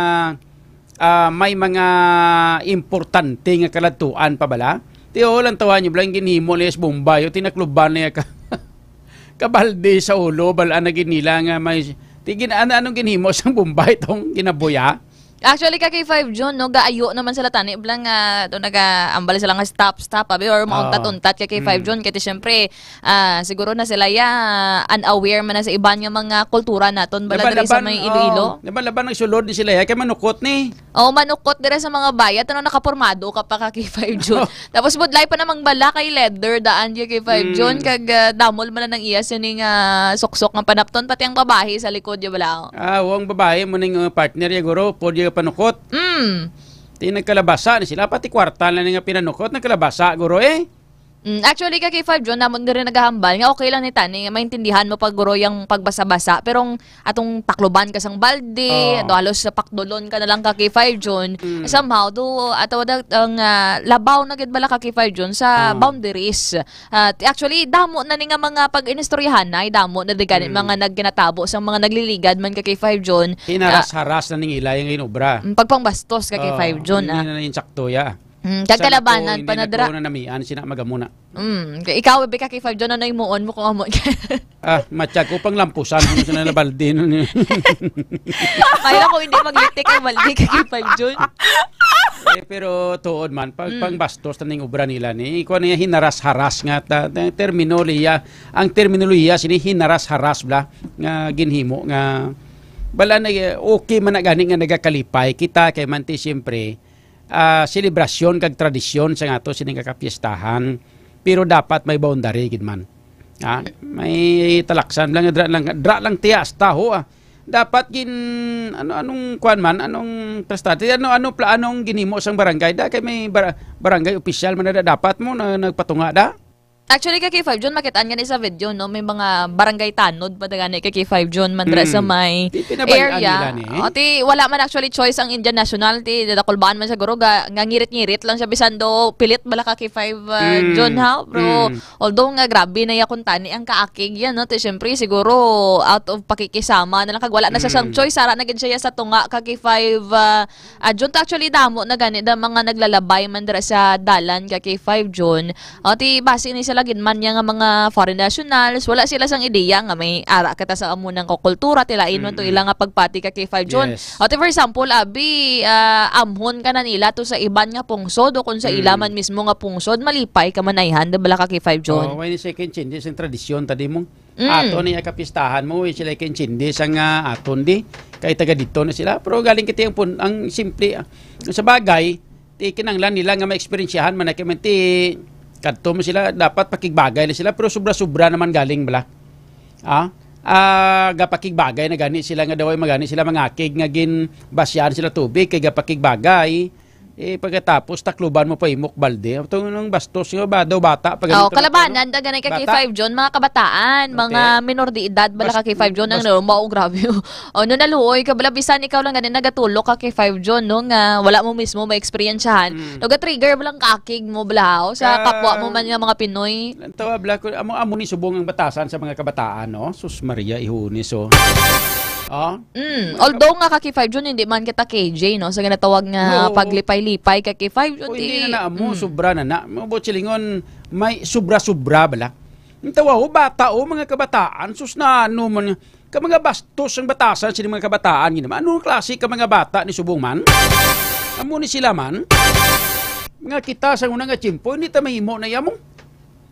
ah, may mga importante nga kaladtuan pa bala. Ti, oh, lang tawa niyo, bala, yung ginhimo niya sa Bombay, oh, tinakluban niya ka, kabalde sa ulo, bala na gid nila nga may, ti, gin-, ano, anong ginhimo sa Bombay tong ginabuya? Actually, ka K five John, no, gaayo naman sila tani, bala nga, to, naga-, ambal sila nga stop, stop, abi, or Oo. mauntat-untat ka K five Mm. John, kaya ti, syempre, ah, siguro na sila ya unaware man na sa iban nga mga kultura naton, bala diri sa Laban-laban, may Iloilo. oh, laban-laban ang sulod ni sila, ya, kay manukot ni. Oh, manukot dira sa mga bayat, ano, nakapormado ka pa ka K five John. Tapos budlay pa namang bala kay leather daan di K five Mm. John, kag, ah, damol man na nang iya sining, ah, suksok nga panapton, pati ang babae sa likod, di bala? Ah, ang babae mo ning, uh, partner ya, guro, pwede ya panukot. Mm. Ti nagkalabasa ni sila, pati kwarta na nga pinanukot, nagkalabasa, guro, eh. Mm, actually, ka K five Jun, namon diri nagahambal nga okay lang ni tani, maintindihan mo pag guro yung pagbasa-basa, pero ang atong takluban ka sang balde, Oh. ano, halos sa pakdulon ka na lang ka K five Jun, Mm. somehow, do, ato da, ang, ah, labaw na gid bala ka K five Jun sa Oh. boundaries. Ah, ti-, actually, damo na ni nga mga pag-inistoryahan na, ay damo na di gani Mm. mga nagkinatabo sa mga nagliligad man ka K five Jun. Ah, Hinaras-haras na ning ila yung inobra. Mm, pagpangbastos ka K five Oh, Jun, hindi ah. na insakto ya. Mm, kag Sa kalabanan nako, pa hindi na na dra. ko na namian, sina magamuna. Mm, ikaw, be, ka K five Jun, ano yung muon mo kung amo? Ah, matya ko pang lampusan, ano sa nalabaldi nun eh. Kaya ko hindi maglitik ang baldi ka K five Jun. Eh, pero tuod man, pag, Mm. pangbastos na ning obra nila ni, kuha niya hinaras-haras nga ta, ta, terminolohiya, ang terminolohiya sini hinaras-haras bla, nga ginhimo nga, bala na, eh, okay man na gani nga nagakalipay kita kay manti siyempre, ah, selebrasyon kag tradisyon sa ato sini nga kapiestahan, pero dapat may boundary gid man. Ah, may talaksan lang, dra lang, dra lang tiya hasta ho, ah. Dapat gin, ano, anong kuwan man, anong prestante, ano, ano pla-, anong ginhimo sang barangay da? Kay may bar-, barangay official man na da, dapat mo na nagpatunga da? Actually, ka K five Jun, makitaan nga ni sa video, no? May mga barangay tanod pa gani ka K five Jun, man dira sa Mm. may Di pinabay-an area. nila ni. O, ti, wala man actually choice ang Indian National, ti, dakulbaan man sa guro, ga, nga ngirit-ngirit lang siya, bisan do pilit bala ka K five, uh, Mm. Jun, ha? Pero, Mm. although nga grabe na ya kung tani ang kaakig yan, no? Ti, syempre, siguro, out of pakikisama na lang, kag wala na siya sang Mm. choice, sara na gid siya sa tunga ka K five, uh, uh, Jun. Ta, actually, damo na gani, da mga naglalabay man dira sa dalan ka K five Jun. O, ti basi ni sila gid man niya nga mga foreign nationals, wala sila sang ideya nga may ara kita sa amo nang kultura, tilain man to Mm-mm. ila nga pagpati ka K five Jun. Yes. O, ti for example, abi, ah, amhon ka na nila to sa iban nga pungsod o kung sa ila Mm. man mismo nga pungsod, malipay ka man ayhan, di bala ka K five Jun? Oh, why ni second change sa tradisyon, tadi mo? Mm. Ato ni kapistahan mo, eh, sila kay intindi sa nga aton di. Kay taga dito na sila. Pero galing kita yung pun-, ang simple, ah, sa bagay, ti kinanglan nila nga maeksperiensyahan man na kay man ti kadto mo sila, dapat pakigbagay na sila, pero sobra-sobra naman galing bala. Ah? Ah, gapakigbagay na gani sila nga daw ay magani sila mangakig nga ginbasyahan sila tubig kay gapakigbagay. Eh, pagkatapos, takluban mo pa imok balde. Ito nung bastos nga ba? Daw bata pa Oh, ganito na kalabanan, to, no? Dagan ay ka Bata. K five John, mga kabataan, Okay. mga minor de edad, bala ka Bas-, K five John, ang bas- no, mao, grabe. Oh, no, naluoy ka, bala, bisan ikaw lang gani, nagatulok ka K five John, no, nga wala mo mismo ma-experiencehan. Mm. No, ga-trigger mo lang kakig mo, bala, oh, sa Ka-, kapwa mo man nga mga Pinoy. Ang tawa, bala, ko, amo, amo ni subong ang batasan sa mga kabataan, no? Sus Maria, ihunis, oh. Oh? Mm. Although nga ka K five John, hindi man kita K J, no? Sa ginatawag nga Oo. paglipay-lipay ka K five John, O, hindi di, na na amo, mm. sobra na na. Maabot silingon, may sobra-sobra bala. Ang tawa, oh, bata, oh, mga kabataan, sus na ano man, ka mga bastos ang batasan sini mga kabataan, gid naman. Anong klase ka mga bata ni subong man? Amo ni sila man. Nga kita sa una nga tiyempo, hindi ta mahimo na yamo.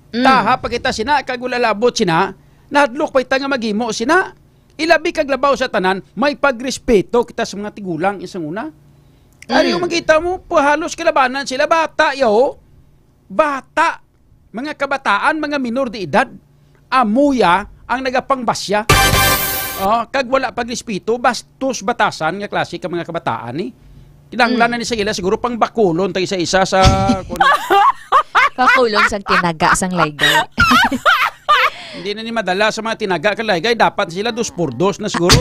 Mm. Taha pa kita sina, kag wala labot sina, nahadlok pa kita nga maghimo sina. Ilabi kag labaw sa tanan, may pagrespeto kita sa mga tigulang isang una. Ari Mm. yung makita mo, pa halos kalabanan sila, bata, yo. Bata. Mga kabataan, mga minor de edad. Amuya ang nagapangbasya. Oh, kag wala pagrespeto, bastos batasan nga klase ka mga kabataan, eh. Kinahanglan Mm. na ni sa ila, siguro pang bakulon, tag isa-isa sa, kun- Bakulon sang tinaga, sang laygay. Hindi na ni madala sa mga tinaga kalaygay, dapat sila dos por dos na siguro.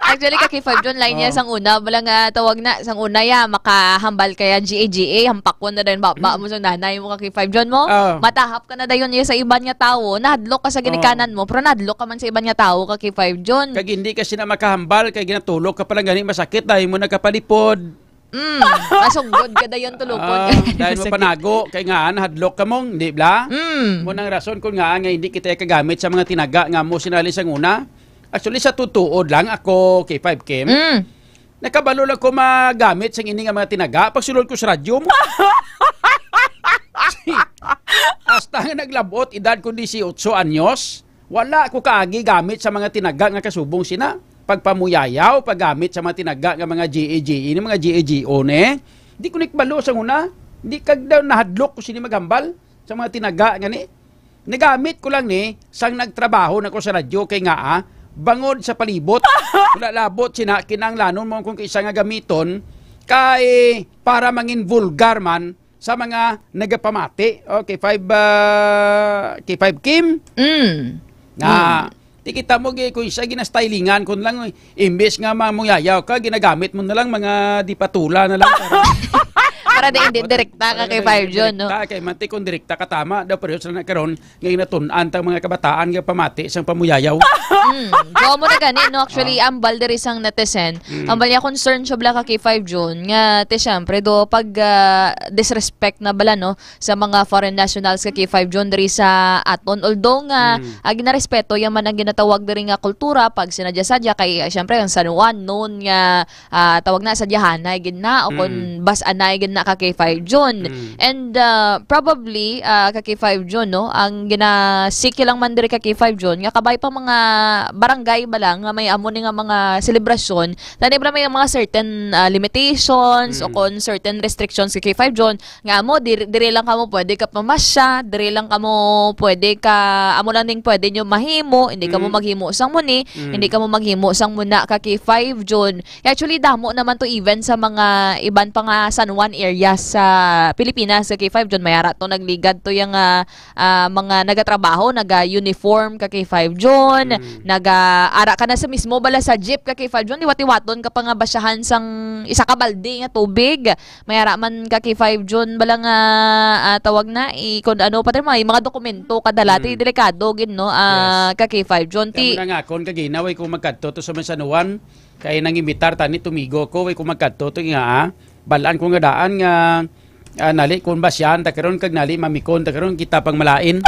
Actually, ka K five John, line niya Oh. sang una, wala nga tawag na, sang una ya, makahambal kaya G A G A, hampakon na din baba Mm. mo sang nanay mo ka K five John mo. Oh. Matahap ka na dayon niya sa iban nga tawo, nahadlok ka sa Oh. ginikanan mo, pero nahadlok ka man sa iban nga tawo ka K five John. Kag hindi ka sina makahambal, kay ginatulog ka pala gani masakit, dahil mo nagkapalipod. Mm, masunggod ka dayon tulupon. Ah, dahil mo Sakit. panago, kay nga, nahadlok ka mong, di bla? Mm. Mo nang rason kung nga, nga hindi kita kagamit sa mga tinaga nga mo sinali sang una. Actually, sa tutuod lang, ako, K five Kim, Mm. nakabalo lang ko magamit sang ini nga mga tinaga pag sulod ko sa radyo mo. Hasta nga naglabot, edad ko dieciocho anyos, wala ko kaagi gamit sa mga tinaga nga kasubong sina. Pagpamuyayaw, paggamit sa mga tinaga nga mga G A G E, ni mga G A G O ni. Di ko nikbalo sa una. Di kag daw nahadlok ko sini maghambal sa mga tinaga nga ni. Nagamit ko lang ni sang nagtrabaho na ko sa radyo kay nga, ah, bangod sa palibot. Wala labot sina, kinahanglanon mo kung isa nga gamiton kay para mangin vulgar man, sa mga nagapamati. O, K five, ah, K five Kim. Mm. Na, Mm. ti kita mo, gi-, kung siya ginastylingan, kung lang, imbes nga ma-, muyayaw ka, ginagamit mo na lang mga dipatula na lang. Para Para di, hindi direkta ka Para kay di five Jun, no? direkta, kay manti kung direkta ka, tama daw, pero sa na karon, nga ginatun-an ta mga kabataan nga pamati sang pamuyayaw. Mm. So, amo na gani, no? Actually, Ah. ambal diri sang netizen. Mm. Ambal niya concern siya bala ka kay five Jun nga, ti, syempre, do, pag, ah, disrespect na bala, no, sa mga foreign nationals ka kay five Jun diri sa aton. Although nga, Mm. ah, ginarespeto ya man ang ginatawag diri nga kultura, pag sinadya-sadya kay, ah, syempre, ang San Juan, known nga ah, tawag na, sadyahanay gid na, o kon Mm. bas-anay gid na ka kay five Jun. Mm. And, ah, probably, ah, ka kay five Jun, no, ang ginasiki lang man diri ka kay five Jun, nga kabay pa mga barangay ba lang nga may amo ni nga mga selebrasyon, tani ba may mga certain, ah, limitations o Mm. kon certain restrictions ka kay five Jun, nga amo, diri, diri lang kamo pwede ka pamasya, diri lang kamo pwede ka, amo lang ning pwede nyo mahimo, hindi kamo Mm. maghimo sang muni, Mm. hindi kamo maghimo sang muna ka kay five Jun. Actually, damo naman to even sa mga iban pa nga San Juan area sa Pilipinas. Sa K five Jun, may ara to nagligad to yung, ah, ah, mga nagatrabaho, naga-uniform ka K five Jun, Mm. naga-ara ka na sa mismo bala sa jeep ka K five Jun, liwat-liwaton ka pa nga basyahan sang isa ka balde nga tubig. May ara man ka K five Jun bala nga, ah, tawag na, i-, kung ano pa, may mga dokumento kadala, ti Mm. delikado gid, no, ah, Yes. ka K five Jun, Kaya ti mo na nga, kung kaginaw, eh, kung magkadto to sa may San Juan, kay nang imitar tani tumigo ko, way ko magkadto to nga, ah, balaan ko nga daan nga, ah, nali kon basyan ta karon kag nali mamikon ta karon kita pang malain.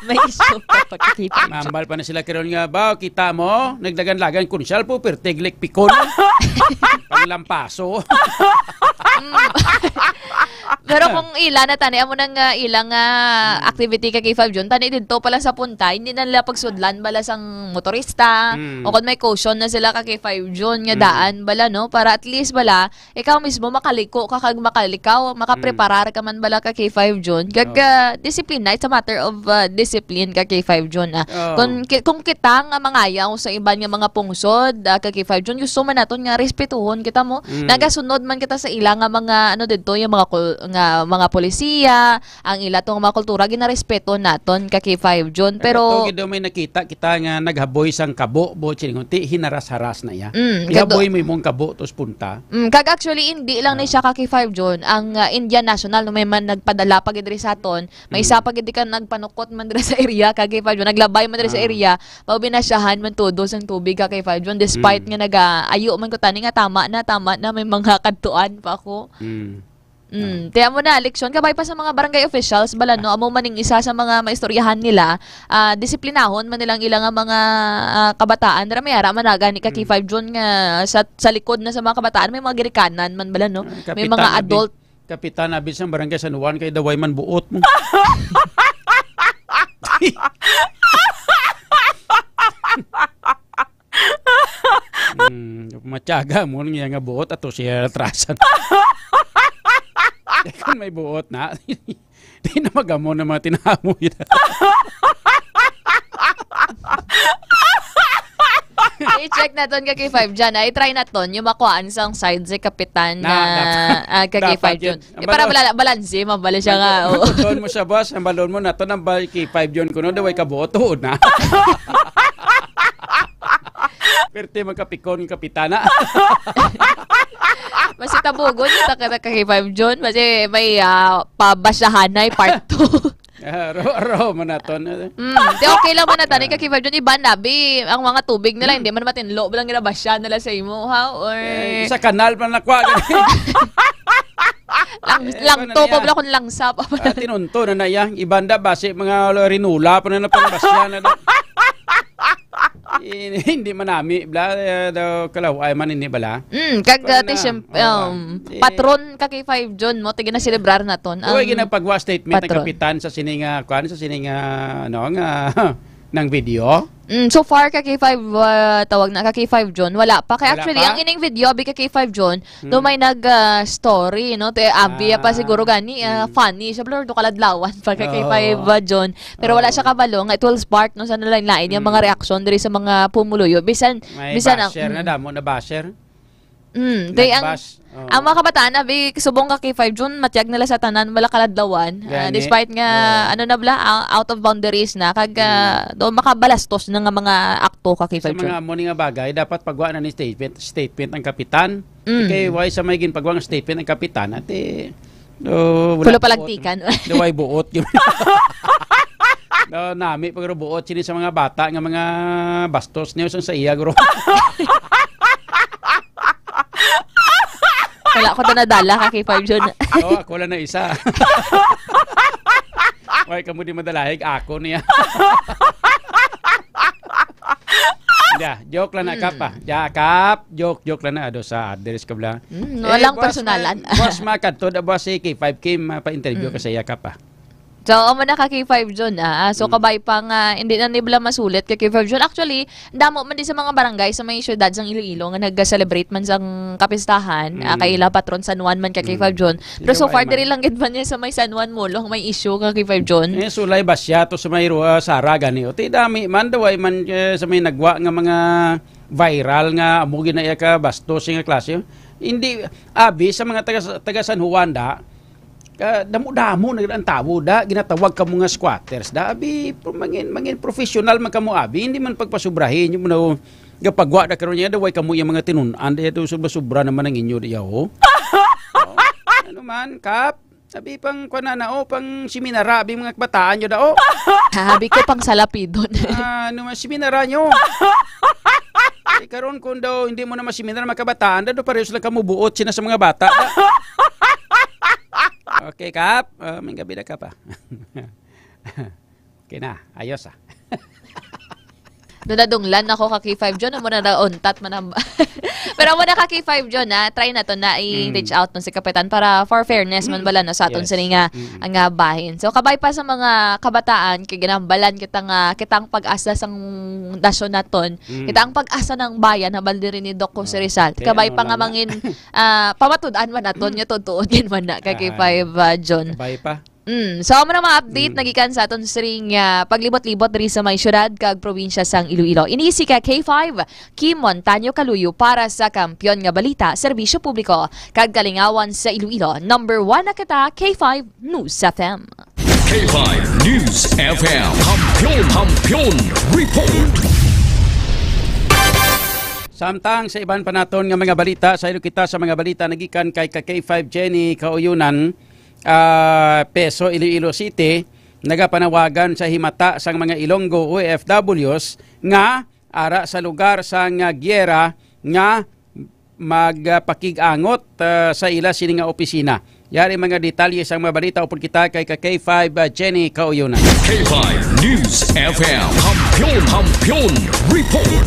May issue ka pagkakita. Mambal pa na sila karon nga, "Ba, kita mo, nagdagan-lagan kun siya po, perteglik pikon." Panglampaso. Mm. Pero kung ila na tani, amo nang, ah, ila nga Mm. activity ka K five Jun, tani didto pa lang sa punta, hindi na nila pagsudlan bala sang motorista, Mm. o kung may caution na sila ka K five Jun nga Mm. daan bala, no? Para at least bala, ikaw mismo makaliko ka kag makalikaw, makapreparar Mm. ka man bala ka K five Jun. Kag, Oh. ah, disiplina, it's a matter of, ah, discipline ka K five Jun, ah. Oh. Kung ki-, kung kita nga mangayaw sa iban nga mga pungsod, ah, ka K five Jun, gusto man naton nga respetuhon kita mo. Mm. Nagasunod man kita sa ila nga mga, ano, didto, yung mga kul-, nga mga polisiya, ang ila tong mga kultura, ginarespeto naton ka K five Jun. Pero Pero to gid may nakita kita nga naghaboy sang kabo, bo, silingon, ti, hinaras-haras na iya. Mm, Ihaboy kado- mo imong kabo, tos punta. Mm, kag actually, hindi lang ni Ah. siya ka K five Jun, ang, ah, Indian national, no, may man nagpadala pa gid diri sa aton, may Mm. isa pa gid ka nagpanukot man diri sa area ka K five Jun, naglabay man diri sa Ah. area, pabinasyahan man todo sang tubig ka K five Jun, despite Mm. nga naga-, ayo man ko tani nga tama na, tama na, may mga kadtuan pa ako. Mm. Mm, Ah. tiyan mo na, leksyon kabay pa sa mga barangay officials, bala, no? Amo man ning isa sa mga maistoryahan nila, ah, disiplinahon man nilang ila nga mga, ah, kabataan. Dira may ara man na gani ka Mm. K five Jun nga sa, sa likod na sa mga kabataan, may mga girikanan man bala, no? Ah, May kapitan mga abi, adult. Kapitan abi sang barangay San Juan kay daway man buot mo. Hmm, matyaga mo niya nga buot ato siya atrasan. Kung may buot na, di na magamo na mga tinahamoy. I-check naton ka K five Jun, ah. I-try naton yung makuhaan sang side si Kapitan Na, na, dapat, ah, ka dapat K five Jun. yun. Ang Di para balon. bala-, balanse, mabali siya nga, Ang oo. balon mo siya, boss. Ang balon mo nato nang ba-, K five Jun kuno, daway ka buot, oo na. Perte magkapikon yung kapitana. Basi tabugon yung taka-taka K five Jun. Basi may, ah, pabasyahanay part two. Ah, ro, ro, manaton. Mm, di okay lang man na tani Ah. ka K five Jun. Iba na, bi, ang mga tubig nila, Hmm. hindi man matinlo, bilang ginabasya nila sa imo, ha? Or Eh, sa kanal pa nakuha. Lang, Eh, lang paano to, niya? pa pala kung langsa pa pala. Ah, tinunto na na iya. Ibanda, basi mga rinula pa na napangbasya na na. Eh, hindi manami, bla, eh, daw kalaway man, hindi bala? Mm, kag, Pero ah, ti, na, siyemp-, oo. um, Eh, patron ka K five Jun mo, ti ginaselebrar naton, Uy, ang ginapagwa statement ng patron. kapitan sa sini nga, kuan, sa sini nga, ano, nga, ng video? Mm, so far, ka K five, ah, tawag na, ka K five Jun, wala pa. Kaya Wala actually, pa? ang ining video, abi ka K five Jun, Hmm. do may nag, ah, story, no? Te, abi pa Ah. siguro gani, ah, Hmm. funny siya, blur, do kaladlawan pa ka K five, Oo. ah, Jun. Pero wala Oo. siya kabalo nga it will spark, no, sa nalain-lain yung mga Hmm. reaksyon diri sa mga pumuluyo. Bisan, May bisan ang, basher na, mm. damo na basher. Mm, day ang, Nagbas-, oo. ang mga kabataan, abi, subong ka K five June, matyag nila sa tanan, wala kaladlawan. Ah, Gani. despite nga, Oo. ano na bala, ah, out of boundaries na, kag, ah, Mm. do, makabalastos na nga mga akto ka K five June. Sa mga amo ni nga bagay, dapat pagwa na ni statement, statement ang kapitan. Mm. Kay why sa may ginpagwa nga statement ang kapitan, ate, do, wala Pulo buot. palagtikan. Do, way buot. Do, nami pa guro buot sini sa mga bata nga mga bastos niyo sa, sa iya, guro. Wala ko to nadala ka kay Five Jun. Oh, ako lang na isa. Why kamo di madalahig? Ako niya. Yeah, joke lang na, Mm. Kap, ah. Yeah, Kap, joke, joke lang na. Ado sa address ka bla. Mm, Eh, walang boss, personalan. ma-, boss, makadto da, boss, si K five Kim, ah, pa-interview Mm. ka sa iya, Kap, ah. So, amo na ka K five Jun, ah. Ah, so, Mm. kabay pa nga, hindi na nila masulit ka K five Jun. Actually, damo man di sa mga barangay sa may syudad sang Iloilo nga nag-celebrate man sang kapistahan, ah, Mm. kay ila patron San Juan man ka K five Mm. Jun. Pero Sino so ba far, man? diri lang gid man niya sa may San Juan Mall ang may issue ka K five Jun. Eh, sulay ba siya to sa may Rua, Sara, gani? O, ti dami man, daway man, eh, sa may nagwa nga mga viral nga amo gid na iya ka bastos nga klase. Hindi, abi sa mga taga, taga San Juan, da, ka, damo-damo na gid ang tawo, da, ginatawag kamo nga squatters, da, abi, pro-, mangin, mangin professional man kamo, abi, hindi man pagpasubrahin, yung mga gapagwa na karon niya, da, way kamo yung mga tinun-an, da, ito, sobra-sobra naman ang inyo, da, oh. Oh, ano man, Kap? Sabi pang, kuwan na, na, oh, pang seminara, abi, mga kabataan nyo, da, oh. Sabi ko, pang salapidon. Ah, ano man, seminara nyo? Eh, karon kung daw hindi mo na maseminar, mga kabataan, da, do pareho sila kamubuot, sina sa mga bata, da. Okay, Kap. Ah, may gabi na, Kap, ah. Okay na, ayos, ah. Nadadunglan ako ka K five Jun, amo na nauntat man ang, pero amo na ka K five Jun, ah, try na to na i-reach Mm. out no si Kapitan para for fairness man Mm. bala no sa aton Yes. sini nga Mm. ang, ah, bahin. So, kabay pa sa mga kabataan, kay ginambalan kita nga, kita ang pag-asa sang nasyon naton. Mm. Kita ang pag-asa ng bayan, habal diri ni Doc Jose Oh, Rizal. okay, Kabay ano pa nga lang na. mangin, ah, pamatud-an man naton nga tuod-tuod gid man na ka K five, Ah, ah, Jun. kabay pa. Mm. So, amo na mga update Mm. nagikan sa aton siring, ah, paglibot-libot diri sa may syudad kag probinsya sang Iloilo. Ini si ka K five, Kim Montaño Kaluyo para sa Kampiyon nga Balita, Serbisyo Publiko, kag Kalingawan sa Iloilo. Number one na kita, K five News F M. K five News F M. Kampiyon, Kampiyon Report. Samtang sa iban pa naton nga mga balita, saylo kita sa mga balita nagikan kay ka K five Jenny Kauyunan, ah, Peso, Iloilo City, nagapanawagan sa himata sang mga Ilonggo O F Ws nga ara sa lugar sang, ah, giyera nga magpakig-angot, ah, sa ila sini nga opisina. Yari mga detalye sang mga balita upod kita kay ka K five, ah, Jenny Kauyunan. K five News F M. Kampiyon, Kampiyon Report.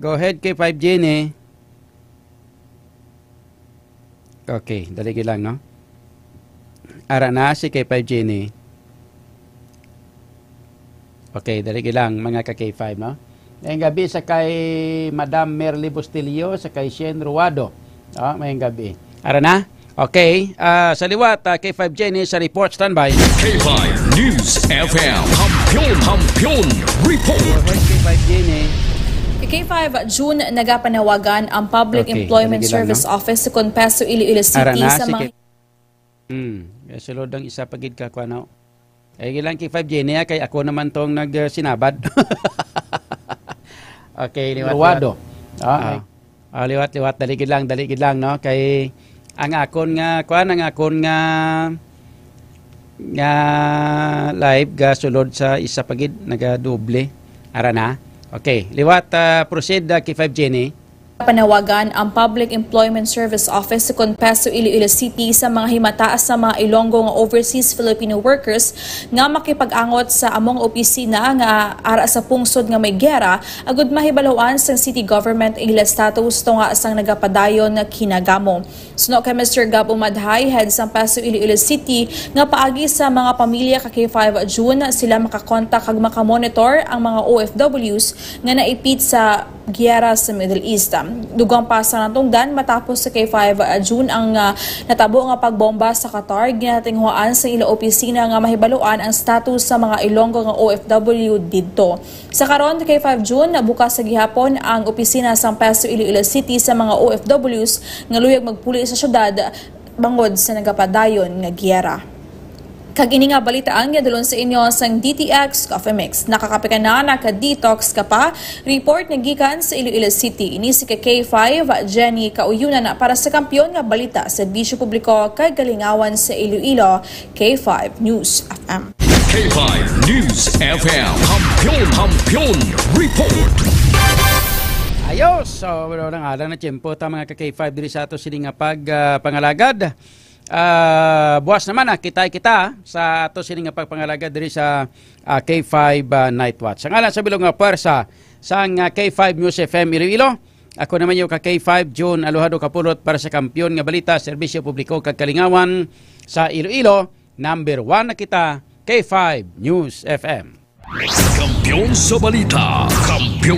Go ahead, K five Jenny. Okay, dali lang, no? Ara na si K five Jenny. Okay, dali lang, mga ka K five, no? Ngayong gabi sa kay Madam Merly Bustillo, sa kay Shen Ruado. Oh, ngayong gabi. Ara na? Okay, ah, sa liwat, ah, K five Jenny sa report, standby. K five News F M. Kampiyon, Kampiyon Report. K five Jenny. K five, June, nagapanawagan ang Public Okay, Employment dali lang, Service no? Office sa Confeso, Iloilo Ara City na, sa si mga K-, hmm, eh, sulod ang isa pa gid ka, kuwan, no? Ay, lang K five Jenny, ah, kay ako naman tong nag, ah, sinabad. Okay, liwat, Ruado. Liwat. Ah, Ah. okay. Ah, liwat, liwat, dali gid lang, dali gid lang, no? Kay ang akon nga, kuwan, ang akon nga, nga live ga sulod sa isa pa gid, nagadoble. Ara na. Okay, liwat, ah, proceed, ah, K five Jenny. Panawagan ang Public Employment Service Office sa Confeso, Iloilo City sa mga himata sa mga Ilonggo nga overseas Filipino workers nga makipag-angot sa among opisina nga ara sa pungsod nga may giyera, agud mahibaluan sang city government ang ila status tunga sang nagapadayon nga kinagamo. Suno kay Mister Gab Umadhay, head sang Peso Iloilo City, nga paagi sa mga pamilya ka K five June, sila makakontak kag makamonitor ang mga O F Ws nga naipit sa giyera sa Middle East. Dugang pa sa natungdan, matapos sa K five June ang, ah, natabo nga pagbomba sa Qatar, ginatinghuan sa ila opisina nga mahibaluan ang status sa mga Ilonggo nga O F W didto. Sa karon, K five June, nabukas sa gihapon ang opisina sang PESO Iloilo City sa mga O F Ws nga luyag magpuli sa syudad bangod sa nagapadayon nga giyera. Kag ini nga balita ang ginadulon sa inyo sang D T X Coffee Mix. Nakakape ka na, naka-detox ka pa. Report nga gikan sa Iloilo City. Ini si ka K five, Jenny Kauyunan, para sa Kampiyon nga Balita, Serbisyo Publiko kag Kalingawan sa Iloilo, K five News F M. K five News F M. Kampiyon, Kampiyon Report. Ayos! So, wala nang alang na tiyempo ta mga ka K five diri sa ato sini nga pag ah, pangalagad. Ah, buwas naman ah, kitay kita sa ato sini nga pagpangalagad diri sa ah, K five ah, Night Watch. Sa ngalan sa bilog nga pwersa sang ah, K five News F M Iloilo, ako naman yung ka K five June Aluhado Kapulot para sa Kampiyon nga Balita, Serbisyo Publiko kag Kalingawan sa Iloilo. Number one na kita, K five News F M. Kampiyon sa balita, kampiyon